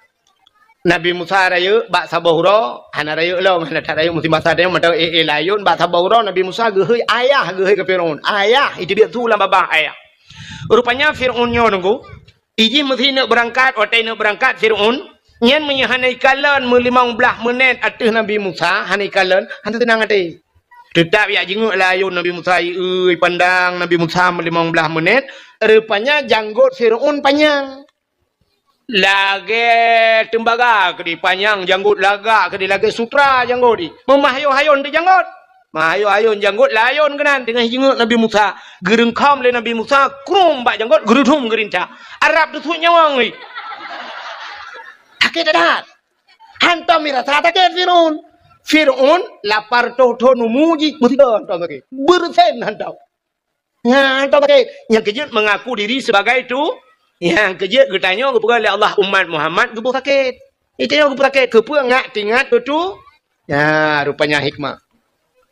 Nabi Musa rayeuk bak saboh uroe, hana rayeuk lom, hana that rayeuk musim basa tanyoe, mantong éh-éh layôn bak saboh uroe Nabi Musa geuhôi ayah, geuhôi keu Firaun. Ayah, iteubiet su lam babah ayah. Rupanya Firaun nyoe nungku, ijih meusi neuk beurangkat, watèe neuk beurangkat Firaun, nyan meunyoe hana ikalon meulimong blaih meunét ateueh Nabi Musa, hana ikalon, hana teunang até. Teutab jak jeunguk layôn Nabi Musa, i-eu, ipandang Nabi Musa meulimong blaih meunét, rupanya janggot Firaun panyang. Lagèe teumbaga keudéh, panyang janggot, lagak keudéh, lagèe sutra janggot jih. Meumeuhayôn-hayôn teuh janggot. Meuhayôn-hayôn janggot, layôn keunan teungoh jeunguk Nabi Musa. Geureungkhom lé Nabi Musa, krum bak janggot, geureudhom geurintak. Arab teusuet nyawöng jih. Sakét that. Hantom mirasa sakét Firaun. Firaun lapar toh thon umu jih, meusidang hantom sakét. Beureusen hantom. Nyan, hantom sakét. Nyang keujeuet mengaku diri sebagai tu. Nyang keujeuet geutanyoe geupeugah lé Allah umat Muhammad geuboh sakét. Geutanyoe geuboh sakét. Keupeue ngat tingat keu tu? Nya, rupanya hikmah.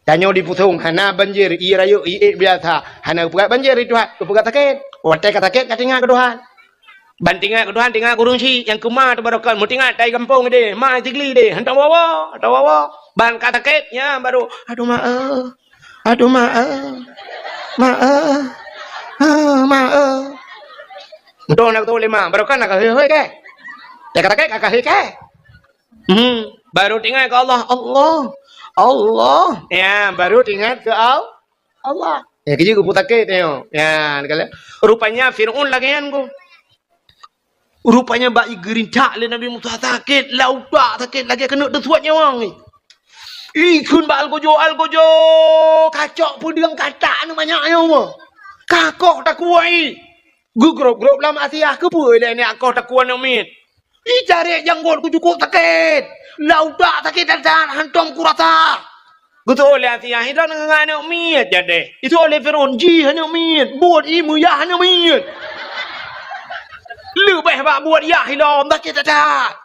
Tanyoe dipusong, hana banjir, ie rayeuk, ie biasa. Hana geupeugah banjir di Tuhan, geupeugah sakét. Watèe ka sakét, ka tingat keu Tuhan. Ban tingat keu Tuhan, tingat keu ureueng chik nyang keuma teubarokan. Meutingat tai gampông deh, ma sigli deh. Hantom woe-woe, hantom woe-woe. Ban ka sakét, nya baru, "Aduh, ma, eh." Aduh, ma, eh. Ma, eh. Ah, ma, eh. Untung na kutulak lima. Baru kan na kahé-hé kèe. Ya, kata kèe, ka kahé kèe. Hmm. Baru teuingat keu Allah. Allah. Allah. Ya, baru teuingat keu Al-, Allah. Ya, keujeuet geupeutakét nyoe. Ya, rupanya Fir'aun lagèe nyan ko. Rupanya bak geurincak lé Nabi Musa sakét, lam utak sakét lagèe keuneuk teusuet nyawöng. Ih, kheun bak algojo, algojo, kacok peudeueng katak nyoe manyak nyoe. Kakoh takue. Geugrôp-grôp lam asiah, keupeue lé nyak koh takue aneuk miet. Ih, carek janggot ku cukôp sakét. Lam utak sakét that-that, hantom kurasa. Geuteupeue lé Asiah, "Hidon ngon aneuk miet jadeh." Itu oleh Fir'aun, "Jih aneuk miet, buet ie meuyah aneuk miet." Leubeh bak buet yah ilom, sakét that-that.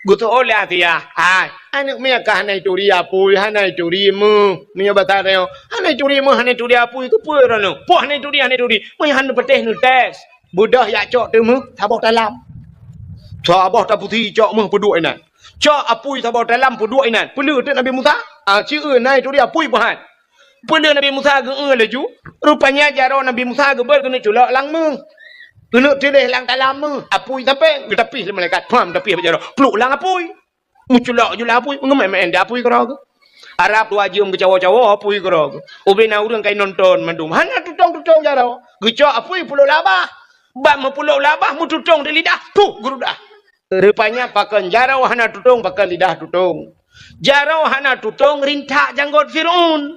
Geuteupeue lé Asiah, "Hai, aneuk miet ka hana ituri apui, hana ituri meuh." Meunyoe basa tanyoe, "Hana ituri meuh, hana ituri apui, keupeue droeneuh?" "Poh hana ituri, hana ituri. Meunyoe hana patéh neutés." Beudôh jak cok teumeuh saboh talam. Saboh tapusi cok meuh peuduek inan. Cok apui saboh talam peuduek inan. Peuleueh teuk Nabi Musa, ah, ci eu na ituri apui peuhan. Peuleueh Nabi Musa geu-eu laju, rupanya jaroe Nabi Musa geubeuet keuneuk culok lam meuh. Keuneuk tiléh lam talam meuh. Apui sampai geutapih lé malaikat. Pham, tapih bak jaroe. Pluek lam apui. Meuculok ju lam apui, meungeumé-mé di apui keudroe geuh. Arab dua jeuem geucawo-cawo apui keudroe geuh. Ubé na ureueng ka inonton mandum. Hana tutong-tutong jaroe. Geucok apui peuleuk labah. Bak meupulok labah meututong di lidah, puh, geurudah. Rupanya pakon jaroe hana tutong, pakon lidah tutong. Jaroe hana tutong rintak janggot Fir'aun.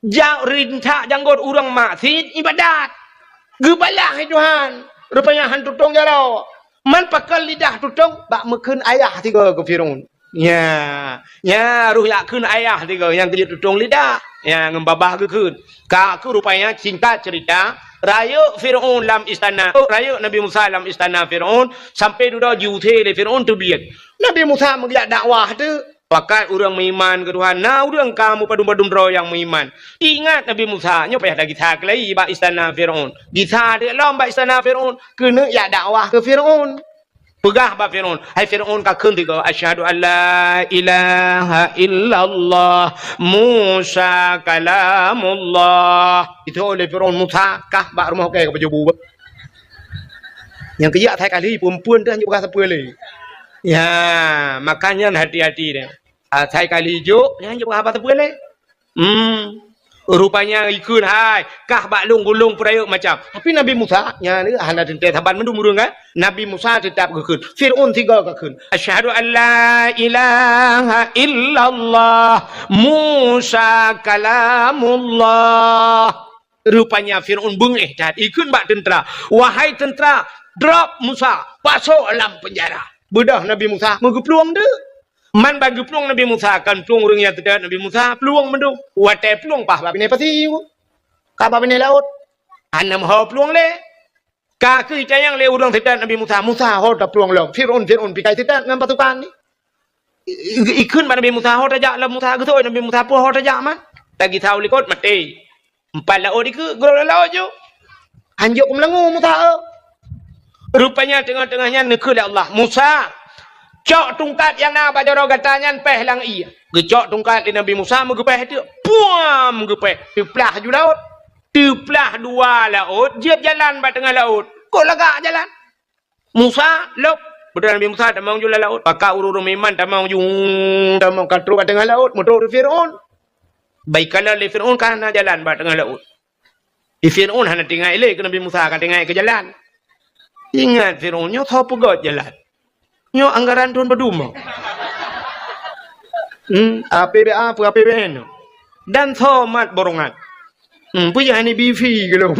Ja-, rintak janggot ureuëng maksiet ibadat. Geubalah lé Tuhan. Rupanya han tutong jaroe. Man pakon lidah tutong bak meukheun ayah tiga keu Fir'aun. Ya, ya, roh jak kheun ayah tiga nyang keujeuet tutong lidah. Ya, ngon babah geukheun. Ka keuh rupanya singkat cerita, rayeuk Fir'aun lam istana, oh, rayeuk Nabi Musa lam istana Fir'aun, sampai dudoe jiusé lé Fir'aun teubiet. Nabi Musa meugeuyak dakwah teuh. Pakat ureuëng meuiman keu Tuhan, na ureuëng ka meupadum-padum droe nyang meuiman. Ingat Nabi Musa, nyoe payah tagisa keulai bak istana Fir'aun. Gisa deuek lom bak istana Fir'aun, keuneuk jak dakwah keu Fir'aun. Peugah bak Fir'aun, "Hai Fir'aun, kakheun tiga, 'Asyhadu an la ilaha illallah, Musa kalamullah.'" Itu oleh Fir'aun, Musa kah bak rumoh kèe ka pajoh bu. Nyang keujak asai kali, peue-peue dah nyang peugah sapeue lé. Ya, makanya hati-hati deh. Asai kali jok, nyang jok haba teupeu lé. Hmm. Rupanya ikheun hai, kah bak lôn gulong peurayeuk macam. Tapi Nabi Musa, nyan hana teuntèe saban mandum ureuëng kan? Nabi Musa teutap geukheun. Fir'aun sigoe geukheun. "Asyhadu an la ilaha illallah, Musa kalamullah." Rupanya Fir'aun beungéh that. Ikheun bak teuntra. "Wahai teuntra, drop Musa, pasok lam penjara." Beudôh Nabi Musa meugeuplueng deuh. Man ban geuplueng Nabi Musa, kon plueng ureuëng nyang teudeungoe Nabi Musa, plueng mandum. Watèe plueng paih bak binéh pasi, ka bak binéh laôt. Hana meuho plueng lé. Ka keuh itanyong lé ureuëng teudeungoe Nabi Musa, "Musa, ho taplueng lom. Fir'aun, Fir'aun pikai teudeungoe ngon pasukan ni." I-, i-, ikheun bak Nabi Musa, "Ho tajak lom Musa." Geutôi Nabi Musa, "Peue ho tajak man?" Tagisa u likot, maté. Empat laôt dikeue, geurok lam laôt ju. Hanjeuet keu meulangue Musa, eh. Rupanya teungoh-teungoh nyan neukheun lé Allah, "Musa, cok tungkat nyang na bak jaroe gata nyan péh lam ié." Geucok tungkat lé Nabi Musa, meugeupéh teuk. Puam! Geupéh. Teuplah ju laôt. Teuplah dua laôt, jeuet jalan bak teungoh laôt. Kok lagak jalan? Musa, lôb. Beudôh Nabi Musa tamong ju lam laôt. Pakat ureuëng-ureuëng meuiman tamong ju, tamong ka trok bak teungoh laôt, meutrok di Fir'aun. Bak ikalon lé Fir'aun ka hana jalan bak teungoh laôt. Di Fir'aun hana teuingat ilée keu Nabi Musa, ka teuingat keu jalan. Ingat Fir'aun, nyoe soe peugöt jalan? Nyoe anggaran thôn padum? Hmm, A P B A peue A P B N? Dan soe mat borongan? Hmm, peue jih hana B V golom?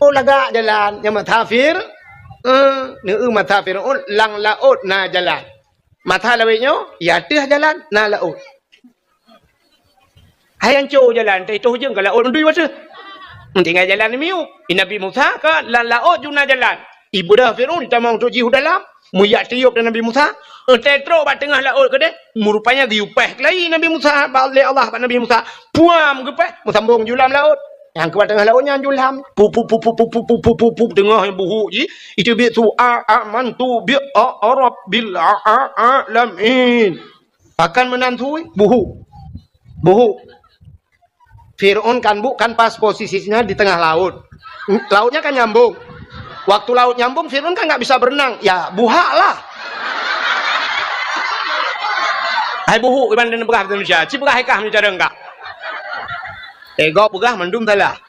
Oh, lagak jalan nyang mata Fir-, eh, neu mata Fir'aun, lam laôt na jalan. Mata lawét nyoe, ya ateueh jalan na laôt. Hai anco jalan, teuh toh jeueng ka laôt meudui wateuh. Tinggai jalan miyueb. Nabi Musa ka lam laôt ju na jalan. Ibeudôh Fir'aun tamong trok jih u dalam. Meujak tiôb dan Nabi Musa. Teuh trok bak teungoh laôt keudeh. Meurupanya geuyue péh keulai Nabi Musa, bak lé Allah bak Nabi Musa. Puam geupéh, meusambong ju lam laôt. Nyang keu bak teungoh laôt nyan ju lam. Pu, pu, pu, teungoh buhuk jih. Itu biet su a, amantu bi a, a, rabbil a, a, alamin. Pakon meunan sui? Buhuk. Buhuk. Fir'aun kan bu-, kan pas posisinya di tengah laut. Lautnya kan nyambung. Waktu laut nyambung, Fir'aun kan nggak bisa berenang. Ya, buhak lah. Hai buhuk, iban dan peugah bahasa Indonesia. Ci peugah hai kah meunyo cara enggak. Ego peugah mandum salah.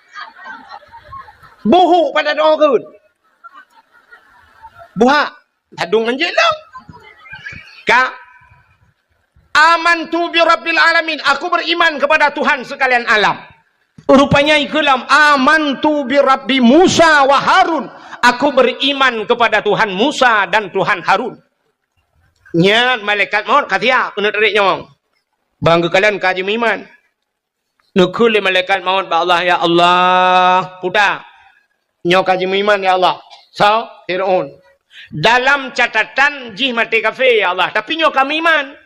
Buhuk pada doa keun. Buhak. Ladôm ngon jih lom. Ka. "Amantu bi rabbil alamin." Aku beriman kepada Tuhan sekalian alam. Rupanya ikheun lom, "Amantu bi rabbi Musa wa Harun." Aku beriman kepada Tuhan Musa dan Tuhan Harun. Nyan malaikat maut ka siap keuneuk tarék nyawöng. Ban geukalon ka jimeuiman. Neukheun lé malaikat maut bak Allah, "Ya Allah, peue ta? Nyoe ka jimeuiman, ya Allah." Soe? Fir'aun. "Dalam catatan jih maté kafé, ya Allah, tapi nyoe ka meuiman."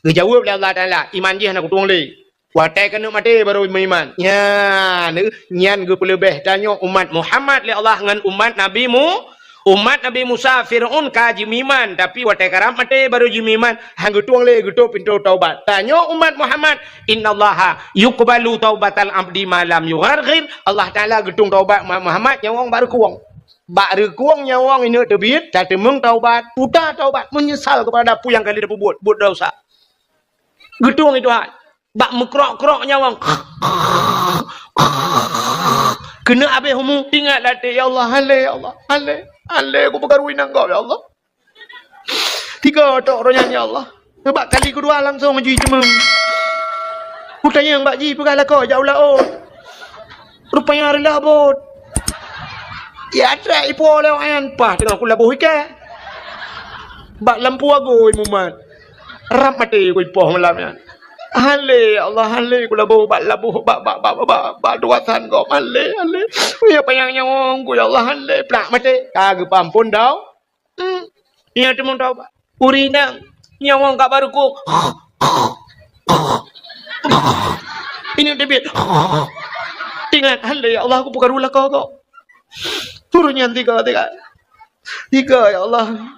Geujaweueb lé Allah Taala, "Iman jih hana kutueng lé. Watèe keuneuk maté barô meuiman." Nyan, nyan geupeuleubeh tanyoe umat Muhammad lé Allah ngon umat Nabi Mu-, Umat Nabi Musa, Fir'aun ka jimeuiman, tapi watèe karab maté barô jimeuiman, han geutueng lé geutôp pintoe taubat. Tanyoe umat Muhammad, "Innallaha yuqbalu taubatal abdi ma lam yugharghir." Allah Taala geutueng taubat umat Muhammad nyawöng bak reukueng. Bak reukueng nyawöng ineuk teubiet, tateumeung taubat, puta taubat, meunyeusal keupada peue nyang ka lheueh tapeubuet, buet desya. Geutueng lé Tuhan. Bak meukrok-krok nyawöng. Keuneuk abéh umu, ingat lam até, "Ya Allah, hale, ya Allah, hale, hale, kupeugarui nanggroe, ya Allah." Tiga tok roh nyan, ya Allah. Bak kali keudua langsong jih teumong. Kutanyong bak jih peugah lakoe jak u laôt. Rupanya reulah bot. Ya, trek ipo lewat nyan, paih teungoh kulaboh iké. Bak lampu agui mumat. Rab maté kuipoh malam nyan. Hale, ya Allah, hale kulaboh bak laboh, bak, bak, bak, bak, bak, bak tugasan gob. Hale, hale. Ya panyang nyawöng ku, ya Allah, hale. Plak maté. Ka geupeuamphon dau. Hmm. Nyan teumong taubat. Ureueng inong nyawöng ka barukung. Inong teubiet. Ingat, "Hale, ya Allah, kupeugarui lakoe gob." Ureueng nyan tiga, tiga. Tiga, ya Allah.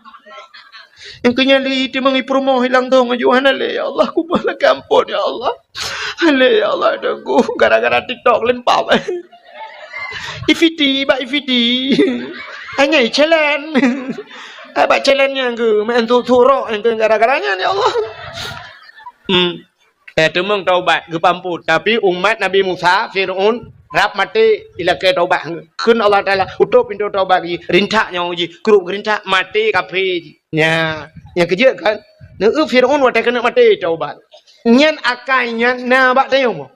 Nyang keu nyan lé teumong ipeurumoh hilang dong aju hana lé, ya Allah, kubah lakée amphon, ya Allah. Hale, ya Allah, Teungku, gara-gara TikTok lempap. Ifiti, bak ifiti. Hanya challenge. Bak challenge nyang keu, main tu turok nyang keu gara-gara nyan, ya Allah. Hmm. Eh, teumong taubat, geupeuamphon. Tapi umat Nabi Musa, Fir'aun, rab maté ilakée taubat. Kheun Allah Taala, "Utôb pintoe taubat jih, rintak nyawöng jih, krup geurintak, maté kafé jih." Nya, nyang keujeuet kan? Neu Fir'aun watée keuneuk maté taubat. Nyan akai nyan na bak tanyoe.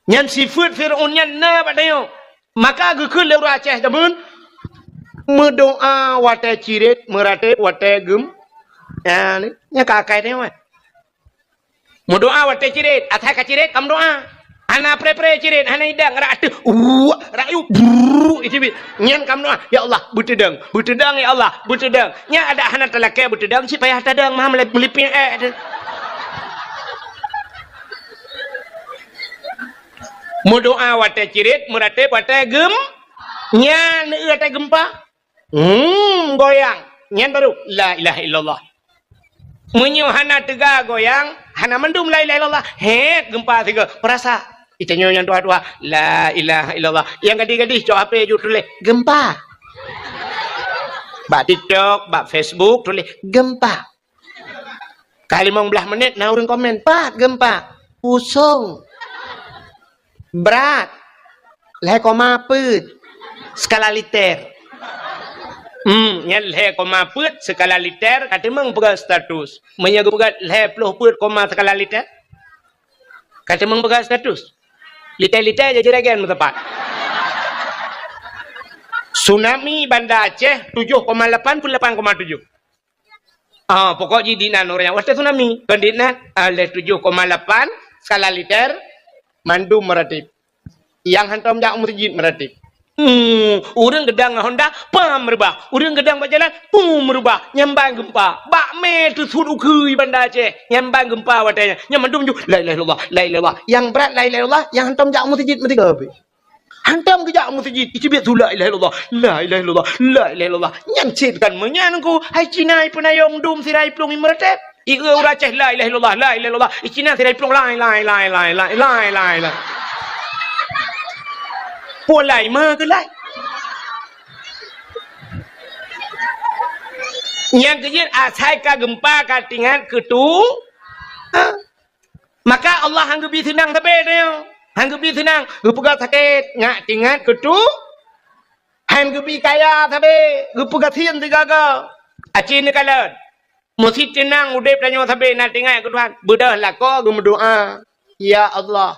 Nyan sifeuet Fir'aun nyan na bak tanyoe. Maka geukheun lé ureueng Aceh jameun, meudoá watée cirét, meuratéb watée geum-, ya, ni, nyan ka akai tanyoe. Meudoá watée cirét, asai ka cirét ka meudoá. Hana pré-pré cirét, hana idang, rak ateueh, uwak, rak yub, brrrr, iteubiet. Nyan ka meudoá, "Ya Allah, beuteudong, beuteudong ya Allah, beuteudong." Nyan adak hana talakée beuteudong, cit payah tadong, mah meulip-, meulipéng ék teuh. Meudoá watée cirét, meuratéb watée geum-, nyan watée geumpa. Hmm, goyang. Nyan baru, "La ilaha illallah." Meunyoe hana teuga goyang, hana mandum la ilaha illallah. Hét, geumpa sigoe. Peurasa. Itanyoe nyang tuha-tuha, "La ilaha illallah." Nyang gadih-gadih, cok H P ju tuléh, "Geumpa." Bak TikTok, bak Facebook, tuléh, "Geumpa." Ka limong blaih menit na ureueng komen, "Pat geumpa?" "Pusong." "Brat." "Lhée koma peuet skala liter." Hmm, nyan lhée koma peuet skala liter, ka teumeung peugah status. Meunyoe geupeugah lhée ploh peuet koma skala liter, ka teumeung peugah status. Liter-liter jih juragan meusapat. Tsunami Banda Aceh tujoh koma lapan peuet lapan koma tujoh. Ah, pokok jih dinan ureueng watée tsunami. Kon dinan, ah, lhée tujoh koma lapan skala liter, mandum meuratéb. Nyang hantom jak meuseujid meuratéb. Hmm, ureueng geudong ngon honda, pam meurubah. Ureueng geudong bak jalan, pum meurubah. Nyan ban geumpa. Bak mé teusuet ukeue Banda Aceh. Nyan ban geumpa watée nyan. Nyan mandum ju, "La ilaha illallah, la ilaha illallah." Nyang brat la ilaha illallah, nyang hantom jak meuseujid meusigoe pih. Hantom geujak meuseujid, iteubiet su la ilaha illallah, la ilaha illallah, la ilaha illallah. Nyan cit kan meunyan ku, hai Cina ipeunayong dum sirai plueng imeuratéb. Ieu ureueng Aceh la ilaha illallah, la ilaha illallah. I Cina sirai plueng lai, lai, lai. Pulang ma keu lai. Nyang keujeuet asai ka geumpa ka teuingat keu tu. Ha? Maka Allah han geubi seunang sabe tanyoe. Han geubi seunang, geupeugah sakét, ngat teuingat keu tu. Han geubi kaya sabe, geupeugah sien sigaga. Aci neukalon. Meusti teunang udeb tanyoe sabe na teuingat keu Tuhan. Beudôh lakoe geumeudoá, "Ya Allah,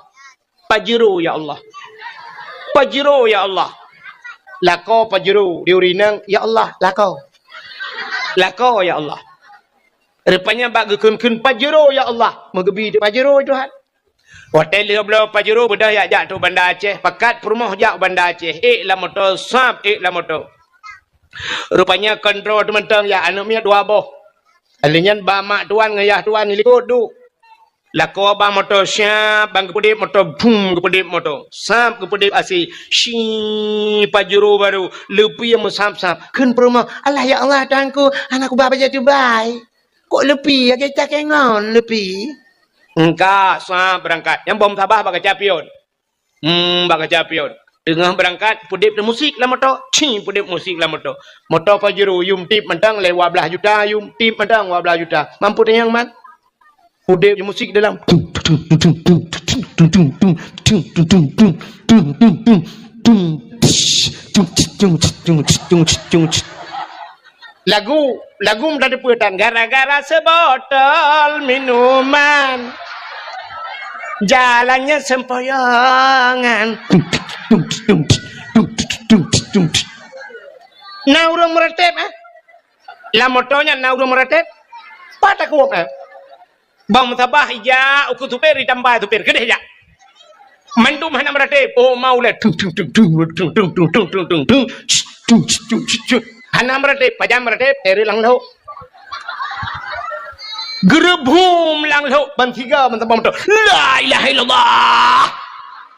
pajero ya Allah. Pajero ya Allah." Lakoe pajero, di ureueng inong, "Ya Allah, lakoe. Lakoe ya Allah." Rupanya bak geukheun-kheun pajero ya Allah, meugeubri pajero Tuhan. Watée lheueh bloe pajero beudôh jak, jak tu Banda Aceh, pakat peurumoh jak Banda Aceh, ék lam moto, sab ék lam moto. Rupanya kontrol teuh mantong jak, aneuk miet dua boh. Alheuh nyan ba mak tuan ngon yah tuan di likot duek. Lakoe ba moto sab, ban geupeudeb moto, bum, geupeudeb moto. Sab geupeudeb asi, si pajero baru, leupie meusab-sab. Kheun peurumoh, "Alah ya Allah Tuhanku, hana kuba bajée tubai." Kok leupie, lagée cakée ngon leupie? Engka sa beurangkat. Nyang bom sabah bak kaca pion. Hmm, bak kaca pion. Teungoh beurangkat, peudeb musik lam moto. Ci, peudeb musik lam moto. Moto pajero, yum tip mantong lé dua blaih juta, yum tip mantong dua blaih juta. Mampu tanyong man? Peudeb musik dalam. Tung, tsh, tung, tsh, tung, tsh, tung, tsh, tung, tsh, tung, tsh. Lagu, lagu meutateupeue tan, gara-gara seubotol minuman, jalannya sempoyongan. Tung, tsh, tung, tsh, tung, tsh, tung, tsh, tung, tsh. Na ureuëng meuratéb, eh? Lam moto nyan na ureuëng meuratéb? Pat takot, eh? Bang meusabah ijak ukeue supir, itambai supir, keudeh jak. Mandum hana meuratéb. Oh, mau lé. Tung, tung, tung, tung. Hana meuratéb, pajan meuratéb, teureuk lam lhok. Geureubhum lam lhok, ban tiga, ban saboh moto. La ilaha illallah.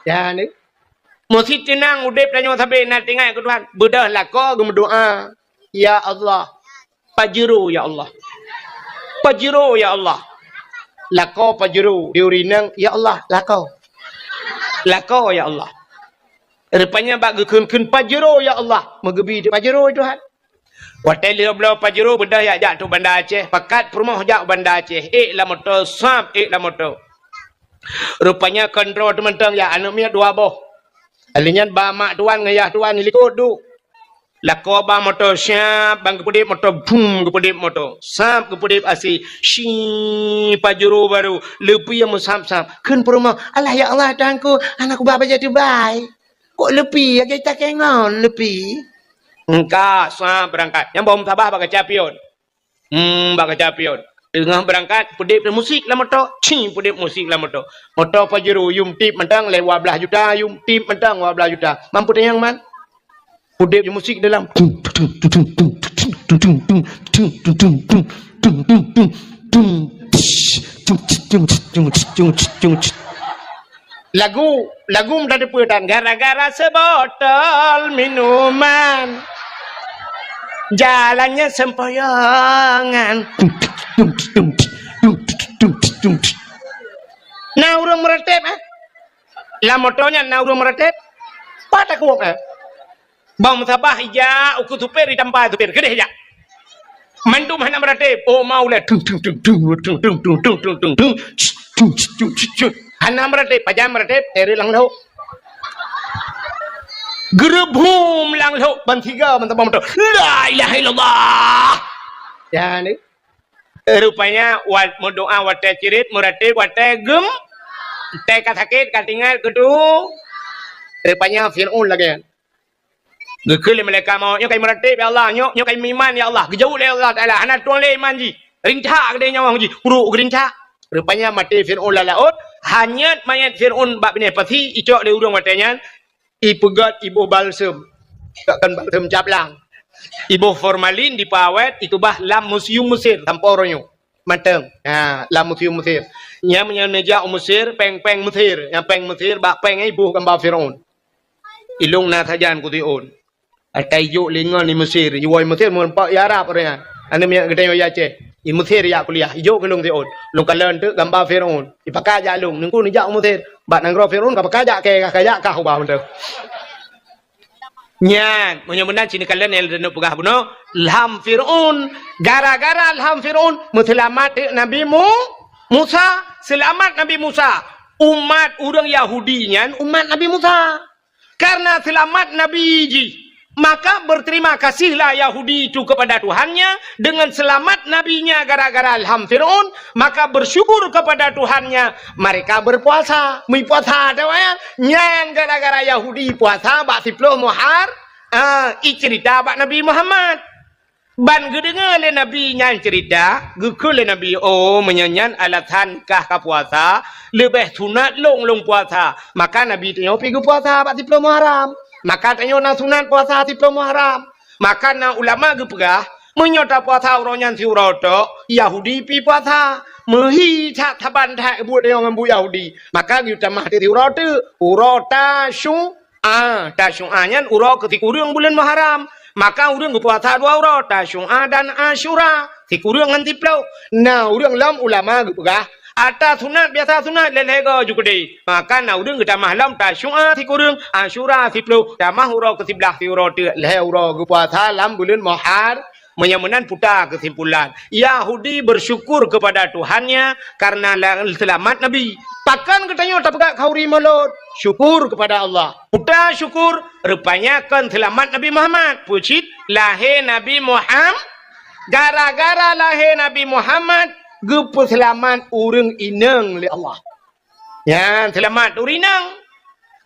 Ya, ni. Meusi teunang udeb tanyoe sabe na teuingat keu Tuhan. Beudôh lakoe geumeudoá, "Ya Allah, Pajero, ya Allah. Pajero, ya Allah." Lakoe Pajero, di ureuëng inong, "Ya Allah, lakoe. Lakoe, ya Allah." Rupanya bak geukheun-kheun, "Pajero, ya Allah." Meugeubi di Pajero, Tuhan. Watée lheueh bloe Pajero beudôh jak, jak tu Banda Aceh, pakat peurumoh jak Banda Aceh, ék lam moto, sab ék lam moto. Rupanya kontrol teumantong jak aneuëk miet dua boh. Alèh nyan ba mak tuan ngon yah tuan likot duek. Lakoe ba moto siab, ban geupeudeb moto, bum, geupeudeb moto. Sab geupeudeb asèe, shi, Pajero baru, leupie meusab-sab. Kheun peurumoh, "Alah ya Allah, Tuhanku, hana kuba bajèe tubai. Kok leupie, lagèe takèe ngon leupie?" Engka sab beurangkat. Nyang boh meusabah bak kaca pion. Hmm, bak kaca pion. Teungoh beurangkat, peudeb musik lam moto. Cing, peudeb musik lam moto. Moto Pajero, yum tip mantong lé dua blaih juta, yum tip mantong dua blaih juta. Mampu tanyong man? Peudeb musik dalam. Tung, tung, tung. Lagu, lagu meutateupeue tan, gara-gara seubotol minuman, jalannya sempoyongan. Na ureuëng meuratéb, eh? Lam moto nyan na ureuëng meuratéb? Pat takot, eh? Bang meusabah ijak ukeue supir, itambai supir, keudeh jak. Mandum hana meuratéb. Oh, mau lé. Tung, tung, tung. Hana meuratéb, pajan meuratéb, teureuk lam lhok. Geureubhum lam lhok, ban tiga, ban saboh moto. La ilaha illallah. Ya, ni. Rupanya, wat-, meudoá watée cirit, meuratéb watée gem-, watée ka sakét, ka tinggai, keutu. Rupanya, Fir'aun lagée nyan. Geukheun lé malaikat mawöt, "Nyoe ka meuratéb, ya Allah. Nyoe, nyoe ka meuiman, ya Allah. Geujaweueb lé Allah Taala. Hana tueng lé iman jih. Rincak keudeh nyawöng jih. Pruek geurinca." Rupanya maté Fir'aun lam laôt. Hanyut manyét Fir'aun bak binéh pasi, icok lé ureuëng watée nyan, ipeugét iboh balsem. Kon balsem, caplang. Iboh formalin, ipeuawét, ikeubah lam museum Mesir, sampoe uroe nyoe. Mantong. Ha, lam museum Mesir. Nyan meunyoe neujak u Mesir, péng-péng Mesir. Nyang péng Mesir, bak péng nyan iboh gamba Fir'aun. Ilôn na sajan keu Fir'aun. Ata ijok lé ngon di Mesir, iwoe Mesir meureumpok i Arab ureuëng nyan. Aneuk miet geutanyoe i Aceh, i Mesir jak kuliah, ijok keu lôn Fir'aun. Lôn kalon teuk gamba Fir'aun. Ipakat jak lôn, neungku neujak u Mesir. Bak nanggroe Fir'aun ka pakat jak kée, ka jak kah ubah mantong. Nyan, meunyoe meunan cit neukalon nyang lôn peugah bunoe, lham Fir'aun, gara-gara lham Fir'aun, meuseulamat teuk Nabi Mu-, Musa, seulamat Nabi Musa. Umat ureuëng Yahudi nyan umat Nabi Musa. Karena seulamat Nabi jih, maka berterima kasihlah Yahudi itu kepada Tuhannya dengan selamat nabinya gara-gara lham Fir'aun, maka bersyukur kepada Tuhannya, mereka berpuasa. Meupuasa, tahu ya? Nyan gara-gara Yahudi puasa bak siploh Muhar-, ah, icerita bak Nabi Muhammad. Ban geudeungoe lé Nabi nyan ceurita, geukheun lé Nabi, "Oh, meunyoe nyan alasan kah ka puasa, leubeh sunat lôn lôn puasa." Maka Nabi tanyoe pi geupuasa bak siploh Muharram. Maka tanyoe na sunat puasa siploh Muharram. Maka na ulama geupeugah, meunyoe tapuasa uroe nyan siuroe tok, Yahudi pi puasa. Meuhi that saban that buet tanyoe ngon buet Yahudi. Maka geutamah siuroe teuk, uroe Tasyu-, Ah, Tasyu'a nyan uroe keu sikureueng buleuen Muharram. Maka ureueng geupuasa dua uroe, Tasyu'a dan Asyura, sikureueng ngon siploh. Na ureueng lom ulama geupeugah, ata sunat biasa sunat lhèe-lhèe go ju keudeh. Maka na ureueng geutamah lom Tasyu'a sikureueng, Asyura siploh, tamah uroe keu siblaih siuroe teuk lhèe uroe geupuasa lam buleuen Muhar-, Meunyoe meunan puta keusimpulan, Yahudi bersyukur kepada Tuhannya karena la-, seulamat Nabi. Pakon geutanyoe tapeugah khanduri mulod? Syukur kepada Allah. Puta syukur, rupanya kon seulamat Nabi Muhammad. Peue cit? Lahé Nabi Muham-, gara-gara lahé Nabi Muhammad, geupeuseulamat ureuëng inong lé Allah. Nyan seulamat ureuëng inong.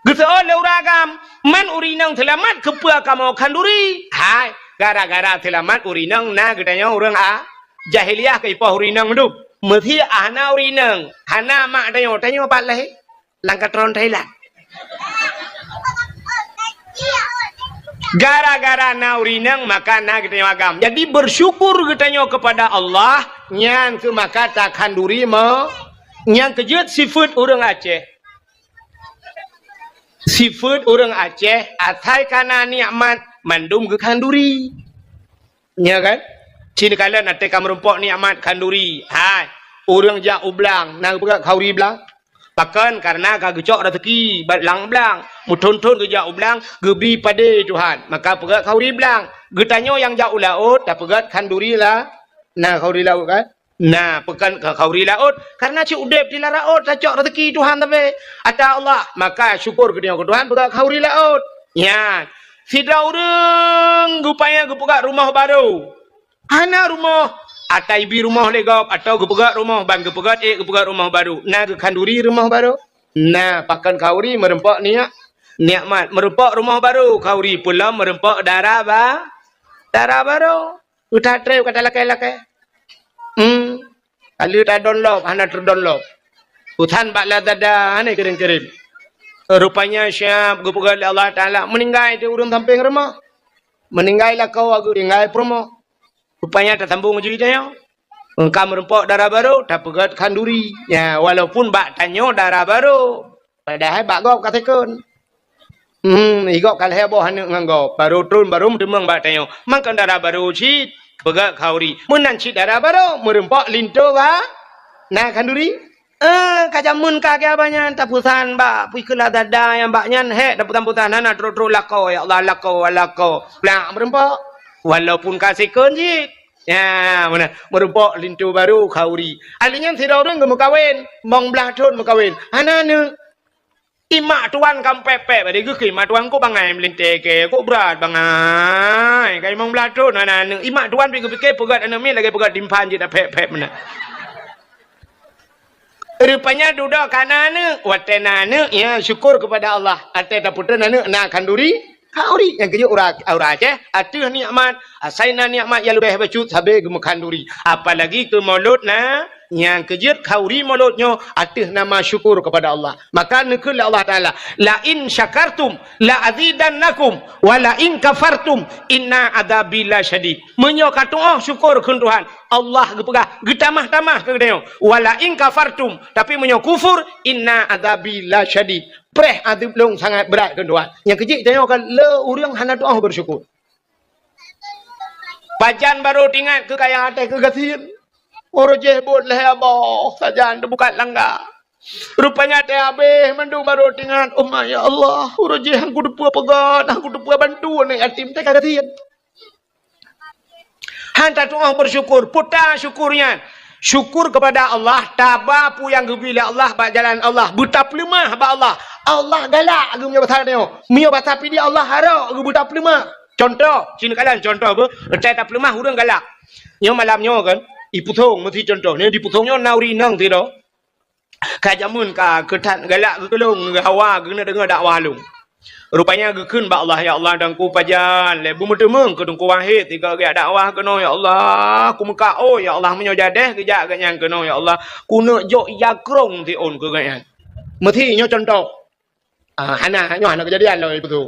Geuseuôt lé ureuëng agam, man ureuëng inong seulamat, keupeue kamoe khanduri? Hai, gara-gara seulamat ureuëng inong na geutanyoe ureuëng a-, jahiliyah keu ipoh ureuëng inong dum. Meusé hana ureuëng inong, hana mak tanyoe, tanyoe pat lahé? Lam katron Thailand. Gara-gara na ureuëng inong, maka na geutanyoe agam. Jadi, bersyukur geutanyoe kepada Allah, nyan keuh maka takhanduri mo-, nyang keujeuet sifeuet ureuëng Aceh. Sifeuet ureuëng Aceh, asai ka na nikmat, mandum geukhanduri. Nya kan? Cit neukalon até ka meurumpok nikmat khanduri. Hai, ureuëng jak u blang, na geupeugah khanduri blang? Pakon? Karena ka geucok raseuki bak lam blang. Meuthon-thon geujak u blang, geubri padé Tuhan. Maka peugah khanduri blang. Geutanyoe nyang jak u laôt, tapeugah khanduri la-, na khanduri laôt kan? Na, pakon ka khanduri laôt? Karena cit udeb di lam laôt, tacok raseuki Tuhan tapi ata Allah. Maka syukur geutanyoe keu Tuhan, peugah khanduri laôt. Nyan, sidroe ureuëng geupaya geupeugah rumoh barô. Hana rumoh, ata ibi rumoh lé gob, atawa geupeugah rumoh, ban geupeugah ék geupeugah rumoh barô. Na geukhanduri rumoh barô? Na, pakon khanduri? Meurumpok niyak-, nikmat. Meurumpok rumoh barô, khanduri. Peulom meurumpok dara ba-, dara barô. Uta treb ka talakée-lakée. Hmm. Ka lheueh tadonlop, hana teudonlop. Utan bak Lazada, hana kirém-kirém. Rupanya siab geupeugah lé Allah Taala, meuninggai di ureuëng sampéng rumoh. Meuninggai lakoe, geutinggai peurumoh. Rupanya tasambong jih tanyoe. Ka meurumpok dara barô, tapeugah khanduri. Ya, walaupun bak tanyoe dara barô. Padahai bak gob ka second. Hmm, i gob ka lhée boh aneuëk ngon gob. Barô tron, barô meuteumeung bak tanyoe. Mangkon dara barô cit, peugah khanduri. Meunan cit dara barô, meurumpok linto ba-, na khanduri. Eh, ka jameun ka keu abah nyan, tapeusan bak pih keu Lazada nyang bak nyan, hék, tapeusan-peusan, hana trok-trok lakoe, ya Allah, lakoe, lakoe. Plak meurumpok. Walaupun ka second cit. Ya, meunan. Meurumpok linto barô khanduri. Ahli nyan sidroe ureuëng geumeukawen, limong blaih thon meukawen. Hana aneuëk. Imak tuan ka meupék-pék, padahai geukheun imak tuan kok bangai meulintèe kèe, kok brat bangai. Ka limong blaih thon hana aneuëk. Imak tuan pih geupike peugöt aneuëk miet lagèe peugöt timphan jeuet tapék-pék meunan. Rupanya dudoe ka na aneuëk, watèe na aneuëk, ya syukur kepada Allah. Watèe tapeutrön aneuëk na khanduri, khanduri. Nyang keujeuet ureuëng, ureuëng Aceh, ateueh nikmat, asai na nikmat nyang leubeh bacut sabe geumeukhaduri. Apalagi keu mulod na, nyang keujeuet khanduri mulod nyoe ateueh nama syukur kepada Allah. Maka neukheun lé Allah Taala, "La in syakartum la azidannakum wa la in kafartum inna adzabi lasyadid." Meunyoe katu'oh syukur kheun Tuhan, Allah geupeugah, geutamah-tamah keu geutanyoe. "Wa la in kafartum," tapi meunyoe kufur, "inna adzabi lasyadid." Preh azeub lôn sangat brat kheun Tuhan. Nyang keujeuet tanyoe ka le ureuëng hana tu'oh bersyukur. Pajan barô teuingat keu kaya até keu gasien. Uroe jéh buet lhèe boh sajan teubukat langga. Rupanya até habéh mandum barô teuingat, "Oh ma ya Allah, uroe jéh han kuteupeue peugöt, han kuteupeue bantu aneuk yatim teuka gasien." Han tatu'oh bersyukur, peue ta syukur nyan? Syukur kepada Allah, taba peue nyang geubri lé Allah bak jalan Allah, beutapeuleumah bak Allah. Allah galak geumeunyoe basa tanyoe. Meunyoe basa pidie Allah harok geubeutapeuleumah. Contoh, sinoe kalon contoh beuh, watèe tapeuleumah ureuëng galak. Nyoe malam nyoe kan, i Pusong meusi contoh. Nyoe di Pusong nyoe na ureuëng inong sidroe. Ka jameun ka keu that galak geukeulong, geuhawa geuneuk deungoe dakwah lôn. Rupanya geukheun bak Allah, "Ya Allah, dan ku pajan lé beumeuteumeung keu Teungku Wahid sigoe geujak dakwah keunoe, ya Allah. Kumeukaôi, ya Allah, meunyoe jadeh geujak geuhnyan keunoe, ya Allah. Kuneuk jok ija krông siôn keu geuhnyan." Meusi nyoe contoh. Ah, hana, nyoe hana keujadian lom, ipeue tu.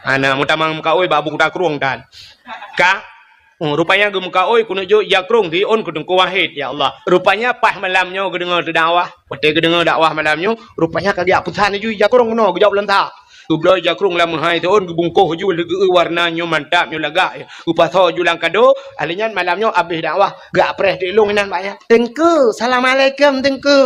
Hana, meutamang meukaôi bak Abu Kuta Krueng tan. Ka? Hmm, rupanya geumeukaôi keuneuk jok ija krông siôn keu Teungku Wahid, ya Allah. Rupanya paih malam nyoe geudeungoe teudakwah. Watèe geudeungoe dakwah malam nyoe, rupanya ka geujak peusan laju ija krông keunoe, geujok lôn sa. Geubloe jakrong lam meuhai thon, geubungkoh ju lagèe warna nyoe mantap, nyoe lagak. Geupasoe ju lam kado, ahli nyan malam nyoe abéh dakwah, geupreh teuk lôn inan bak nyan. "Teungku, assalamualaikum, Teungku."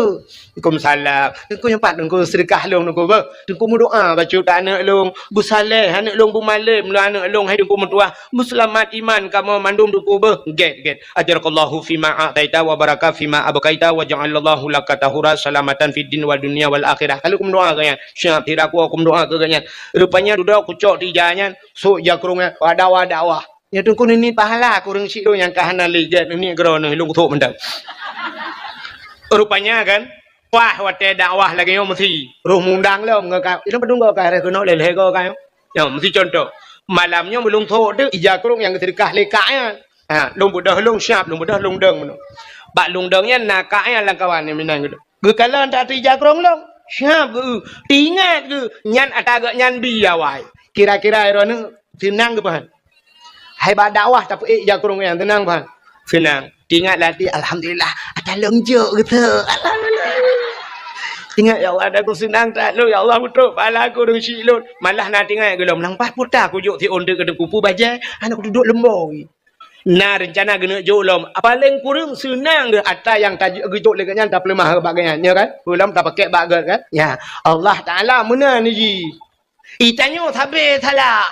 "Waalaikumsalam." "Teungku, nyoe pat Teungku, seudeukah lôn Teungku beuh." Teungku meudoa bacut aneuk lôn, beusaleh aneuk lôn, beumalém lôn aneuk lôn, hai Teungku meutuah, beuseulamat iman kamoe mandum Teungku beuh. Gét, gét. Ajarakallahu fima a'taita wa baraka fima abqaita wa ja'alallahu laka tahura salamatan fid din wa dunya wal akhirah. Ka lheueh kumeudoa keu nyan. Siap, sira ku kumeudoa keu nyan. Rupanya dudoe kucok tija nyan, sôk jakrong nyan, wada-wada wah. Nyan Teungku nini pahala kureueng siklon nyang ka hana lé gét nini keudroe neuh lôn kuthok mantong. Rupanya kan, wah watèe dakwah lagèe nyoe meusi roh mundang lom ngon ka, ilôn padum goe ka rhah keunoe lé lhèe goe ka nyoe. Nyoe meusi contoh. Malam nyoe meulôn thok teuk ija krong nyang geuseudeukah lé kak nyan. Ha, lôn beudôh lôn siap, lôn beudôh lôn dong meunoe. Bak lôn dong nyan na kak nyan lam kawan nyang meunan geuh. Geukalon that ija krong lôn. Siap geuh. Teuingat geuh nyan ata geuh nyan bi awai. Kira-kira droeneuh seunang geuh pahan. Hai bak dakwah tapeuék ija krong nyan seunang pahan. Seunang. Teuingat lam até, "Alhamdulillah, ata lôn jok geuh." Alhamdulillah. Ingat, "Ya Allah, dah kuseunang that lôn, ya Allah, beutôi pahala kureueng siklon." Malah na teuingat gohlom, "Nang paih puta kujok siôn teuk keu Teungku, peue bajèe, hana kuduek leumbô." Na reuncana geuneuk jok lom, paleng kureueng seunang geuh ata nyang ta-, geujok lé geuh nyan tapeuleumah bak geuh nyan, nyo kan? Peue lom tapakèk bak geuh kan? Ya, Allah Taala meunan jih. Itanyoe sabe salah.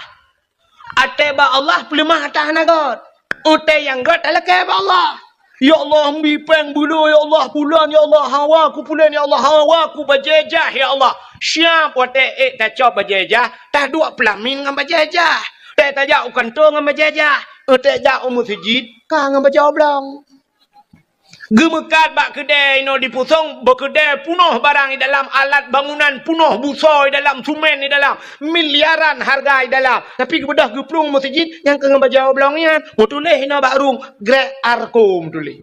Até bak Allah peuleumah ata hana göt. Até nyang göt talakèe bak Allah. "Ya Allah, mbi péng beuloe, ya Allah, pulan, ya Allah, hawa ku pulan, ya Allah, hawa ku bajèe jah, ya Allah." Siap watèe ék tacok bajèe jah, taduek peulamin ngon bajèe jah. Watèe tajak u kantô ngon bajèe jah. Watèe jak u meuseujid, ka ngon bajèe oblong. Geumeukat bak keudè inoe dipusong, bak keudè punoh barang di dalam, alat bangunan punoh, busoe di dalam, sumen di dalam, miliaran harga di dalam. Tapi geubeudôh geuplueng meuseujid nyang keu ngon bajèe oblong nyan. Meutuléh inoe bak rueng, Grek Arko meutuléh.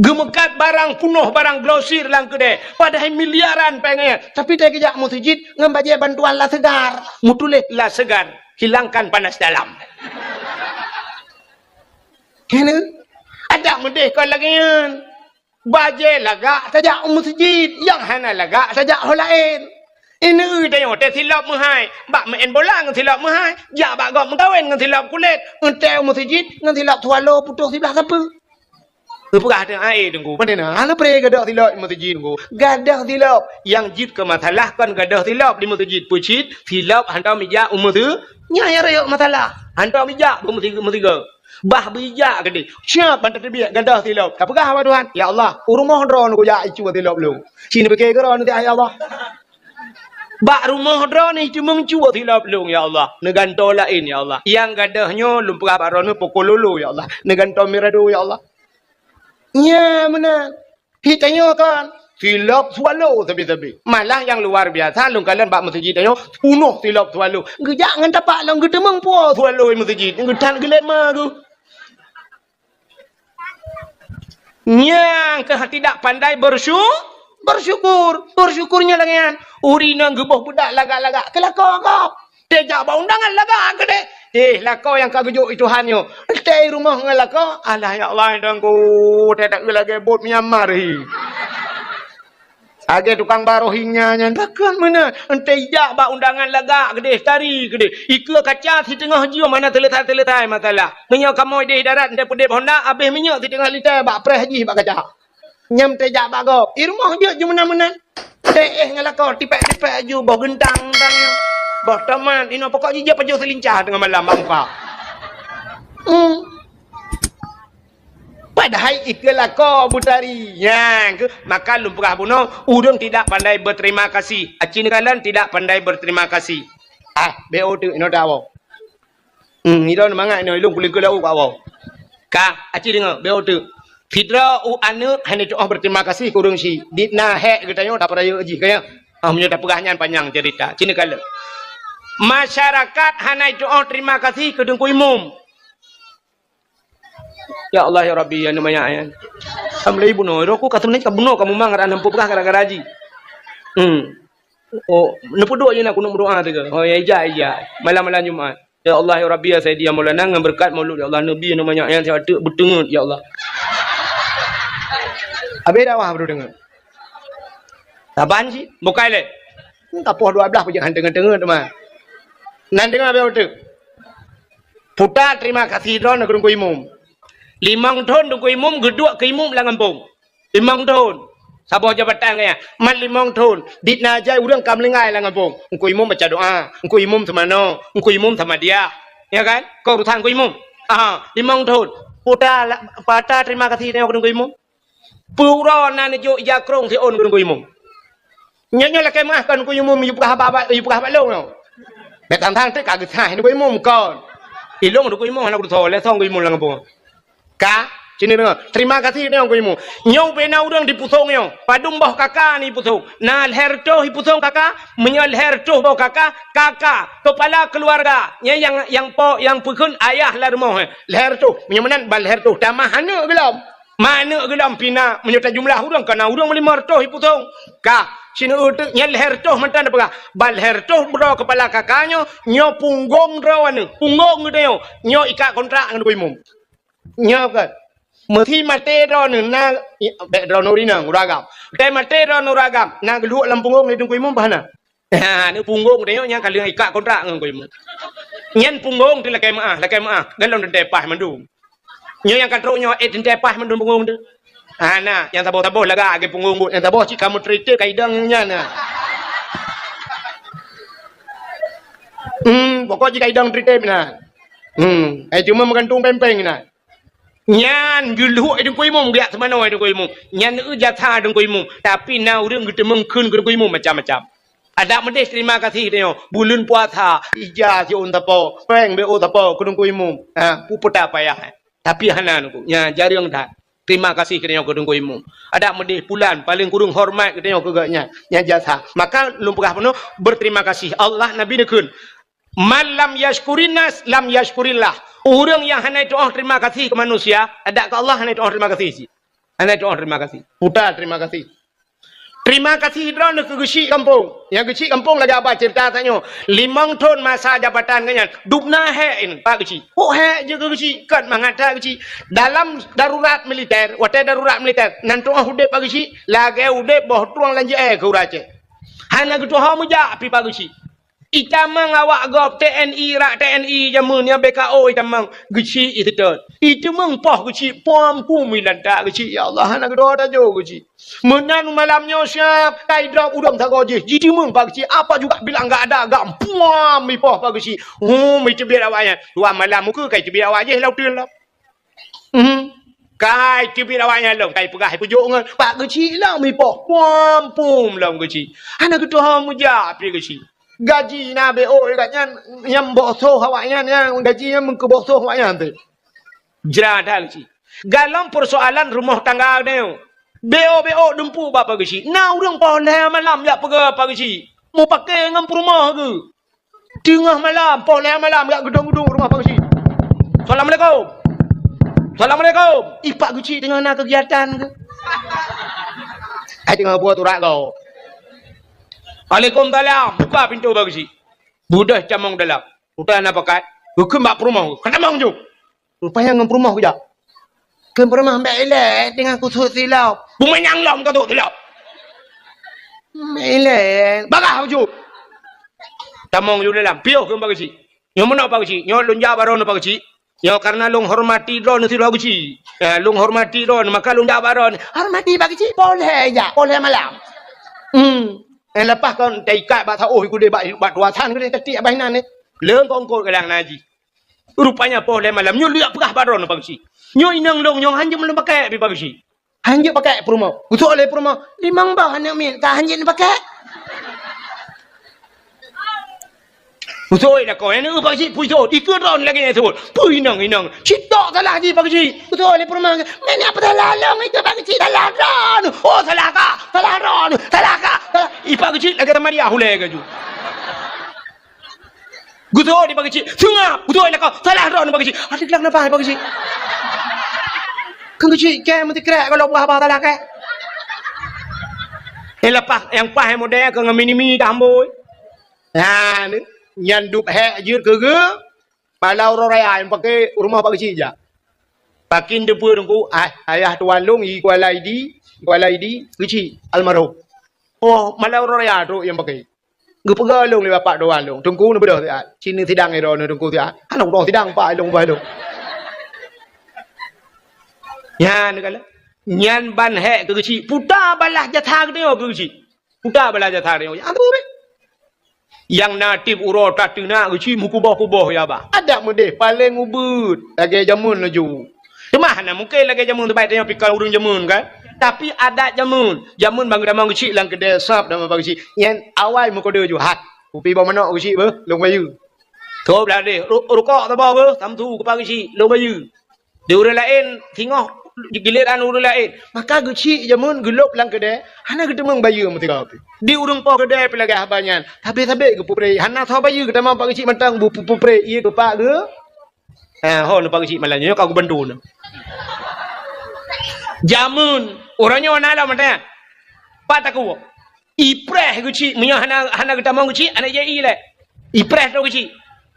Geumeukat barang punoh, barang grosir lam keudè. Padahai miliaran péng nyan. Tapi watèe geujak meuseujid ngon bajèe bantuan La Segar. Meutuléh La Segar, hilangkan panas dalam. Keuneuk adak meudeh kon lagèe nyan. Bajèe lagak tajak u meuseujid, nyang hana lagak tajak ho laén. Ineuk tanyoe teuh silop meuhai, bak meu'en bola ngon silop meuhai, jak bak gob meukawen ngon silop kulét, eunteuk u meuseujid ngon silop swallow putôh siblah sapeue. Geupeugah teuh, "Hai Teungku, pane na hana pré gadôh silop di meuseujid Teungku?" Gadôh silop, nyang jeuet keu masalah kon gadôh silop di meuseujid, peue cit silop hantom ijak u meuseujid. Nyan nyang rayeuk masalah. Hantom ijak bak meusigoe. Bah beujak keudeh. Siap ban tateubiet gadôh silop. Tapeugah bak Tuhan, "Ya Allah, u rumoh droeneuh kujak icu silop lôn." Ci neupike keudroe neuh, "Ya Allah." Bak rumoh droeneuh teumeung cu silop lôn, ya Allah. Neugantoe laén, ya Allah. Nyang gadôh nyoe lôn peugah bak droeneuh poko lolo, ya Allah. Neugantoe mirado, ya Allah. Nyan meunan. Di tanyoe kan, silop swallow sabe-sabe. Malah nyang luar biasa, lôn kalon bak meuseujid tanyoe, punoh silop swallow. Geujak ngon tapak lom geuteumeung po swallow di meuseujid. Geutan geulet ma geuh. Nyang keuh tidak pandai bersyu-, bersyukur. Bersyukur nyan lagèe nyan. Ureueng inong geuboh beudak lagak-lagak keu lakoe gob. Teuh jak bak undangan lagak keudeh. Eh, lakoe nyang ka geujok i Tuhan nyoe. Teuh i rumoh ngon lakoe, alah ya Allah, Teungku, teuh that lagèe bot Myanmar hi. Lagèe tukang ba Rohingya nyan, pakon meunan. Eunteuk jak bak undangan lagak keudeh, tari keudeh. Ikeue kaca siteungoh jeuem hana seuleutai-seuleutai masalah. Meunyoe kamoe deh darat eunteuk peudeb honda, abéh minyeuk siteungoh lita bak preh jih bak kaca. Nyan teuh jak bak gob. I rumoh jeuet ju meunan-meunan. Teuh éh ngon lakoe, tipék-tipék ju boh geuntang-geuntang. Boh tomat, inoe pokok jih jeuet pajoh seulincah teungoh malam bak muka. Hmm. Padahai ikeue lakoe beutari. Nyan keuh, maka lôn peugah bunoe, ureueng tidak pandai berterima kasih. Aci neukalon tidak pandai berterima kasih. Ah, B O teuk inoe tawoe. Hmm, ilôn mangat inoe, ilôn kulingkeu laôt kawoe. Ka, aci deungoe, B O teuk. Sidroe u aneuk hana tu'oh berterima kasih keu ureueng syiek. Di na hék geutanyoe tapeurayeuk jih, ka nyan. Ah, meunyoe tapeugah nyan panyang cerita. Ci neukalon. Masyarakat hana tu'oh terima kasih keu Teungku Imum. Ya Allah, ya Rabbi, ya Numa, ya, ya. Alhamdulillah, bunoe. Roh ku ka seumeunan ka bunoe, ka mumang, ka lampu peugah gara-gara jih. Hmm. Oh, neupeuduek jih na kunut meudoa teuka. Oh, ya, ija, ija. Malam-malam Jumat. Ya Allah, ya Rabbi, ya Sayyidi, ya Maulana, ngon beureukat Maulud, ya Allah, Nabi, ya Numa, ya, ya, siat teuk beuteungeut, ya Allah. Habéh dakwah baru deungoe. Saban cit, bukai lé. Hmm, ka poh dua belas pajak han teungoh-teungoh teuma. Nan teungoh habéh uteuk. Puta terima kasih droeneuh keu Teungku Imum. Limong thon Teungku Imum geuduek keu imum lam gampông. Limong thon. Saboh jabatan gaya. Man limong thon. Dit na jai ureuëng ka meulinggai lam gampông. Teungku Imum baca doa. Teungku Imum seumanoe. Teungku Imum sama dia. Ya kan? Keu urusan Teungku Imum. Ah, limong thon. Puta la-, pata terima kasih droeneuh keu Teungku Imum. Peue uroe na neujok ija krong siôn keu Teungku Imum. Nyoe, nyoe lakée meuáh kon Teungku Imum yue peugah bak, bak, yue peugah bak lôn nyoe. Bék tang-tang teuk ka geusaih Teungku Imum kon. Ilôn Teungku Imum hana kutusoe, lé song Teungku Imum lam gampông. Ka, sini deungoe. Terima kasih deungoe Teungku Imum. Nyoe ubé na ureuëng dipusong nyoe. Padum boh kaka ni pusong. Na lhée reutôh ipusong kaka, meunyoe lhée reutôh boh kaka, kaka, kepala keluarga. Nyan nyang, nyang po, nyang peukheun ayah lam rumoh, eh. Lhée reutôh. Meunyoe meunan ban lhée reutôh. Tamah aneuk geulom. Ma aneuk geulom pih na, meunyoe tajumlah ureuëng, ka na ureuëng limong reutôh ipusong. Ka, sineuk teuk nyan lhée reutôh mantong tapeugah. Ban lhée reutôh droe kepala kaka nyoe, nyoe punggong droeneuh, punggong geutanyoe, nyoe ikat kontrak ngon Teungku Imum. Nyoe kon. Meusi maté droeneuh na, bék droeneuh rinang, ureuëng agam. Maté droeneuh ureuëng agam, na geulhok lam punggong lé Teungku Imum bah na. Ha, ni punggong tanyoe nyang ka lheueh ikat kontrak ngon Teungku Imum. Nyan punggong teuh lakée meuáh, lakée meuáh. Galom teuntée paih mandum. Nyoe nyang ka trok nyoe, eh, teuntée paih mandum punggong teuh. Ha, na, nyang saboh-saboh lagak lagée punggong buet. Nyang saboh cit ka meutrite ka idong nyan na. Hmm, pokok jih ka idong trite na. Hmm, eh, cuma meugantung péng-péng na. Nyan geulhok Teungku Imum, geujak seumanoe Teungku Imum. Nyan eu jasa Teungku Imum. Tapi na ureuëng geuteumeung kheun keu Teungku Imum macam-macam. Adak meudeh terima kasih tanyoe. Buleuen puasa, ija siôn sapo, péng bék ôk sapo keu Teungku Imum. Ha, peue peue payah. Tapi hana Teungku. Nyan jareueng that. Terima kasih keu tanyoe keu Teungku Imum. Adak meudeh pulan, paleng kureueng horeumat keu tanyoe keu gobnyan. Nyan jasa. Maka lôn peugah bunoe, berterima kasih. Allah, Nabi neukheun, "Man lam yashkurin nas, lam yashkurillah." Ureuëng nyang hana tuoh terima kasih keu manusia, adak keu Allah hana tuoh terima kasih cit. Hana tuoh terima kasih. Puta terima kasih. Terima kasih droeneuh keu geuchik gampông. Nyang geuchik gampông lagée haba ceurita tanyoe. Limong thon masa jabatan geuhnyan, dub na hék nyan Pak Geuchik. Kok hék jeuet keu geuchik, kon mangat that geuchik. Dalam darurat militer, watée darurat militer, nan tuoh udeb Pak Geuchik, lagée udeb boh trueng lam jeuée keu ureuëng Aceh. Hana geutuho meujak pih Pak Geuchik. Itamong awak gob T N I, rak T N I jameun nyan B K O itamong geuchik iseutôt. Iteumeung poh geuchik, puam-puam ilantak geuchik, ya Allah, hana geudoe tajo geuchik. Meunan malam nyoe siap, kai drob udom sagoe jih, jiteumeung Pak Geuchik, apa juga bilang gak ada, gak puam ipoh Pak Geuchik. Hum, iteubiet awaknyan. Dua malam muka kai teubiet awak jih lam uteuen lom. Hmm. Kai teubiet awaknyan lom, kai peugah peujok ngon Pak Geuchik lom ipoh, puam-puam lom geuchik. Hana geutuho meujak pih geuchik. Gaji na B O gobnyan, nyang boh soh awaknyan, nyang gaji nyan meukeuboh soh awaknyan teuh. Jra that geuchik. Galom persoalan rumoh tangga geutanyoe. B O B O dumpeue bak Pak Geuchik. Na ureuëng poh lhée malam jak peugah Pak Geuchik. Meupaké ngon peurumoh geuh. Teungoh malam, poh lhée malam, jak geudong-geudong rumoh Pak Geuchik. "Assalamualaikum. Assalamualaikum." Ih, Pak Geuchik teungoh na keugiatan keuh. Ai teungoh buet urat gob. "Waalaikumsalam." Buka pintoe Pak Geuchik. Beudôh tamong dalam. Udah na pakat. Geukheun bak peurumoh. "Ka tamong ju." Rupanya ngon peurumoh geujak. Keu peurumoh, "Bék ilée, teungoh kusut silop." "Bumanyang lom ka sut silop." "Bék ilée." "Bagah ju." Tamong ju dalam. "Piôh keu Pak Geuchik. Nyoe meunoe Pak Geuchik. Nyoe lôn jak bak droeneuh Pak Geuchik. Nyoe karena lôn hormati droeneuh sidroe Geuchik. Ya, lôn hormati droeneuh, maka lôn jak bak droeneuh." "Hormati Pak Geuchik, poh lhée jak, poh lhée malam." Hmm. Eh, leupah kon taikat bak saôh kudeh bak, bak tuasan kudeh tatiek bak inan ni. Leung kongkot kadang na jih. Rupanya poh lhée malam nyoe lheueh peugah bak droeneuh Pak Geuchik. "Nyoe inong lôn nyoe hanjeuet lôn pakék pih Pak Geuchik." "Hanjeuet pakék peurumoh." Geusoe lé peurumoh, "Limong boh aneuk miet ka hanjeuet pakék." Geusoe lakoe, "Aneuk Pak Geuchik peue soe?" Dikeue droeneuh lagée nyan soe. "Peue inong, inong?" "Citok salah jih Pak Geuchik." Geusoe lé peurumoh, "Meunan peue salah lôn, itu Pak Geuchik salah droeneuh." "Oh, salah kah? Salah droeneuh. Salah kah? Salah." Ih, Pak Geuchik lagée tamariah ulée gaju. Geusoe di Pak Geuchik, seungab, geusoe lakoe, salah droeneuh Pak Geuchik. Adak lam nafah Pak Geuchik. Keu Geuchik kée meusikrek kalau buah-buah salah kée. Eh, leupah nyang paih model keu ngon mini-mini dah amboi. Nah, ni, nyan dub hék jeuet keu geuh, malam uroe raya nyang paké rumoh Pak Geuchik jak. Pakin teupeu teungku, ah, ayah tuan lôn, i Kuala Idi, Kuala Idi, Geuchik, almarhum. Oh, malam uroe raya trok nyang paké. Geupeugah lôn lé bapak dua lôn, "Teungku, neubeudôh siat. Ci neusidang droeneuh Teungku siat." Hana udong sidang, Pak, lôn bah lôn. Nyan kala. Nyan ban hék keu geuchik. Puta balah jasa geutanyoe keu geuchik. Puta balah jasa geutanyoe. Nyang tu beh. Nyang na tieb uroe tateunak geuchik meukuboh-kuboh ya bah. Adak meudeh paleng ubeuet lagèe jameun laju. Teuma hana mungken lagèe jameun, sabab tanyoe pih kon ureueng jameun kan. Tapi adat jameun. Jameun ban geutamong geuchik lam keudè sab dan bak geuchik. Nyan awai meukeudeh ju hat. Kupi boh manok geuchik beuh, lôn bayeue. Tôb lah deh, ru-, rukok saboh beuh, samsu kupa geuchik, lôn bayeue. Di ureueng laén singoh giliran ureueng laén, maka geuchik jameun geulôb lam keudè, hana geuteumeung bayeue meusigoe pih. Di ureueng poh keudè pih lagèe haba nyan, sabé-sabé geupeupreh, hana soe bayeue geutamong bak geuchik mantong bu-, bu-, peupreh, ié geupak geu-, ha, ho neupak geuchik malam nyoe ka geubantu nyoe. Jameun, uroe nyoe na lom mantong. Pat takue. Ipreh geuchik, meunyoe hana, hana geutamong geuchik, hana jai lé. Ipreh trok geuchik.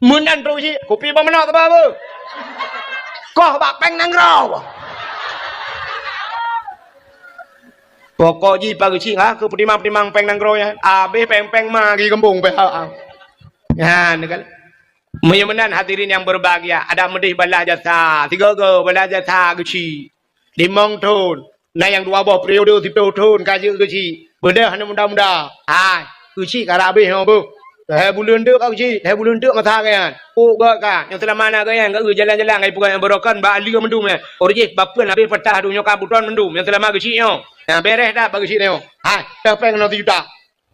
Meunan trok geuchik, kupi boh manok teuba beuh. Koh bak péng nanggroe. Pokok jih pa geuchik, ha, keu peutimang-peutimang péng nanggroe nyan. Abéh péng-péng ma geuh gampông pih, ha, ha. Nyan kan. Meunyoe meunan hadirin yang berbahagia, adak meudeh balah jasa, sigoe-goe balah jasa geuchik. Limong thon. Na nyang dua boh periode siplôh thon ka jeuet geuchik. Beudôh hana muda-muda. Hai, geuchik ka rabéh nyoe beuh. Lhèe buleuen teuk ka geuchik, lhèe buleuen teuk masa geuh nyan. Pok gèt ka, nyang seulama na geuh nyan, geuh jalan-jalan, geuh peugah nyang beurokon, bak lheueh mandum nyan. Oh jih, bapeuen habéh patah, donya ka buton mandum, nyang seulama geuchik nyoe. Nyang beureh that bak geuchik nyoe. Hai, teuh péng keunoe sijuta.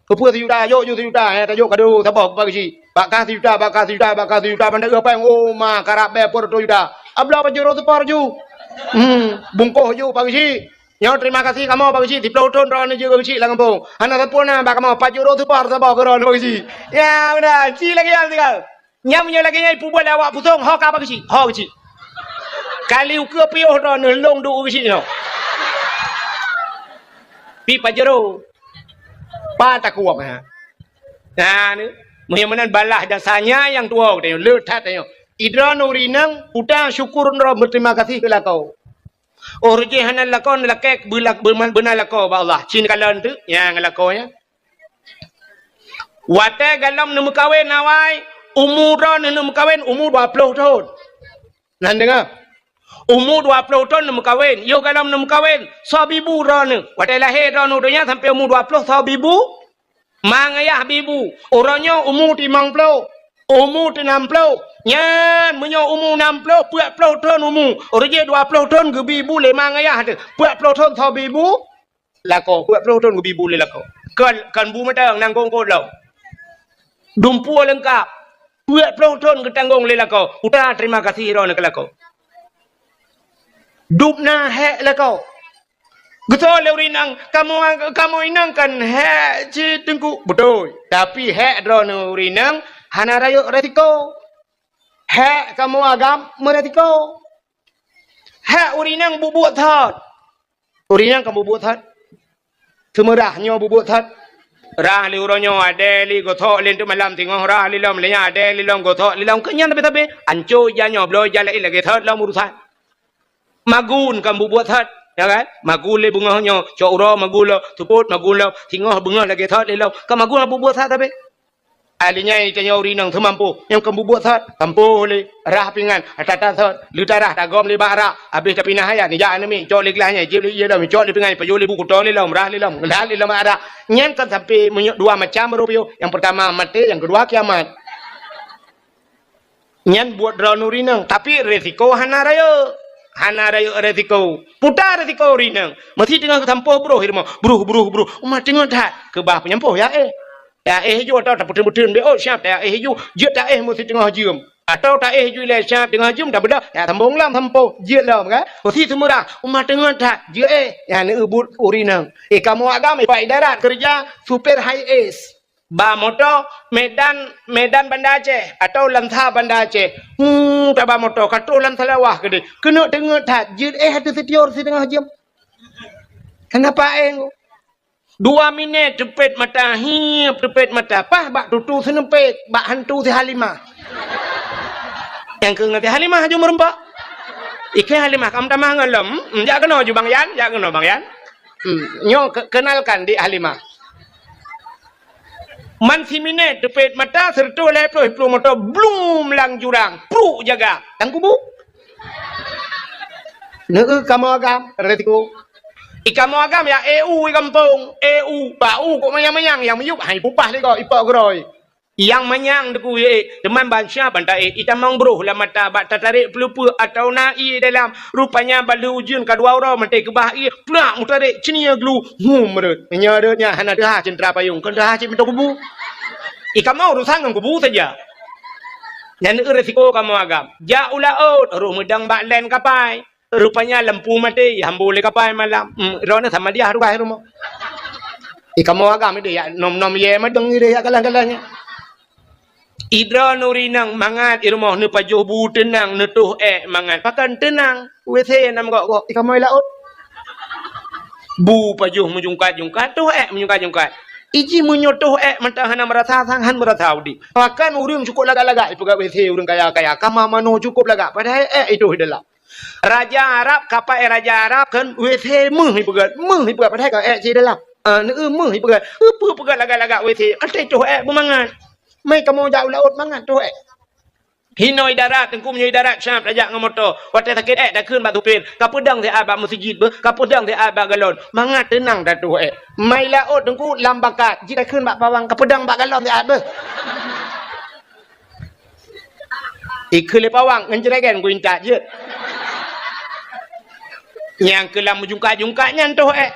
Keupeue sijuta? Jok ju sijuta, eh, tajok kado saboh bak geuchik. Bak kah sijuta, bak kah sijuta, bak kah sijuta, ban deuh péng, oh, ma, karab bèe peuet reutôh juta. Abloe pajoh reutôh seupôt ju. Hmm, bungkôh ju bak geuchik. Nyoe terima kasih kamoe bak geuchik, siplôh thon droeneuh jeuet bak geuchik lam gampông. Hana sapeue na bak kamoe, pajoh reutôh seupôt saboh keu droeneuh bak geuchik. Ya, meunan. Ci lagèe nyan sigoe. Nyan meunyoe lagèe nyan ipeubuet lé awak Pusong, ho ka bak geuchik, ho geuchik. Kali ukeue piôh droeneuh lôn duek u geuchik nyoe. Pi pajoh reutôh. Pat takue, ha. Nah, ni. Meunyoe meunan balah jasanya nyang tuwoe geutanyoe, le that tanyoe. Droeneuh ureueng inong, peue ta syukur droe, beuterima kasih keu lakoe. Oh, reujeh hana lakoe, lakèe beula-, beuna lakoe bak Allah. Ci neukalon teuk nyang lakoe nyan. Watèe gohlom neumeukawen awai, umu droeneuh neumeukawen umu dua plôh thon. Nan deungö. Umu dua plôh thon neumeukawen, yoh gohlom neumeukawen, soe bibu droeneuh. Watèe lahé droeneuh donya sampoe umu dua plôh, soe bibu? Ma ngayah bibu. Uroe nyoe umu limong plôh, umu nam plôh. Nyan meunyoe umu nam plôh, peuet plôh thon umu. Reujeh dua plôh thon geubi bu lé ma ngayah teuh. Peuet plôh thon soe bibu? Lakoe, peuet plôh thon geubi bu lé lakoe. Kon, kon bu mantong, nanggroe kot lom. Dumpeue leungkap. Peuet plôh thon geutanggong lé lakoe. Peue ta terima kasih droeneuh keu lakoe. Dub na hék lakoe. Geusoe lé ureueng inong, "Kamoe, kamoe inong kan hék cit Teungku." Beutôi. Tapi hék droeneuh ureueng inong hana rayeuk resiko. Hék kamoe agam meuresiko. Hék ureueng inong bubuet that. Ureueng inong ka bubuet that. Seumeurah nyoe bubuet that. Rhah lé uroe nyoe adèe lé gosok lé teuk malam singoh rhah lé lom lé nyan adèe lé lom gosok lé lom keu nyan sabe-sabe. Anco ija nyoe bloe ija laén lagèe that lom urusan. Magun ka bubuet that, ya kan? Magun lé beungoh nyoe, cok uroe magun lom, seupôt magun lom, singoh beungoh lagèe that lé lom. Ka magun ka bubuet that sabe. Ahli nyan tanyoe ureueng inong seumampôh, nyang kon bubuet that, sampôh lé, rhah pingan, ata-ata that, leutarah tagom lé bak arak, abéh tapinah ayat, nijak aneuk miet, cok lé glah nyan, jieb lé ié lom, cok lé pingan, pajoh lé bu kuto lé lom, rhah lé lom, ngeulat lé lom arak. Nyan kon sampoe meunyoe dua macam baru piôh. Nyang peurtama maté, nyang keudua kiamat. Nyan buet droeneuh ureueng inong, tapi resiko hana rayeuk. Hana rayeuk resiko. Peue ta resiko ureueng inong. Meusi teungoh geusampôh broh i rumoh. Broh, broh, broh. Uma teungoh that. Keubah peunyampôh ya éh. Ya éh ju atau tapeuteun-peuteun B O siap ya éh ju. Jeuet ta éh meusi teungoh jeuem. Atau ta éh ju ilèe siap teungoh jeuem tabeudoh. Ya sambông lom sampôh. Jeuet lom kan. Meusi seumeurah. Uma teungoh that. Jeuet éh. Ya neubuet ureueng inong. Éh kamoe agam, éh, Pak Idarat keureuja supir high S. Ba moto Medan, Medan Banda Aceh atau Lansa Banda Aceh. Hmm, taba moto ka troh lam Salawah keudeh. Keuneuk teungeut that, jeuet éh ateueh sitior siteungoh jeuem. Kenapa éh? Dua minèt teupet mata, hiep teupet mata, paih bak tutu seuneupet, bak hantu si Halimah. Nyang keu ngon si Halimah aju meureumpok. Ikeu Halimah ka meutamah ngon lom. Hmm, jak keunoe ju Bang Yan, jak keunoe Bang Yan. Hmm, nyoe ke-, kenalkan Dik Halimah. Man siminét teupet mata, seureutôh lhèe ploh iplueng moto, blum lam jurang, pruk jaga. Lam kubu. Neu kamoe agam, resiko. I kamoe agam ya, eh, u i gampông, eh, u. Bak u kok manyang-manyang, nyang miyueb hai pupah lé gob, ipok geurôi. Nyang manyang teungku, eh, teuma ban siap ban taék, itamong broh lam mata, bak tatarek peuleupeuk atawa na ié dalam. Rupanya ban lheueh ujeuen ka dua uroe mantong keubah ié, plak meutarek, ceunie glu, hum rot. Meunyoe rot nyan hana teuhah ceunteuram payong, kon teuhah cit meutueng kubu. I kamoe urusan ngon kubu saja. Nyan eu resiko kamoe agam. Jak u laôt, roh meudong bak lén kapai. Rupanya lampu maté, hambô lé kapai malam. Hmm, droeneuh sama diah rugai rumoh. I kamoe agam ideh yak nom-nom yé meudong ideh yak galah-galah nyan. Idroeneuh urineueng mangat i rumoh neupajoh bu teunang, neutoh ék mangat. Pakon teunang, W C nam gok-gok, i kamoe laôt. Bu pajoh meujungkat-jungkat, toh ék meujungkat-jungkat. Iji meunyoe toh ék mantong hana meurasa sang, han meurasa udeb. Pakon ureuëng cukôp lagak-lagak ipeugah W C ureuëng kaya-kaya, kama manoe cukôp lagak, padahai ék itoh i dalam. Raja Arab, kapai raja Arab kan W C meuh ipeugah, meuh ipeugah, padahai ka ék cit dalam. Ah, neu meuh ipeugah, peue peugah lagak-lagak W C, até toh ék beumangat. Mai kamoe jak u laôt mangat toh ék. Hinoe i darat, teungku meunyoe i darat siap tajak ngon moto. Watée sakét ék takheun bak supir, kapeudong siat bak meuseujid beuh, kapeudong siat bak galon. Mangat teunang tatoh ék. Mai laôt teungku lam bakat, jih takheun bak pawang, kapeudong bak galon siat beuh. Ikheun lé pawang ngon jregen kuintat jeuet. Nyang keu lam meujungkat-jungkat nyan toh ék.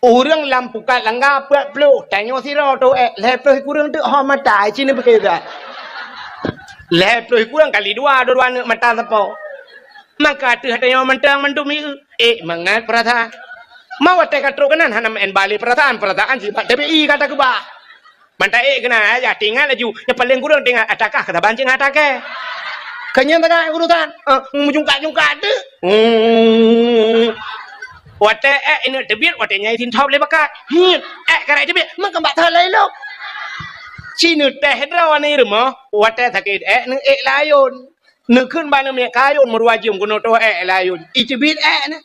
Ureuëng lam pukat langga peuet ploh, tanyoe sidroe toh ék, lhée ploh kureueng teuk ho mata, ci neupike that. Lhée ploh kureueng kali dua, dua-dua neuk mata sapo. Maka ateueh tanyoe mantong mandum ieu, ék mangat peurasaan. Ma watée ka trok keunan hana meu'en balé peurasaan, peurasaan sibat tabi'i ka takeubah. Ban taék keunan, ayah teuingat laju. Nyang paleng kureueng teuingat, atakah keusaban cit ngon atakée. Keu nyan teuka urusan, eh, meujungkat-jungkat teuk. Hmm. Watée ék ineuk teubiet, watée nyan isintop lé bakat. Hiet, ék karek teubiet, meukeubah that laén lom. Ci neutéh droe aneuk rumoh, watée sakét ék neuék layôn. Neukheun bak neumiet kayôn meurua jeuem keunoe toh ék layôn. Iteubiet ék nyan.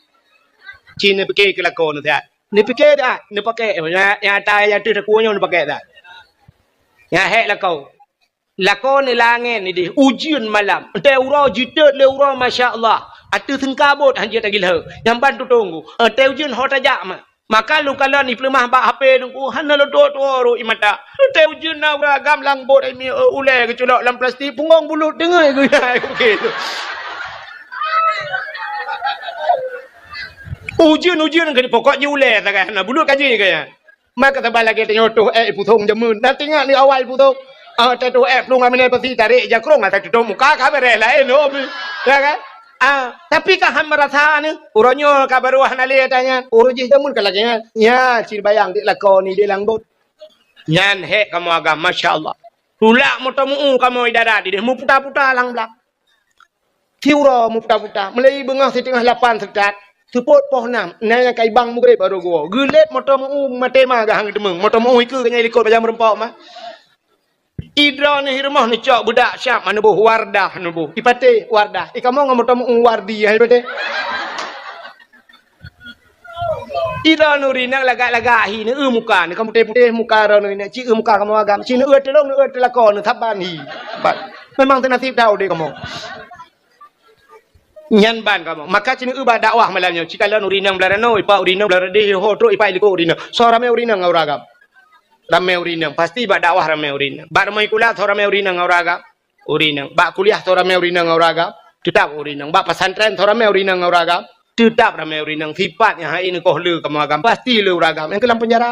Ci neupike keu lakoe neusiat. Neupike that, neupake, nyang, nyang ata nyang teuh takue nyoe neupake that. Nyang hék lakoe. Lakoe neulangén ideh, ujeuen malam. Watée uroe jiteuet lé uroe, masya Allah. Ateueh seungkabot han jeuet tagilah. Nyang ban tutong ku. Watée ujeuen ho tajak ma. Maka lôn kalon ipeuleumah bak H P teungku, hana lôn tuwoe-tuwoe rot i mata. Watée ujeuen na ureuëng agam lam bot ai mi, ulée geuculok lam plastik, punggong bulut teungoh geuya. Ujeuen-ujeuen ka jipokok ji ulée sagai hana bulut ka ji kaya. Maka saban lagée tanyoe toh ék ipusong jameun. Na teuingat ni awai ipusong. Ah, tatoh ék plueng aminai pasi tarek jakrong ata tutup muka ka beres laén, oh, ya kan? Ah, tapi ka han meurasa ni, uroe nyoe ka barô hana lé ata nyan. Uroe jih jameun ka lagée nyan. Nya, ci bayang di lakoe ni di lam bot. Nyan hék kamoe agam, masya Allah. Tulak moto meu-u kamoe i darat ideh, meuputa-puta lam blang. Siuroe meuputa-puta, meulai beungoh siteungoh lapan seukat, seupôt poh nam, na nyang ka ibang mugreb barô geuwoe. Geulét moto meu-u maté ma geuhang teumeueng, moto meu-u ikeue geunyai likot bajang meureumpok ma. Idroeneuh i rumoh neucok beudak siab ma neuboh Wardah neuboh. Ipatéh Wardah, ikamoe ngon moto meu-u Wardi hai patéh. Idroeneuh rinang lagak-lagak hi, neueu muka, neuka putéh-putéh muka droeneuh rinang, ci eu muka kamoe agam, ci neueu tulông, neueu teulakô, neusaban hi. Saban. Memang teunasib that udeb kamoe. Nyan ban kamoe. Maka ci neueu bak dakwah malam nyoe, ci kalon urineueng blah ranoe, ipak urineueng blah radeh, ho trok ipak ilikot urineueng. Soe ramé urineueng ngon ureueng agam? Ramé urineueng. Pasti bak dakwah ramé urineueng. Bak rumoh sikula soe ramé urineueng ngon ureueng agam? Urineueng. Bak kuliah soe ramé urineueng ngon ureueng agam? Teutap urineueng. Bak pesantren soe ramé urineueng ngon ureueng agam? Teutap ramé urineueng. Sipat nyang hai neukoh le kamoe agam, pasti le ureueng agam. Nyang keu lam peunjara.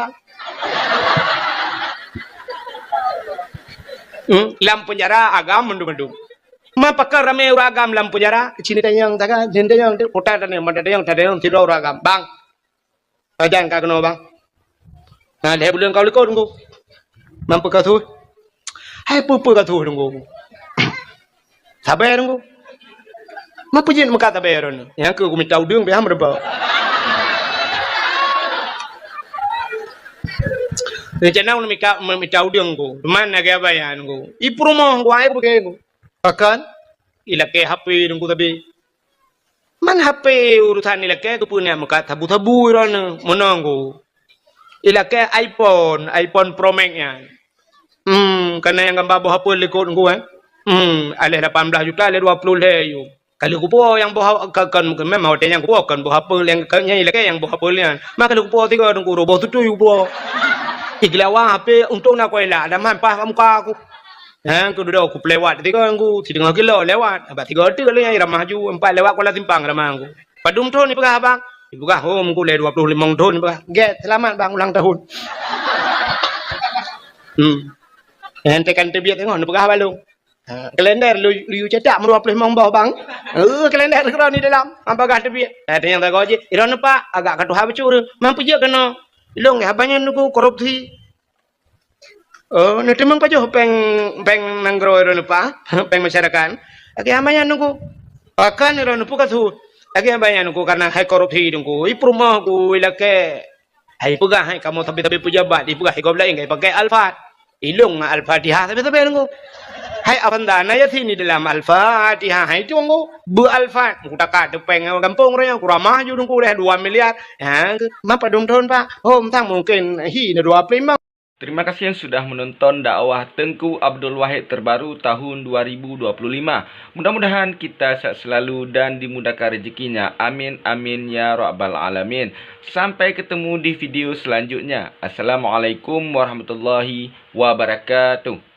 Hmm? Lam peunjara agam mandum-mandum. Ma pakon ramé ureueng agam lam peunjara? Sini tanyong taga, sini tanyong, kota tanyong, mata tanyong, tanyong sidroe ureueng agam. Bang, Ajan ka keunoe, bang. Na lhée buleuen ka likot teungku. Mampu ka tuh? Hai peue-peue ka tuh teungku. Sabe teungku. Mampu jeuet meukat sabe droeneuh. Nyang keu kumita udeueng pih han meureumpok. Rencana ulôn mika, meumita udeueng ku. Teuma lagée abaya teungku. I peurumoh ku, ai peuke ku. Pakon? Ilakée H P teungku sabe. Man H P urusan ilakée keupeue neumeukat sabu-sabu droeneuh meunoe ku. Ilakée iPhone, iPhone Pro Max nyan. Hmm, kana nyang gamba boh apel likot ngku, eh. Hmm, aleh lapan blah juta, aleh dua ploh lhée yum. Ka lheueh kupuwoe nyang boh a-, ka, kon, memang watée nyan kupuwoe kon boh apel nyang ka, nyang ilakée nyang boh apel nyan. Ma ka lheueh kupuwoe tiga dengku, boh tutui kupuwoe. Iglawa hape untông na kuela, ada man paih bak muka aku. Ha, ku dudoe ku peulewat tiga ngku, sideungoe kilo lewat. Abah tiga teuk lé nyang ramah ju, empat lewat kuala simpang ramah ngku. Padum thon ipeugah abang? Ipeugah, "Oh, ngku lé dua ploh limong thon," ipeugah. "Gét, selamat bang ulang tahun." Hmm. Nyan tekan teubiet teungoh neupeugah balong. Ha, kalender lu, lu cetak meudua ploh limong boh bang. Eh, kalender keudroe di dalam, am bagah teubiet. Eh, tanyong tagoe jih, "Iroh neupak, agak ka tuha beucureueng. Man peujeuet keunoe?" "Ilong ya banyak nuku korupsi." "Oh, neuteumeung pajoh péng, péng nanggroe iroh neupak, péng masyarakat?" "Lagée hama nyan nuku." "Akan iroh neupeugah su." "Lagée hama nyan nuku, karena hai korupsi nuku. I peurumoh ku ilakée." Hai peugah hai kamoe sabe-sabe peujabat, ipeugah hai gob laén kai pakai Alphard. Ilong ngon Al-Fatihah sabe-sabe nunggu. Hai Avanda na Yasin di dalam Al-Fatihah hai tunggu. Beu Alphard, kutaka tepeng gampông raya, kuramah ju nunggu leh dua miliar. Ha, ma padum thon, Pak? Oh, mantang mungkin hi na dua ploh limong. Terima kasih yang sudah menonton dakwah Tengku Abdul Wahid terbaru tahun dua ribu dua puluh lima. Mudah-mudahan kita sehat selalu dan dimudahkan rezekinya. Amin, amin, ya rabbal alamin. Sampai ketemu di video selanjutnya. Assalamualaikum warahmatullahi wabarakatuh.